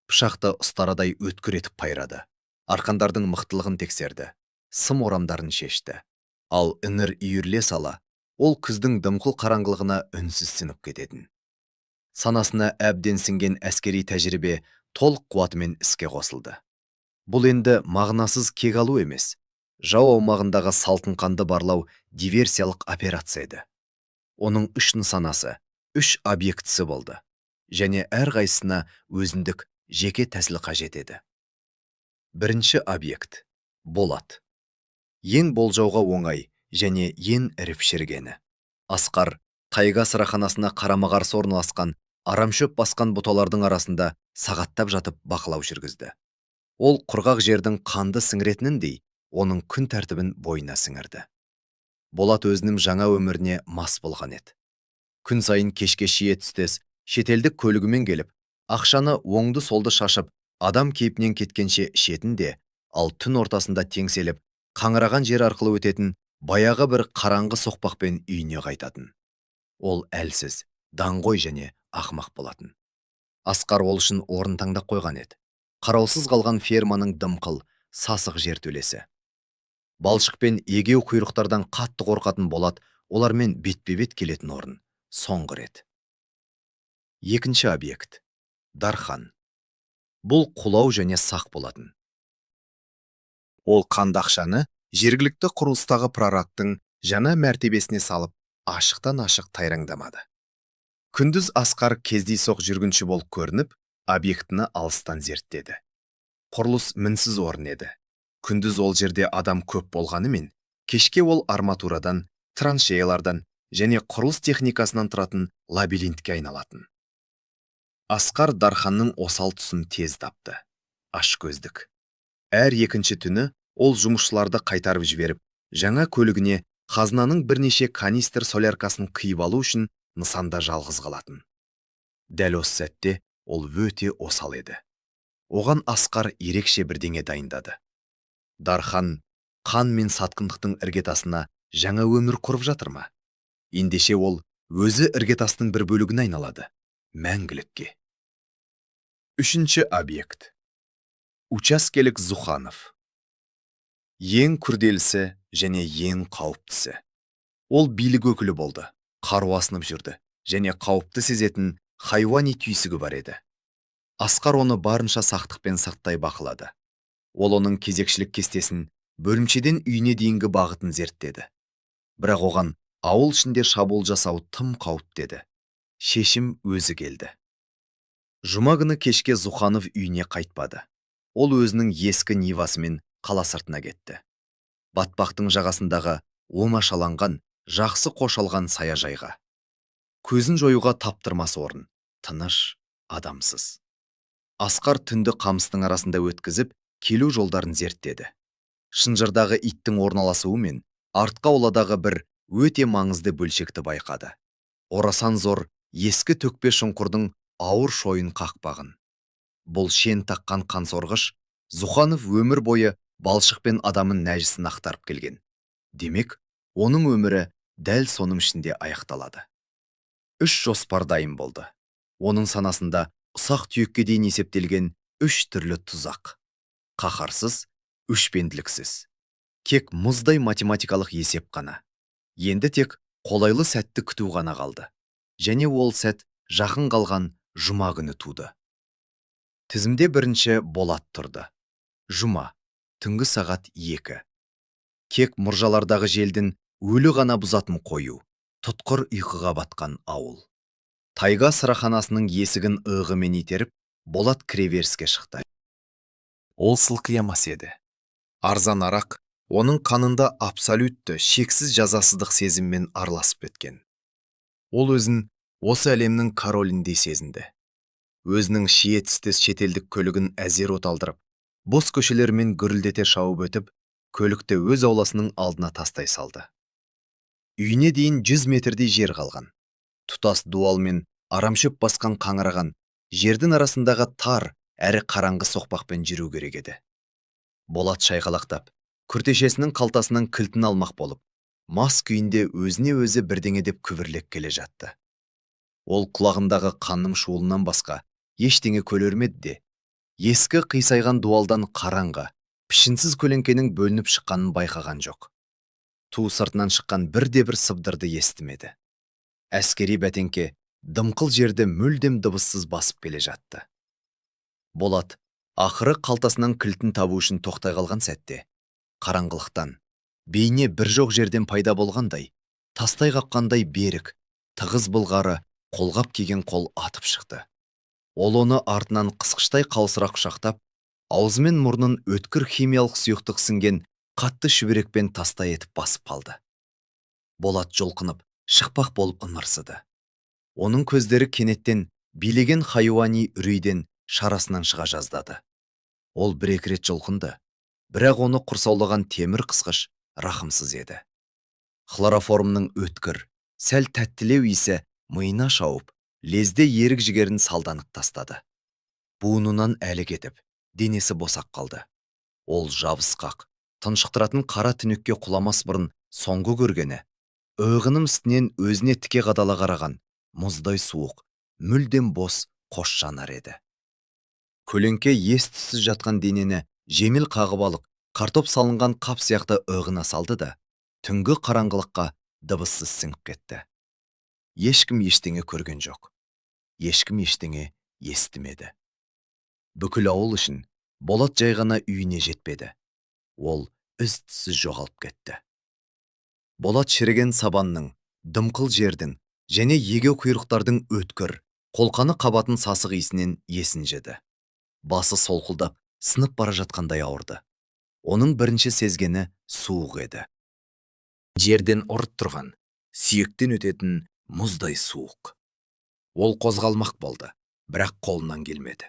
Пышақты ұстарадай өткір етіп қайрады. Арқандардың мықтылығын тексерді. Сым орамдарын шешті. Ал іңір үйіріле сала, ол күздің дымқыл қараңғылығына үнсіз сіңіп кететін. Санасына әбден сіңген әскери тәжірибе толық қуатымен іске қосылды. Бұл енді мағынасыз кек алу емес, жау аумағындағы салқынқанды барлау диверсиялық операция еді. Оның үш нысанасы, үш объектісі болды және әрқайсысына өзіндік жеке тәсіл қажет еді. Бірінші объект – Болат. Ең болжауға оңай және ең іріп шірігені. Асқар тайга сыраханасына қарама-қарсы орналасқан арамшөп басқан бұталардың арасында сағаттап жатып бақылау жүргізді. Ол құрғақ жердің қанды сіңіретініндей, оның күн тәртібін бойына сіңірді. Болат өзінің жаңа өміріне мас болған еді. Күн сайын кешке шие түстес шетелдік көлігімен келіп, ақшаны оңды-солды шашып, адам кейпінен кеткенше ішетін де, ал түн ортасында теңселіп, қаңыраған жер арқылы өтетін баяғы бір қараңғы соқпақпен үйіне қайтатын. Ол әлсіз, даңғой және ақымақ болатын. Асқар ол үшін орын таңдап қойған еді. Қараусыз қалған ферманың дымқыл, сасық жертөлесі. Балшық пен егеу құйрықтардан қатты қорқатын Болат олармен бетпе-бет келетін орын. Соңғы рет. Екінші объект. Дархан. Бұл құлау және сақ болатын. Ол қанды ақшаны жергілікті құрылыстағы прорабтың жаңа мәртебесіне салып, ашықтан ашық тайраңдамады. Күндіз Асқар кездейсоқ жүргінші болып көрініп, объектіні алыстан зерттеді. Құрылыс мінсіз орын еді. Күндіз ол жерде адам көп болғанымен, кешке ол арматурадан, траншеялардан және құрылыс техникасынан тұратын лабиринтке айналатын. Асқар Дарханның осал тұсын тез тапты. Ашкөздік. Әр екінші түні ол жұмысшыларды қайтарып жіберіп, жаңа көлігіне қазынаның бірнеше канистр соляркасын құйып алу үшін нысанда жалғыз қалатын. Дәл осы сәтте ол өте осал еді. Оған Асқар ерекше бірдеңе дайындады. Дархан қан мен сатқындықтың іргетасына жаңа өмір құрып жатыр ма? Ендеше ол өзі іргетастың бір бөлігіне айналады. Мәңгілікке. Үшінші объект. Учаскелік Зуханов. Ең күрделісі және ең қауіптісі. Ол билік өкілі болды, қару асынып жүрді және қауіпті сезетін хайуани түйсігі бар еді. Асқар оны барынша сақтықпен сырттай бақылады. Ол оның кезекшілік кестесін, бөлімшеден үйіне дейінгі бағытын зерттеді. Бірақ оған ауыл ішінде шабуыл жасау тым қауіпті еді. Шешім өзі келді. Жұма күні кешке Зуханов үйіне қайтпады. Ол өзінің ескі Нивасымен қала сыртына кетті. Батпақтың жағасындағы оңашаланған, жақсы қоршалған саяжайға. Көзін жоюға таптырмас орын, тыныш, адамсыз. Асқар түнді қамыстың арасында өткізіп, келу жолдарын зерттеді. Шынжырдағы иттің орналасуы мен артқы ауладағы бір өте маңызды бөлшекті байқады. Орасан зор ескі төкпе шұңқырдың ауыр шойын қақпағын. Бұл шен таққан қансорғыш Зуханов өмір бойы балшық пен адамын нәжісін ақтарып келген. Демек, оның өмірі дәл соның ішінде аяқталады. Үш жоспар дайын болды. Оның санасында ұсақ түйекке дейін есептелген үш түрлі тұзақ. Қаһарсыз, өшпенділіксіз. Кек мұздай математикалық есеп қана. Енді тек қолайлы сәтті күту ғана қалды. Және ол сәт жақын қалған жұма күні туды. Тізімде бірінші Болат тұрды. Жұма, түнгі сағат 2. Кек мұржалардағы желдің өлі ғана бұзатын қою, тұтқыр ұйқыға батқан ауыл. Тайга сыраханасының есігін ығымен итеріп, Болат кіреберіске шықты. Ол сылқиямас еді. Арзан арақ оның қанында абсолютті, шексіз жазасыздық сезіммен араласып кеткен. Ол өзін осы әлемнің короліндей сезінді. Өзінің шие түстес шетелдік көлігін әзер оталдырып, бос көшелермен гүрілдете шауып өтіп, көлікті өз ауласының алдына тастай салды. Үйіне дейін 100 метрдей жер қалған. Тұтас дуал мен арамшөп басқан қаңыраған жердің арасындағы тар әрі қараңғы соқпақпен жүру керек еді. Болат шайқалақтап, күртешесінің қалтасынан кілтін алмақ болып, мас күйінде өзіне өзі бірдеңе деп күбірлеп келе жатты. Ол құлағындағы қанның шуылынан басқа ештеңе көрмеді де, ескі қисайған дуалдан қараңғы, пішінсіз көлеңкенің бөлініп шыққанын байқаған жоқ. Ту сыртынан шыққан бірде-бір сыбдырды естімеді. Әскери бәтеңке дымқыл жерді мүлдем дыбыссыз басып келе жатты. Болат ақыры қалтасынан кілтін табу үшін тоқтай қалған сәтте, қараңғылықтан, бейне бір жоқ жерден пайда болғандай, тастай қаққандай берік, тығыз былғары қолғап киген қол атып шықты. Ол оны артынан қысқыштай қалысыра құшақтап, аузы мен мұрнын өткір химиялық сұйықтық сіңген қатты шүберекпен тастай етіп басып қалды. Болат жұлқынып, шықпақ болып ыңырсыды. Оның көздері кенеттен билеген хайуани үрейден шарасынан шыға жаздады. Ол бір-екі рет жұлқынды, бірақ оны құрсаулаған темір қысқыш рақымсыз еді. Хлороформның өткір, сәл тәттілеу иісі миына шауып, лезде ерік-жігерін салданып тастады. Буынынан әлі кетіп, денесі босап қалды. Ол жабысқақ, тұншықтыратын қара түнекке құламас бұрын соңғы көргені, иығының үстінен өзіне тіке қадала қараған, мұздай суық, мүлдем бос қос жанар еді. Көлеңке ес-түссіз жатқан денені жеміл қағып алып, картоп салынған қап сияқты иығына салды да, түнгі қараңғылыққа дыбыссыз сіңіп кетті. Ешкім ештеңе көрген жоқ. Ешкім ештеңе естімеді. Бүкіл ауыл үшін Болат жай ғана үйіне жетпеді. Ол із-түссіз жоғалып кетті. Болат шіріген сабанның, дымқыл жердің және егеу құйрықтардың өткір, қолқаны қабатын сасық иісінен есін жиды. Басы солқылдап, сынып бара жатқандай ауырды. Оның бірінші сезгені суық еді. Жерден ұрып тұрған, сүйектен өтетін мұздай суық. Ол қозғалмақ болды, бірақ қолынан келмеді.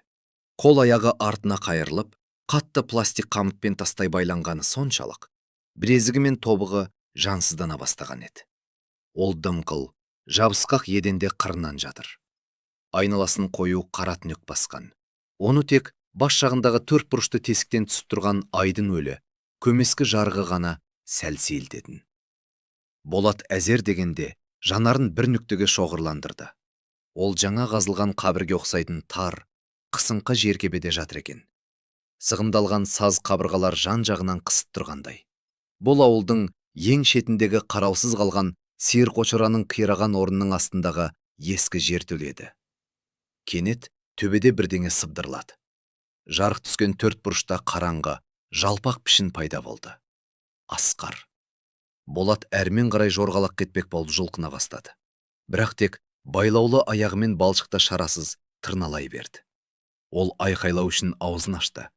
Қол аяғы артына қайырылып, қатты пластик қамытпен тастай байланғаны соншалық, білезігі мен тобығы жансыздана бастаған еді. Ол дымқыл, жабысқақ еденде қырынан жатыр. Айналасын қою қара түнек басқан. Оны тек бас жағындағы төрт бұрышты тесіктен түсіп тұрған айдың өлі, көмескі жарығы ғана сәл сейілтетін. Болат әзер дегенде жанарын бір нүктеге шоғырландырды. Ол жаңа қазылған қабірге ұқсайтын тар, қысыңқы жеркепеде жатыр екен. Сығымдалған саз қабырғалар жан-жағынан қысып тұрғандай. Бұл ауылдың ең шетіндегі қараусыз қалған сиыр қошыраның қираған орнының астындағы ескі жертөле еді. Кенет төбеде бірдеңе сыбдырлады. Жарық түскен төрт бұрышта қараңғы, жалпақ пішін пайда болды. Асқар. Болат әрмен қарай жорғалақ кетпек болып жұлқына бастады. Бірақ тек байлаулы аяғымен балшықта шарасыз тырналай берді. Ол айқайлау үшін аузын ашты.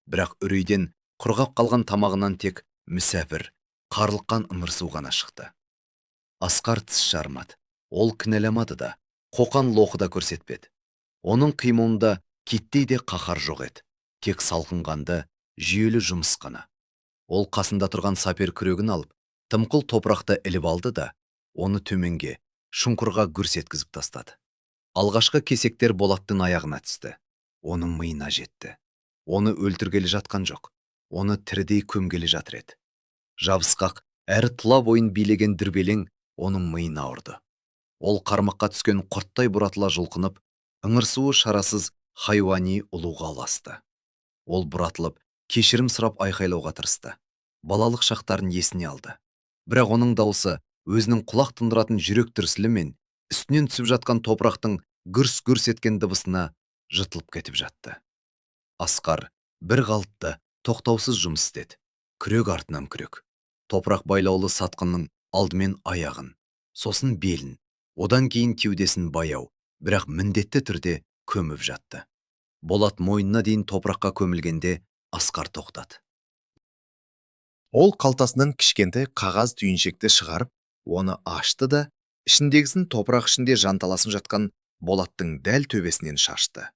Бірақ үрейден құрғап қалған тамағынан тек мүсәпір, қарлыққан ыңырсу ғана шықты. Асқар тіс жармады. Ол кінәламады да, қоқан лоқы да көрсетпеді. Оның қимылында киттей де қаһар жоқ еді. Тек салқынқанды, жүйелі жұмыс қана. Ол қасында тұрған сапер күрегін алып, дымқыл топырақты іліп алды да, оны төменге, шұңқырға гүрс еткізіп тастады. Алғашқы кесектер Болаттың аяғына түсті. Оның миына жетті. Оны өлтіргелі жатқан жоқ. Оны тірідей көмгелі жатыр еді. Жабысқақ, әрі тұла бойын билеген дүрбелең оның миына ұрды. Ол қармаққа түскен құрттай бұратыла жұлқынып, ыңырсуы шарасыз хайуани ұлуға ұласты. Ол бұратылып, кешірім сұрап айқайлауға тырысты. Балалық шақтарын есіне алды. Бірақ оның даусы өзінің құлақ тұндыратын жүрек дүрсілі мен үстінен түсіп жатқан топырақтың гүрс-гүрс еткен дыбысына жытылып кетіп жатты. Асқар бір қалыпты, тоқтаусыз жұмыс істеді. Күрек артынан күрек. Топырақ байлаулы сатқынның алдымен аяғын, сосын белін, одан кейін кеудесін баяу, бірақ міндетті түрде көміп жатты. Болат мойнына дейін топыраққа көмілгенде Асқар тоқтады. Ол қалтасынан кішкентай қағаз түйіншекті шығарып, оны ашты да, ішіндегісін топырақ ішінде жанталасып жатқан Болаттың дәл төбесінен шашты.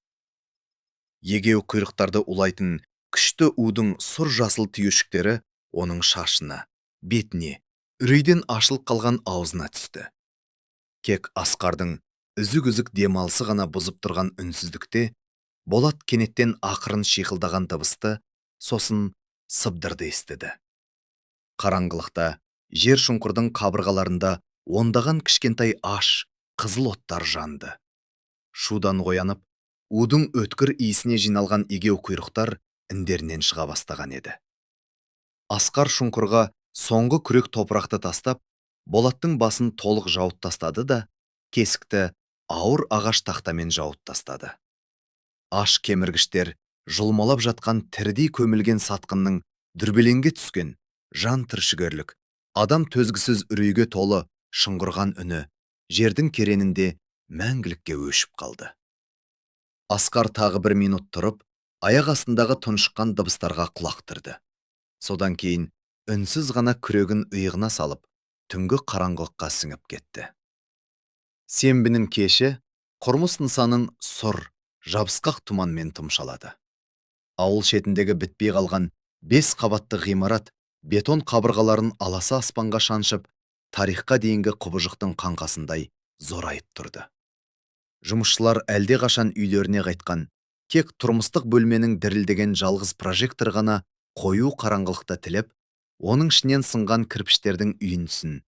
Егеу құйрықтарды улайтын күшті удың сұр жасыл түйіршіктері оның шашына, бетіне, үрейден ашылып қалған аузына түсті. Кек Асқардың үзік-үзік демалысы ғана бұзып тұрған үнсіздікте Болат кенеттен ақырын шиқылдаған дыбысты, сосын сыбдырды естіді. Қараңғылықта жер шұңқырдың қабырғаларында ондаған кішкентай аш, қызыл оттар жанды. Шудан оянып, удың өткір иісіне жиналған егеу құйрықтар індерінен шыға бастаған еді. Асқар шұңқырға соңғы күрек топырақты тастап, Болаттың басын толық жауып тастады да, кесікті ауыр ағаш тақтамен жауып тастады. Аш кеміргіштер жұлмалап жатқан тірідей көмілген сатқынның дүрбелеңге түскен, жан түршігерлік, адам төзгісіз үрейге толы шыңғырған үні жердің керенінде мәңгілікке өшіп қалды. Асқар тағы бір минут тұрып, аяқ астындағы тұншыққан дыбыстарға құлақ түрді. Содан кейін үнсіз ғана күрегін иығына салып, түнгі қараңғылыққа сіңіп кетті. Сенбінің кеші құрмыс нысанын сұр, жабысқақ тұманмен тұмшалады. Ауыл шетіндегі бітпей қалған бес қабатты ғимарат бетон қабырғаларын аласа аспанға шаншып, тарихқа дейінгі құбыжықтың қаңқасындай зорайып тұрды. Жұмысшылар әлдеқашан үйлеріне қайтқан, тек тұрмыстық бөлменің дірілдеген жалғыз прожектор ғана қою қараңғылықты тіліп, оның ішінен сынған кірпіштердің үйіндісін,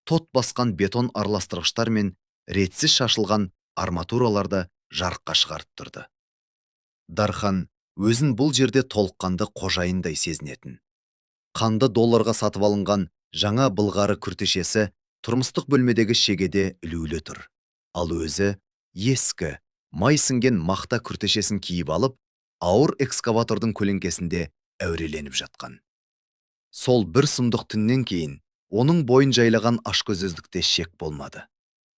тот басқан бетон араластырғыштар мен ретсіз шашылған арматураларды жарыққа шығарып тұрды. Дархан өзін бұл жерде толыққанды қожайындай сезінетін. Қанды долларға сатып алынған жаңа былғары күртешесі тұрмыстық бөлмедегі шегеде ілулі тұр. Ал өзі ескі, май сіңген мақта күртешесін киіп алып, ауыр экскаватордың көлеңкесінде әуреленіп жатқан. Сол бір сұмдық түннен кейін оның бойын жайлаған ашкөздікте шек болмады.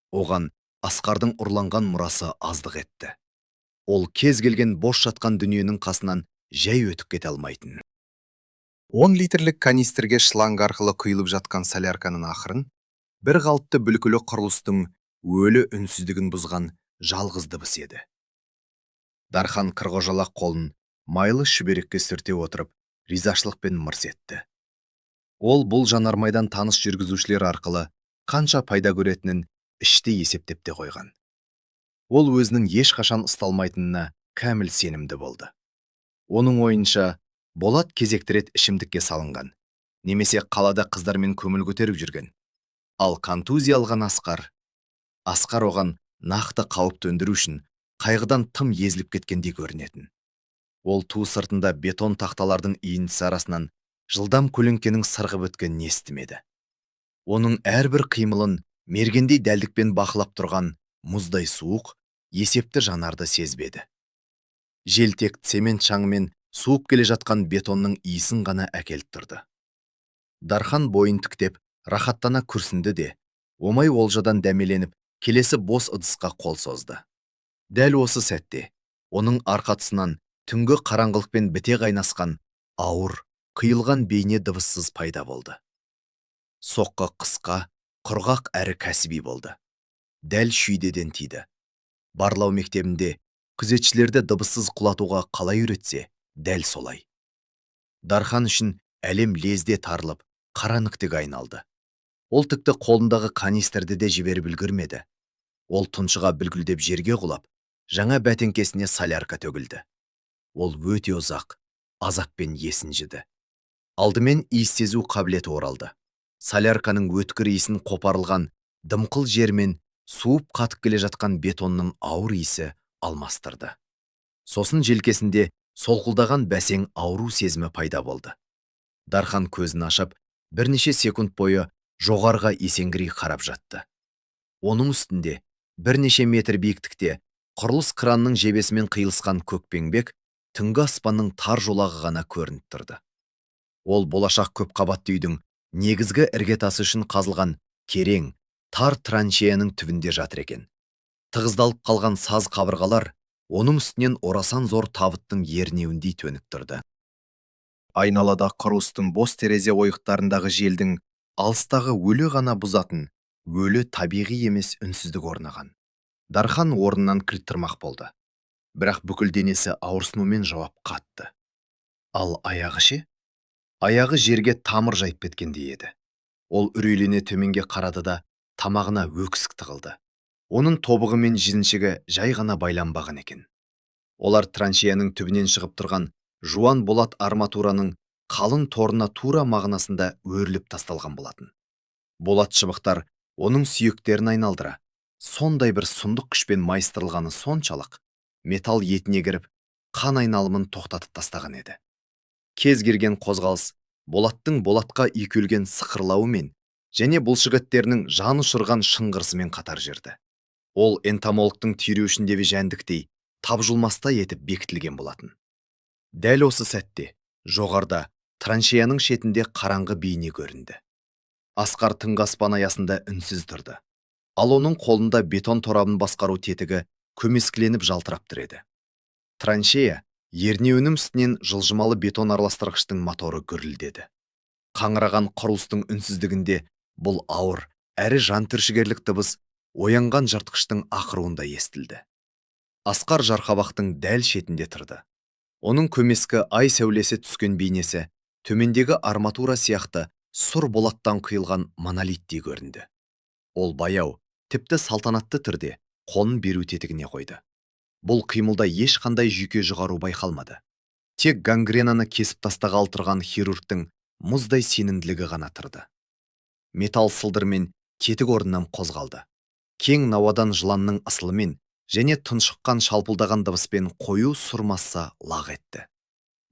Оған Асқардың ұрланған мұрасы аздық етті. Ол кез келген бос жатқан дүниенің қасынан жай өтіп кете алмайтын. 10 литрлік канистрге шланг арқылы құйылып жатқан солярканың ақырын, бір қалыпты бүлкілі құрылыстың өлі үнсіздігін бұзған жалғыз дыбыс еді. Дархан қырғожалақ қолын майлы шүберекке сүрте отырып, ризашылықпен мырс етті. Ол бұл жанармайдан таныс жүргізушілер арқылы қанша пайда көретінін іштей есептеп те қойған. Ол өзінің ешқашан ұсталмайтынына кәміл сенімді болды. Оның ойынша, Болат кезекті рет ішімдікке салынған, немесе қалада қыздармен көңіл көтеріп жүрген. Ал контузия алған Асқар оған нақты қауіп төндіру үшін қайғыдан тым езіліп кеткендей көрінетін. Ол ту сыртында бетон тақталардың иіндісі арасынан жылдам көлеңкенің сырғып өткенін естімеді. Оның әрбір қимылын мергендей дәлдікпен бақылап тұрған мұздай суық, есепті жанарды сезбеді. Жел тек цемент шаңымен суып келе жатқан бетонның иісін ғана әкеліп тұрды. Дархан бойын тіктеп, рахаттана күрсінді де, оңай олжадан дәмеленіп, келесі бос ыдысқа қол созды. Дәл осы сәтте оның арқа тұсынан түнгі қараңғылықпен біте қайнасқан ауыр, қиылған бейне дыбыссыз пайда болды. Соққы қысқа, құрғақ әрі кәсіби болды. Дәл шүйдеден тиді. Барлау мектебінде күзетшілерді дыбыссыз құлатуға қалай үйретсе, дәл солай. Дархан үшін әлем лезде тарылып, қара нүктеге айналды. Ол тіпті қолындағы канистрді де жіберіп үлгермеді. Ол тұншыға бүлкілдеп жерге құлап, жаңа бәтеңкесіне солярка төгілді. Ол өте ұзақ, азаппен есін жиды. Алдымен иіс сезу қабілеті оралды. Солярканың өткір иісін қопарылған дымқыл жермен суып қатып келе жатқан бетонның ауыр иісі алмастырды. Сосын желкесінде солқылдаған бәсең ауру сезімі пайда болды. Дархан көзін ашып, бірнеше секунд бойы жоғарыға есеңгірей қарап жатты. Оның үстінде бірнеше метр биіктікте құрылыс кранның жебесімен қиылысқан көкпеңбек түнгі аспанның тар жолағы ғана көрініп тұрды. Ол болашақ көпқабатты үйдің негізгі іргетасы үшін қазылған керең, тар траншеяның түбінде жатыр екен. Тығыздалып қалған саз қабырғалар оның үстінен орасан зор табыттың ернеуіндей төніп тұрды. Айналада құрылыстың бос терезе ойықтарындағы желдің алыстағы өлі ғана бұзатын, өлі табиғи емес үнсіздік орнаған. Дархан орнынан кілт тұрмақ болды. Бірақ бүкіл денесі ауырсынумен жауап қатты. Ал аяғы ше? Аяғы жерге тамыр жайып кеткендей еді. Ол үрейлене төменге қарады да, тамағына өксік тығылды. Оның тобығы мен жіліншігі жай ғана байланбаған екен. Олар траншеяның түбінен шығып тұрған жуан болат арматураның қалың торына тура мағынасында өріліп тасталған болатын. Болат шыбықтар оның сүйектерін айналдыра, сондай бір сұмдық күшпен майыстырылғаны соншалық, металл етіне кіріп, қан айналымын тоқтатып тастаған еді. Кез келген қозғалыс болаттың болатқа үйкелген сықырлауымен және бұлшықеттерінің жан ұшырған шыңғырысымен қатар жүрді. Ол энтомологтың түйреуішіндегі жәндіктей тапжылмастай етіп бекітілген болатын. Дәл осы сәтте жоғарыда траншеяның шетінде қараңғы бейне көрінді. Асқар түнгі аспан аясында үнсіз тұрды. Ал оның қолында бетон торабын басқару тетігі көмескіленіп жалтырап тұр еді. Траншея ернеуінің үстінен жылжымалы бетон араластырғыштың моторы гүрілдеді. Қаңыраған құрылыстың үнсіздігінде бұл ауыр, әрі жантүршігерлік дыбыс оянған жыртқыштың ақыруындай естілді. Асқар жарқабақтың дәл шетінде тұрды. Оның көмескі ай сәулесі түскен бейнесі төмендегі арматура сияқты сұр болаттан құйылған монолиттей көрінді. Ол баяу, тіпті салтанатты түрде қолын беру тетігіне қойды. Бұл қимылда ешқандай жүйке жұғару байқалмады. Тек гангренаны кесіп тастағалы тұрған хирургтың мұздай сенімділігі ғана тұрды. Металл сылдырмен тетік орнынан қозғалды. Кең науадан жыланның ысылымен және тұншыққан шалпылдаған дыбыспен қою сұр масса лақ етті.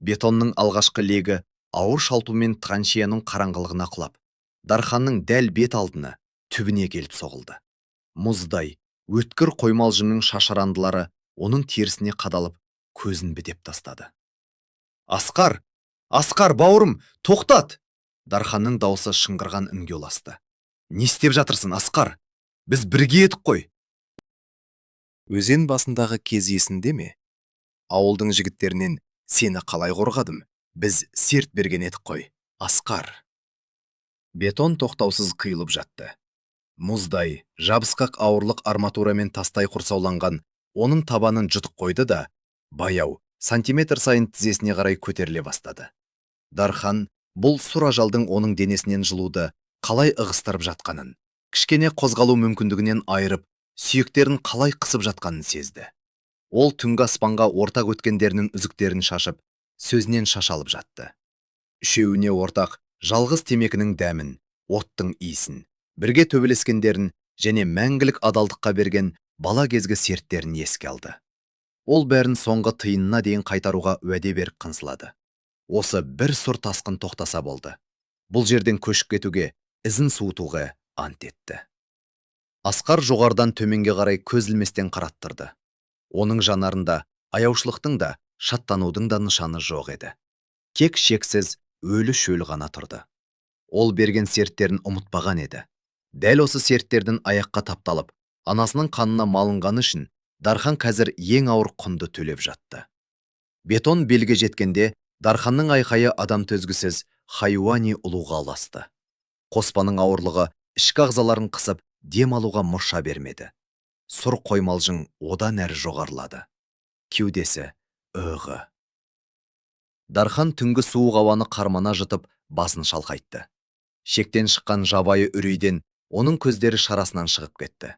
Бетонның алғашқы легі ауыр шалпумен траншеяның қараңғылығына құлап, Дарханның дәл бет алдына, түбіне келіп соғылды. Мұздай, өткір қоймалжыңның шашырандылары оның терісіне қадалып, көзін бітеп тастады. «Асқар! Асқар, бауырым, тоқтат!» Дарханның даусы шыңғырған үнге ұласты. «Не істеп жатырсың, Асқар? Біз бірге едік қой!» Өзен басындағы кез есінде ме? Ауылдың жігіттерінен сені қалай қорғадым? Біз серт берген едік қой, Асқар. Бетон тоқтаусыз қиылып жатты. Мұздай, жабысқақ ауырлық арматурамен тастай құрсауланған оның табанын жұтып қойды да, баяу, сантиметр сайын тізесіне қарай көтеріле бастады. Дархан бұл сұр ажалдың оның денесінен жылуды қалай ығыстырып жатқанын, кішкене қозғалу мүмкіндігінен айырып, сүйектерін қалай қысып жатқанын сезді. Ол түнгі аспанға ортақ өткендерінің үзіктерін шашып, сөзінен шашалып жатты. Үшеуіне ортақ жалғыз темекінің дәмін, оттың иісін, бірге төбелескендерін және мәңгілік адалдыққа берген бала кезгі серттерін еске алды. Ол бәрін соңғы тиынына дейін қайтаруға уәде беріп қынсылады. Осы бір сұр тасқын тоқтаса болды. Бұл жерден көшіп кетуге, ізін суытуға ант етті. Асқар жоғарыдан төменге қарай көз ілместен қараттырды. Оның жанарында аяушылықтың да, шаттанудың да нышаны жоқ еді. Тек шексіз өлі шөл ғана тұрды. Ол берген серттерін ұмытпаған еді. Дәл осы серттердің аяққа тапталып, анасының қанына малынғаны үшін Дархан қазір ең ауыр құнды төлеп жатты. Бетон белге жеткенде Дарханның айқайы адам төзгісіз хайуани ұлуға ұласты. Қоспаның ауырлығы ішкі ағзаларын қысып, дем алуға мұрша бермеді. Сұр қоймалжың одан әрі жоғарылады. Кеудесі, ығы. Дархан түнгі суық ауаны қармана жұтып, басын шалқайтты. Шектен шыққан жабайы үрейден оның көздері шарасынан шығып кетті.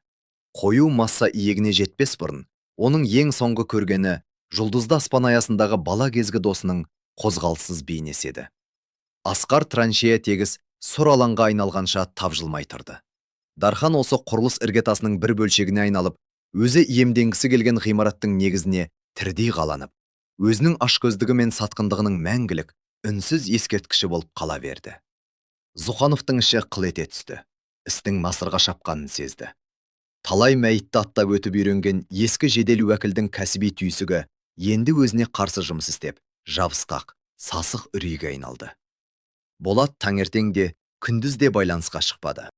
Қою масса иегіне жетпес бұрын, оның ең соңғы көргені жұлдызды аспан аясындағы бала кезгі досының қозғалыссыз бейнесі еді. Асқар траншея тегіс сұр алаңға айналғанша тапжылмай тұрды. Дархан осы құрылыс іргетасының бір бөлшегіне айналып, өзі иемденгісі келген ғимараттың негізіне тірідей қаланып, өзінің ашкөздігі мен сатқындығының мәңгілік, үнсіз ескерткіші болып қала берді. Зұқановтың іші қыл ете түсті. Істің масырға шапқанын сезді. Талай мәйітті аттап өтіп үйренген ескі жедел уәкілдің кәсіби түйсігі енді өзіне қарсы жұмыс істеп, жабысқақ, сасық үрейге айналды. Болат таңертең де, күндіз де байланысқа шықпады.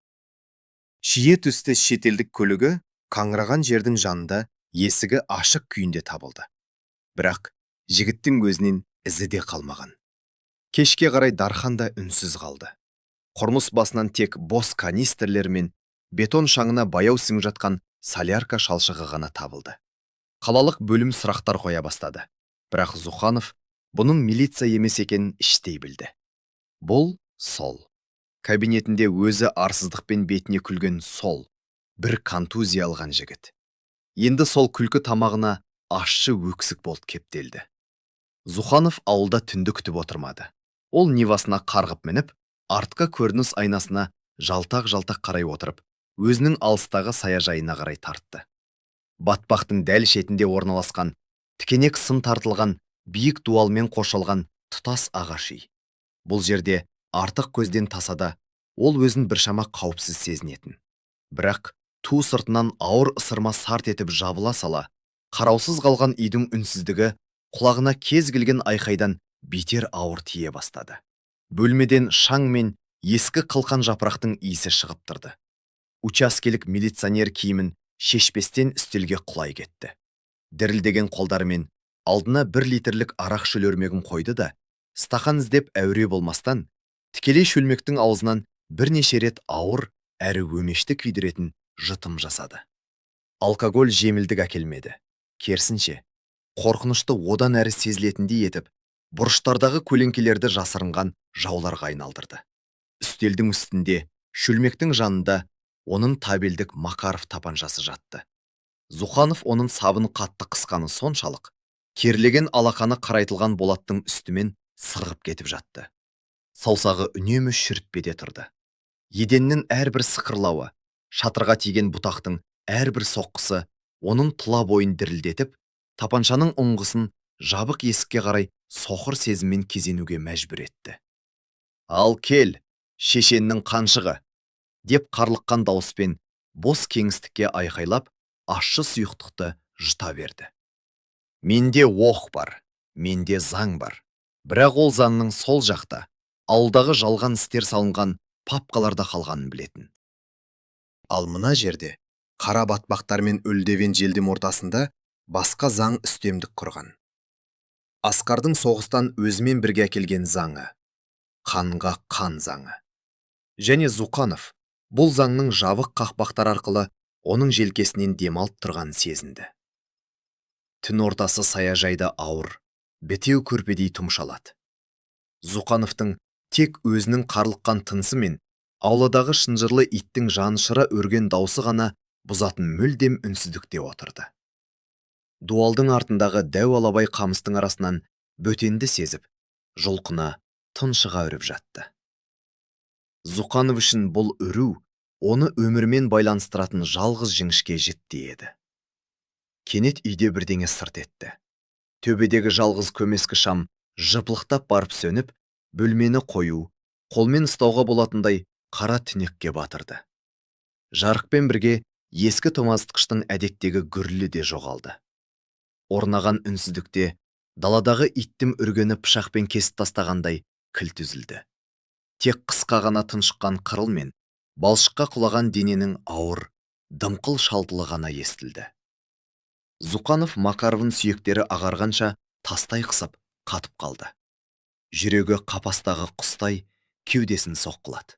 Шие түсті шетелдік көлігі қаңыраған жердің жанында есігі ашық күйінде табылды. Бірақ жігіттің өзінен ізі де қалмаған. Кешке қарай Дархан да үнсіз қалды. Құрылыс басынан тек бос канистрлер мен бетон шаңына баяу сіңіп жатқан солярка шалшығы ғана табылды. Қалалық бөлім сұрақтар қоя бастады. Бірақ Зуханов бұның милиция емес екенін іштей білді. Бұл сол. Кабинетінде өзі арсыздықпен бетіне күлген сол, бір контузия алған жігіт. Енді сол күлкі тамағына ащы өксік болып кептелді. Зуханов ауылда түнді күтіп отырмады. Ол Нивасына қарғып мініп, артқы көрініс айнасына жалтақ-жалтақ қарай отырып, өзінің алыстағы саяжайына қарай тартты. Батпақтың дәл шетінде орналасқан, тікенек сым тартылған, биік дуалмен қоршалған тұтас ағаш үй. Бұл жерде артық көзден тасада ол өзін біршама қауіпсіз сезінетін. Бірақ ту сыртынан ауыр ысырма сарт етіп жабыла сала, қараусыз қалған үйдің үнсіздігі құлағына кез келген айқайдан бетер ауыр тие бастады. Бөлмеден шаң мен ескі қылқан жапырақтың иісі шығып тұрды. Учаскелік милиционер киімін шешпестен үстелге құлай кетті. Дірілдеген қолдарымен алдына 1 литрлік арақ шөлмегін қойды да, стақан іздеп әуре болмастан, тікелей шөлмектің аузынан бірнеше рет ауыр әрі өңешті күйдіретін жұтым жасады. Алкоголь жеңілдік әкелмеді. Керісінше, Қорқынышты одан әрі сезілетіндей етіп, бұрыштардағы көлеңкелерді жасырынған жауларға айналдырды. Үстелдің үстінде, шөлмектің жанында оның табельдік Макаров тапаншасы жатты. Зуханов оның сабын қатты қысқаны соншалық, керлеген алақаны қарайтылған болаттың үстімен сырғып кетіп жатты. Саусағы үнемі шүртпеде тұрды. Еденнің әрбір сықырлауы, шатырға тиген бұтақтың әрбір соққысы оның тұла бойын дірілдетіп, тапаншаның ұңғысын жабық есікке қарай соқыр сезіммен кезенуге мәжбүр етті. «Ал кел, шешеннің қаншығы!» деп қарлыққан дауыспен бос кеңістікке айқайлап, ащы сұйықтықты жұта берді. «Менде оқ бар, менде заң бар. Бірақ ол заңның сол жақта, ауылдағы жалған істер салынған папкаларда қалғанын білетін. Ал мына жерде, қара батпақтар мен үлдеген желдің ортасында басқа заң үстемдік құрған. Асқардың соғыстан өзімен бірге әкелген заңы. Қанға қан заңы. Және Зуқанов бұл заңның жабық қақпақтар арқылы оның желкесінен демалып тұрғанын сезінді. Түн ортасы саяжайда ауыр, бітеу көрпедей тұмшалады. Зуқановтың тек өзінің қарлыққан тынысы мен ауладағы шынжырлы иттің жанұшыра үрген даусы ғана бұзатын мүлдем үнсіздікте отырды. Дуалдың артындағы дәу алабай қамыстың арасынан бөтенді сезіп, жұлқына, тұншыға үріп жатты. Зуқанов үшін бұл үру оны өмірмен байланыстыратын жалғыз жіңішке жіптей еді. Кенет үйде бірдеңе сырт етті. Төбедегі жалғыз көмескі шам жыпылықтап барып сөніп, бөлмені қою, қолмен ұстауға болатындай қара түнекке батырды. Жарықпен бірге ескі тоңазытқыштың әдеттегі гүрілі де жоғалды. Орнаған үнсіздікте даладағы иттің үргені пышақпен кесіп тастағандай кілт үзілді. Тек қысқа ғана тұншыққан қырыл мен балшыққа құлаған дененің ауыр, дымқыл шалтылы ғана естілді. Зуқанов Макаровын сүйектері ағарғанша тастай қысып, қатып қалды. Жүрегі қапастағы құстай кеудесін соққылады.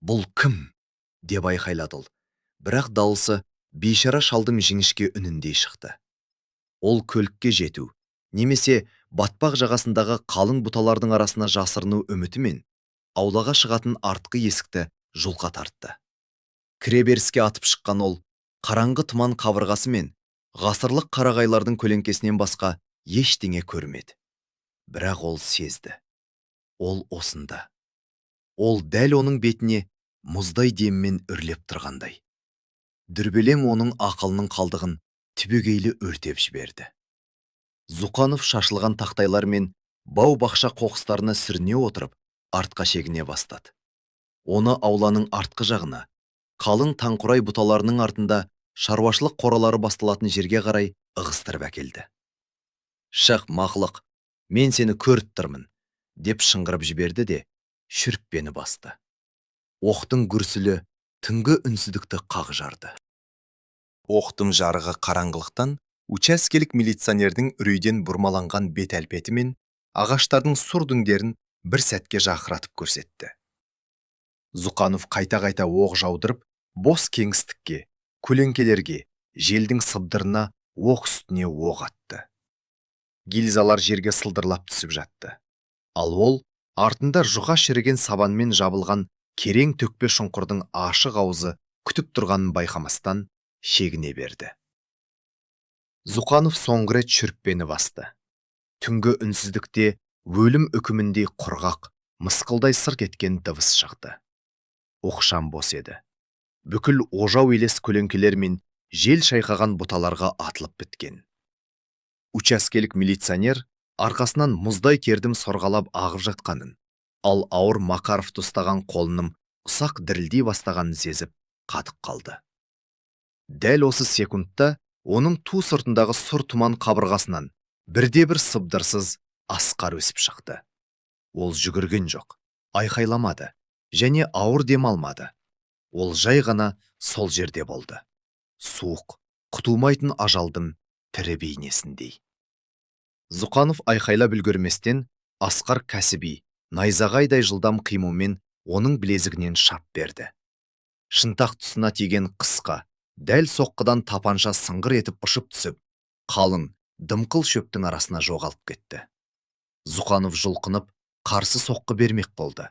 «Бұл кім?» деп айқайлады ол, бірақ дауысы бейшара шалдың жіңішке үніндей шықты. Ол көлікке жету немесе батпақ жағасындағы қалың бұталардың арасына жасырыну үмітімен аулаға шығатын артқы есікті жұлқа тартты. Кіреберіске атып шыққан ол қараңғы тұман қабырғасы мен ғасырлық қарағайлардың көлеңкесінен басқа ештеңе көрмеді. Бірақ ол сезді. Ол осында. Ол дәл оның бетіне мұздай деммен үрлеп тұрғандай. Дүрбелең оның ақылының қалдығын түбегейлі өртеп жіберді. Зуқанов шашылған тақтайлар мен бау-бақша қоқыстарына сүріне отырып, артқа шегіне бастады. Оны ауланың артқы жағына, қалың таңқурай бұталарының артында шаруашылық қоралары басталатын жерге қарай ығыстырып әкелді. «Шық, мақлық, мен сені көріп тұрмын», деп шыңғырып жіберді де, шүріппені басты. Оқтың гүрсілі түнгі үнсіздікті қақ жарды. Оқтың жарығы қараңғылықтан учаскелік милиционердің үрейден бұрмаланған бет әлпеті мен ағаштардың сұр діңдерін бір сәтке жарқыратып көрсетті. Зұқанов қайта-қайта оқ жаудырып, бос кеңістікке, көлеңкелерге, желдің сыбдырына оқ үстіне оқ атты. Гильзалар жерге сылдырлап түсіп жатты. Ал ол артында жұқа шіріген сабанмен жабылған керең төкпе шұңқырдың ашық аузы күтіп тұрғанын байқамастан шегіне берді. Зуқанов соңғы рет шүріппені басты. Түнгі үнсіздікте өлім үкіміндей құрғақ, мысқылдай сырқ еткен дыбыс шықты. Оқшам бос еді. Бүкіл ожау елес көлеңкелер мен жел шайқаған бұталарға атылып біткен. Учаскелік милиционер арқасынан мұздай кердім сорғалап ағып жатқанын, ал ауыр Макаровты ұстаған қолының ұсақ дірілдей бастағанын сезіп, қатып қалды. Дәл осы секундта оның ту сыртындағы сұр тұман қабырғасынан бірде-бір сыбдырсыз Асқар өсіп шықты. Ол жүгірген жоқ, айқайламады және ауыр дем алмады. Ол жай ғана сол жерде болды. Суық, құтылмайтын ажалдың тірі бейнесіндей. Зұқанов айқайлап үлгерместен, Асқар кәсіби, найзағайдай жылдам қимылмен оның білезігінен шап берді. Шынтақ тұсына тиген қысқа, дәл соққыдан тапанша сыңғыр етіп ұшып түсіп, қалың, Дымқыл шөптің арасына жоғалып кетті. Зұқанов жұлқынып, қарсы соққы бермек болды.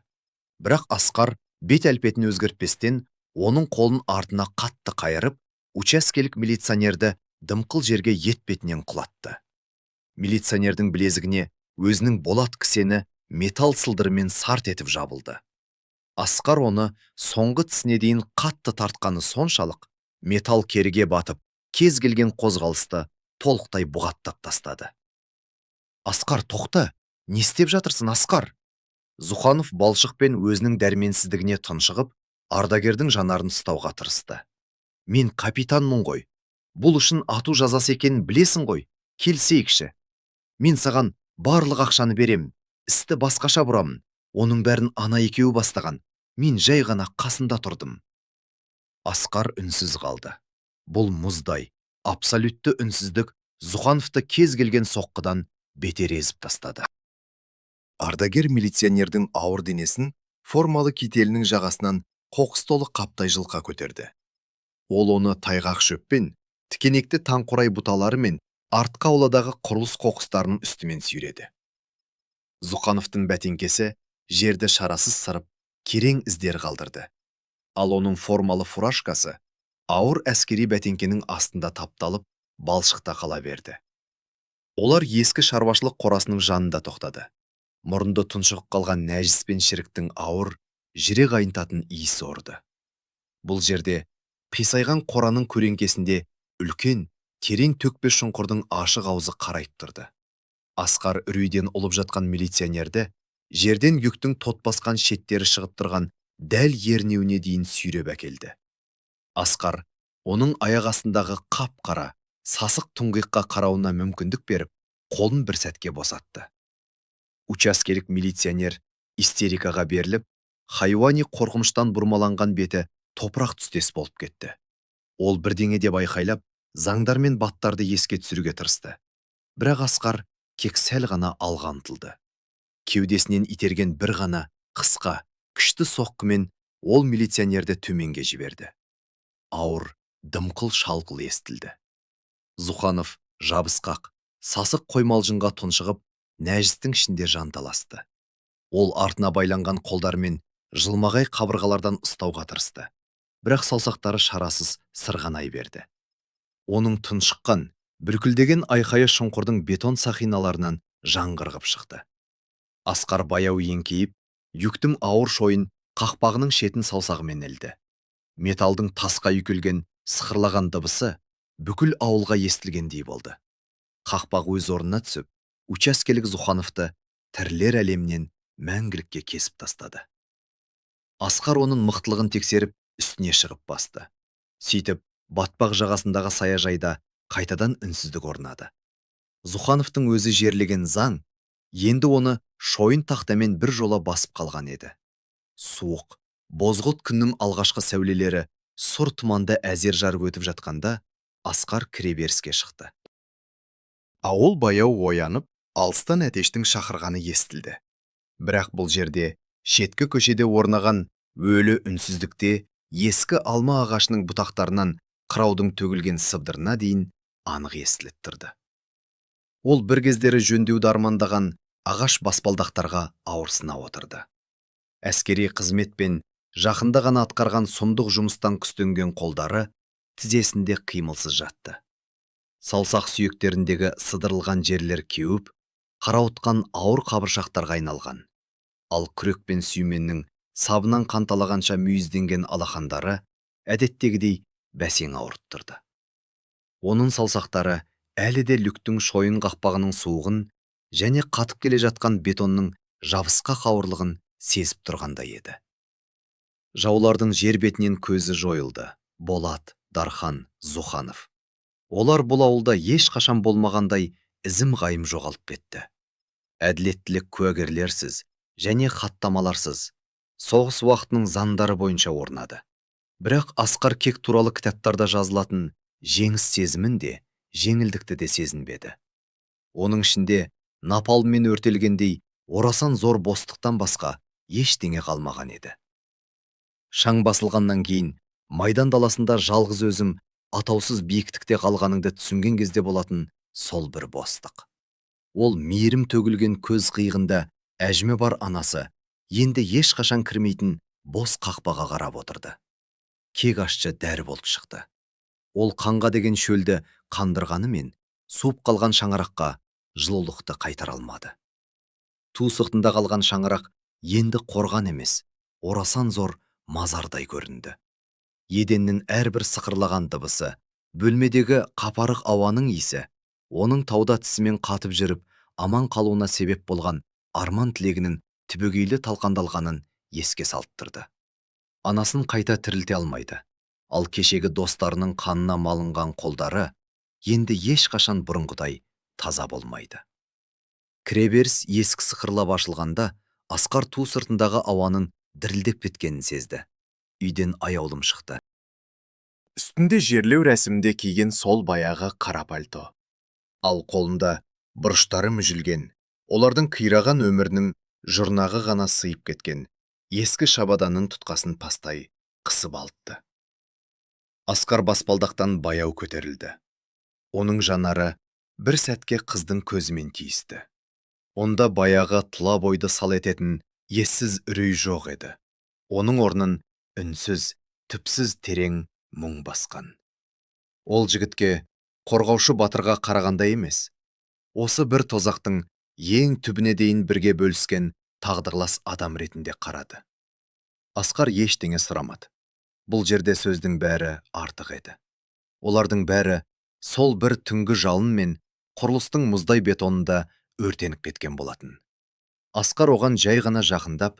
Бірақ Асқар бет әлпетін өзгертпестен, оның қолын артына қатты қайырып, учаскелік милиционерді дымқыл жерге етпетінен құлатты. Милиционердің білезігіне өзінің болат кісені металл сылдырымен сарт етіп жабылды. Асқар оны соңғы тісіне дейін қатты тартқаны соншалық, металл керіге батып, кез келген қозғалысты толықтай бұғаттап тастады. «Асқар, тоқта! Не істеп жатырсың, Асқар?» Зұханов балшық пен өзінің дәрменсіздігіне тұншығып, ардагердің жанарын ұстауға тырысты. «Мен капитанмын ғой. Бұл үшін ату жазасы екенін білесің ғой. Келісейікші. Мен саған барлық ақшаны беремін. Істі басқаша бұрамын. Оның бәрін ана екеуі бастаған. Мен жай ғана қасында тұрдым». Асқар үнсіз қалды. Бұл мұздай, абсолютті үнсіздік Зұхановты кез келген соққыдан бетер езіп тастады. Ардагер милиционердің ауыр денесін формалы кителінің жағасынан қоқыс толы қаптай жылқа көтерді. Ол оны тайғақ шөппен, тікенекті таңқурай бұталары мен артқы ауладағы құрылыс қоқыстарының үстімен сүйреді. Зұқановтың бәтеңкесі жерді шарасыз сырып, керең іздер қалдырды. Ал оның формалы фуражкасы ауыр әскери бәтеңкенің астында тапталып, балшықта қала берді. Олар ескі шаруашылық қорасының жанында тоқтады. Мұрынды тұншығып қалған нәжіс пен шіріктің ауыр, жүрек айнытатын иісі ұрды. Бұл жерде қисайған қораның көлеңкесінде үлкен, терең төкпе шұңқырдың ашық аузы қарайып тұрды. Асқар үрейден ұлып жатқан милиционерді жерден юктің тот басқан шеттері шығып тұрған дәл ернеуіне дейін сүйреп әкелді. Асқар оның аяқ астындағы қап-қара, сасық тұңғиыққа қарауына мүмкіндік беріп, қолын бір сәтке босатты. Учаскелік милиционер истерикаға беріліп, хайуани қорқыныштан бұрмаланған беті топырақ түстес болып кетті. Ол бірдеңе деп айқайлап, заңдар мен баттарды еске түсіруге тырысты. Бірақ Асқар кек сәл ғана алға ұмтылды. Кеудесінен итерген бір ғана қысқа, күшті соққымен ол милиционерді төменге жіберді. Ауыр, дымқыл шалқыл естілді. Зұханов жабысқақ, сасық қоймалжыңға тұншығып, нәжістің ішінде жанталасты. Ол артына байланған қолдарымен жылмағай қабырғалардан ұстауға тырысты. Бірақ саусақтары шарасыз сырғанай берді. Оның тұншыққан, бүлкілдеген айқайы шұңқырдың бетон сақиналарынан жаңғырғып шықты. Асқар баяу еңкейіп, юктің ауыр шойын қақпағының шетін саусағымен ілді. Металдың тасқа үйкелген сықырлаған дыбысы бүкіл ауылға естілгендей болды. Қақпақ өз орнына түсіп, учаскелік Зұхановты тірілер әлемінен мәңгілікке кесіп тастады. Асқар оның мықтылығын тексеріп, үстіне шығып басты. Сөйтіп, батпақ жағасындағы саяжайда қайтадан үнсіздік орнады. Зұхановтың өзі жерлеген заң енді оны шойын тақтамен бір жола басып қалған еді. Суық, бозғылт күннің алғашқы сәулелері сұр тұманды әзер жарып өтіп жатқанда, Асқар кіреберіске шықты. Ауыл баяу оянып, алыстан әтештің шақырғаны естілді. Бірақ бұл жерде, шеткі көшеде орнаған өлі үнсіздікте ескі алма ағашының бұтақтарынан қыраудың төгілген сыбдырына дейін анық естіліп тұрды. Ол бір кездері жөндеуді армандаған ағаш баспалдақтарға ауырсына отырды. Әскери қызмет пен жақында ғана атқарған сұмдық жұмыстан күстенген қолдары тізесінде қимылсыз жатты. Саусақ сүйектеріндегі сыдырылған жерлер кеуіп, қарауытқан ауыр қабыршақтарға айналған. Ал күрек пен сүйменнің сабынан қанталағанша мүйізденген алақандары әдеттегідей бәсең ауырып тұрды. Оның саусақтары әлі де люктің шойын қақпағының суығын және қатып келе жатқан бетонның жабысқақ ауырлығын сезіп тұрғандай еді. Жаулардың жер бетінен көзі жойылды. Болат, Дархан, Зуханов. Олар бұл ауылда ешқашан болмағандай ізім-ғайым жоғалып кетті. Әділеттілік куәгерлерсіз және хаттамаларсыз соғыс уақытының заңдары бойынша орнады. Бірақ Асқар кек туралы кітаптарда жазылатын жеңіс сезімін де, жеңілдікті де сезінбеді. Оның ішінде напалммен өртелгендей орасан зор бостықтан басқа ештеңе қалмаған еді. Шаң басылғаннан кейін майдан даласында жалғыз өзім атаусыз биіктікте қалғаныңды түсінген кезде болатын сол бір бостық. Ол мейірім төгілген көз қиығында әжімі бар анасы енді ешқашан кірмейтін бос қақпаға қарап отырды. Кек ащы дәрі болып шықты. Ол қанға деген шөлді қандырғанымен, суып қалған шаңыраққа жылулықты қайтара алмады. Ту сыртында қалған шаңырақ енді қорған емес, орасан зор мазардай көрінді. Еденнің әрбір сықырлаған дыбысы, бөлмедегі қапарық ауаның иісі, оның тауда тісімен қатып жүріп, аман қалуына себеп болған арман тілегінің түбегейлі талқандалғанын еске салттырды. Анасын қайта тірілте алмайды. Ал кешегі достарының қанына малынған қолдары енді ешқашан бұрынғыдай таза болмайды. Кіреберіс есік сықырлап ашылғанда, Асқар ту сыртындағы ауаның дірілдеп кеткенін сезді. Үйден Аяулым шықты. Үстінде жерлеу рәсімінде киген сол баяғы қара пальто. Ал қолында бұрыштары мүжілген, олардың қираған өмірінің жұрнағы ғана сыйып кеткен ескі шабаданның тұтқасын тастай қысып алыпты. Асқар баспалдақтан баяу көтерілді. Оның жанары бір сәтке қыздың көзімен түйісті. Онда баяғы тұла бойды сал ететін ессіз үрей жоқ еді. Оның орнын үнсіз, түпсіз терең мұң басқан. Ол жігітке қорғаушы батырға қарағанда емес, осы бір тозақтың ең түбіне дейін бірге бөліскен тағдырлас адам ретінде қарады. Асқар ештеңе сұрамады. Бұл жерде сөздің бәрі артық еді. Олардың бәрі сол бір түнгі жалын мен құрылыстың мұздай бетонында өртеніп кеткен болатын. Асқар оған жай ғана жақындап,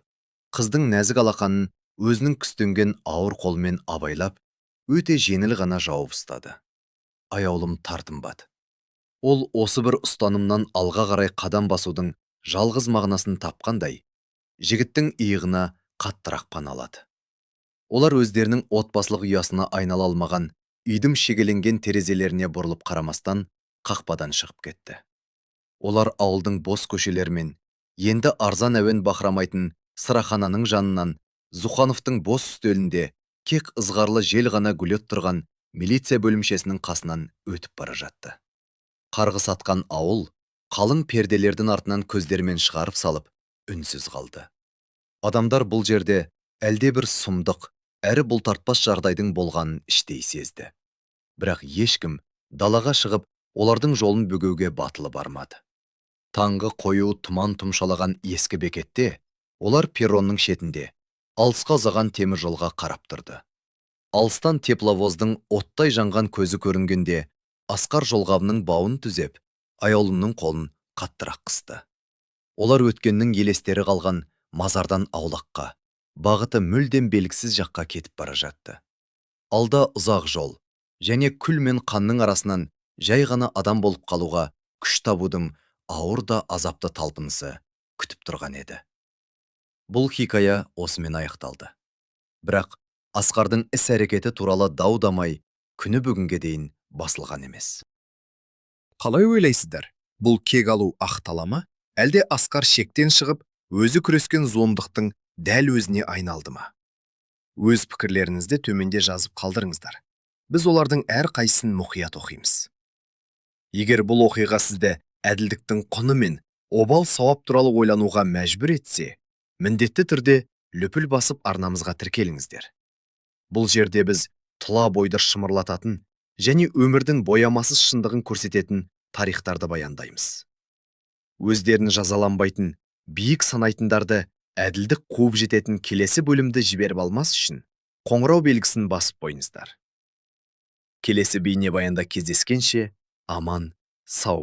қыздың нәзік алақанын өзінің күстенген ауыр қолымен абайлап, өте жеңіл ғана жауып ұстады. Аяулым тартынбады. Ол осы бір ұстанымнан алға қарай қадам басудың жалғыз мағынасын тапқандай, жігіттің иығына қаттырақ паналады. Олар өздерінің отбасылық ұясына айнала алмаған үйдің шегеленген терезелеріне бұрылып қарамастан қақпадан шығып кетті. Олар ауылдың бос көшелерімен, енді арзан әуен бақырамайтын сырахананың жанынан, Зухановтың бос үстелінде кек ызғарлы жел ғана гулеп тұрған милиция бөлімшесінің қасынан өтіп бара жатты. Қарғыс атқан ауыл қалың перделердің артынан көздерімен шығарып салып, үнсіз қалды. Адамдар бұл жерде әлде бір сұмдық, әрі бұлтартпас жағдайдың болғанын іштей сезді. Бірақ ешкім далаға шығып, олардың жолын бөгеуге батылы бармады. Таңғы қою тұман тұмшалаған ескі бекетте олар перронның шетінде алысқа ұзаған темір жолға қарап тұрды. Алыстан тепловоздың оттай жанған көзі көрінгенде Асқар жолғабының бауын түзеп, Аяулымның қолын қаттырақ қысты. Олар өткеннің елестері қалған мазардан аулаққа, бағыты мүлдем белгісіз жаққа кетіп бара жатты. Алда ұзақ жол және күл мен қанның арасынан жай ғана адам болып қалуға күш табудың ауыр да азапты талпынысы күтіп тұрған еді. Бұл хикая осымен аяқталды. Бірақ Асқардың іс-әрекеті туралы дау-дамай күні бүгінге дейін басылған емес. Қалай ойлайсыздар? Бұл кек алу ақтала ма? Әлде Асқар шектен шығып, өзі күрескен зұлымдықтың дәл өзіне айналды ма? Өз пікірлеріңізді төменде жазып қалдырыңыздар. Біз олардың әр қайсысын мұқият оқимыз. Егер бұл оқиға сізді әділдіктің құны мен обал сауап туралы ойлануға мәжбүр етсе, міндетті түрде лүпіл басып арнамызға тіркеліңіздер. Бұл жерде біз тұла бойды шымырлататын және өмірдің боямасыз шындығын көрсететін тарихтарды баяндаймыз. Өздерін жазаланбайтын, биік санайтындарды әділдік қуып жететін келесі бөлімді жіберіп алмас үшін қоңырау белгісін басып қойыңыздар. Келесі бейнебаянда кездескенше аман, сау.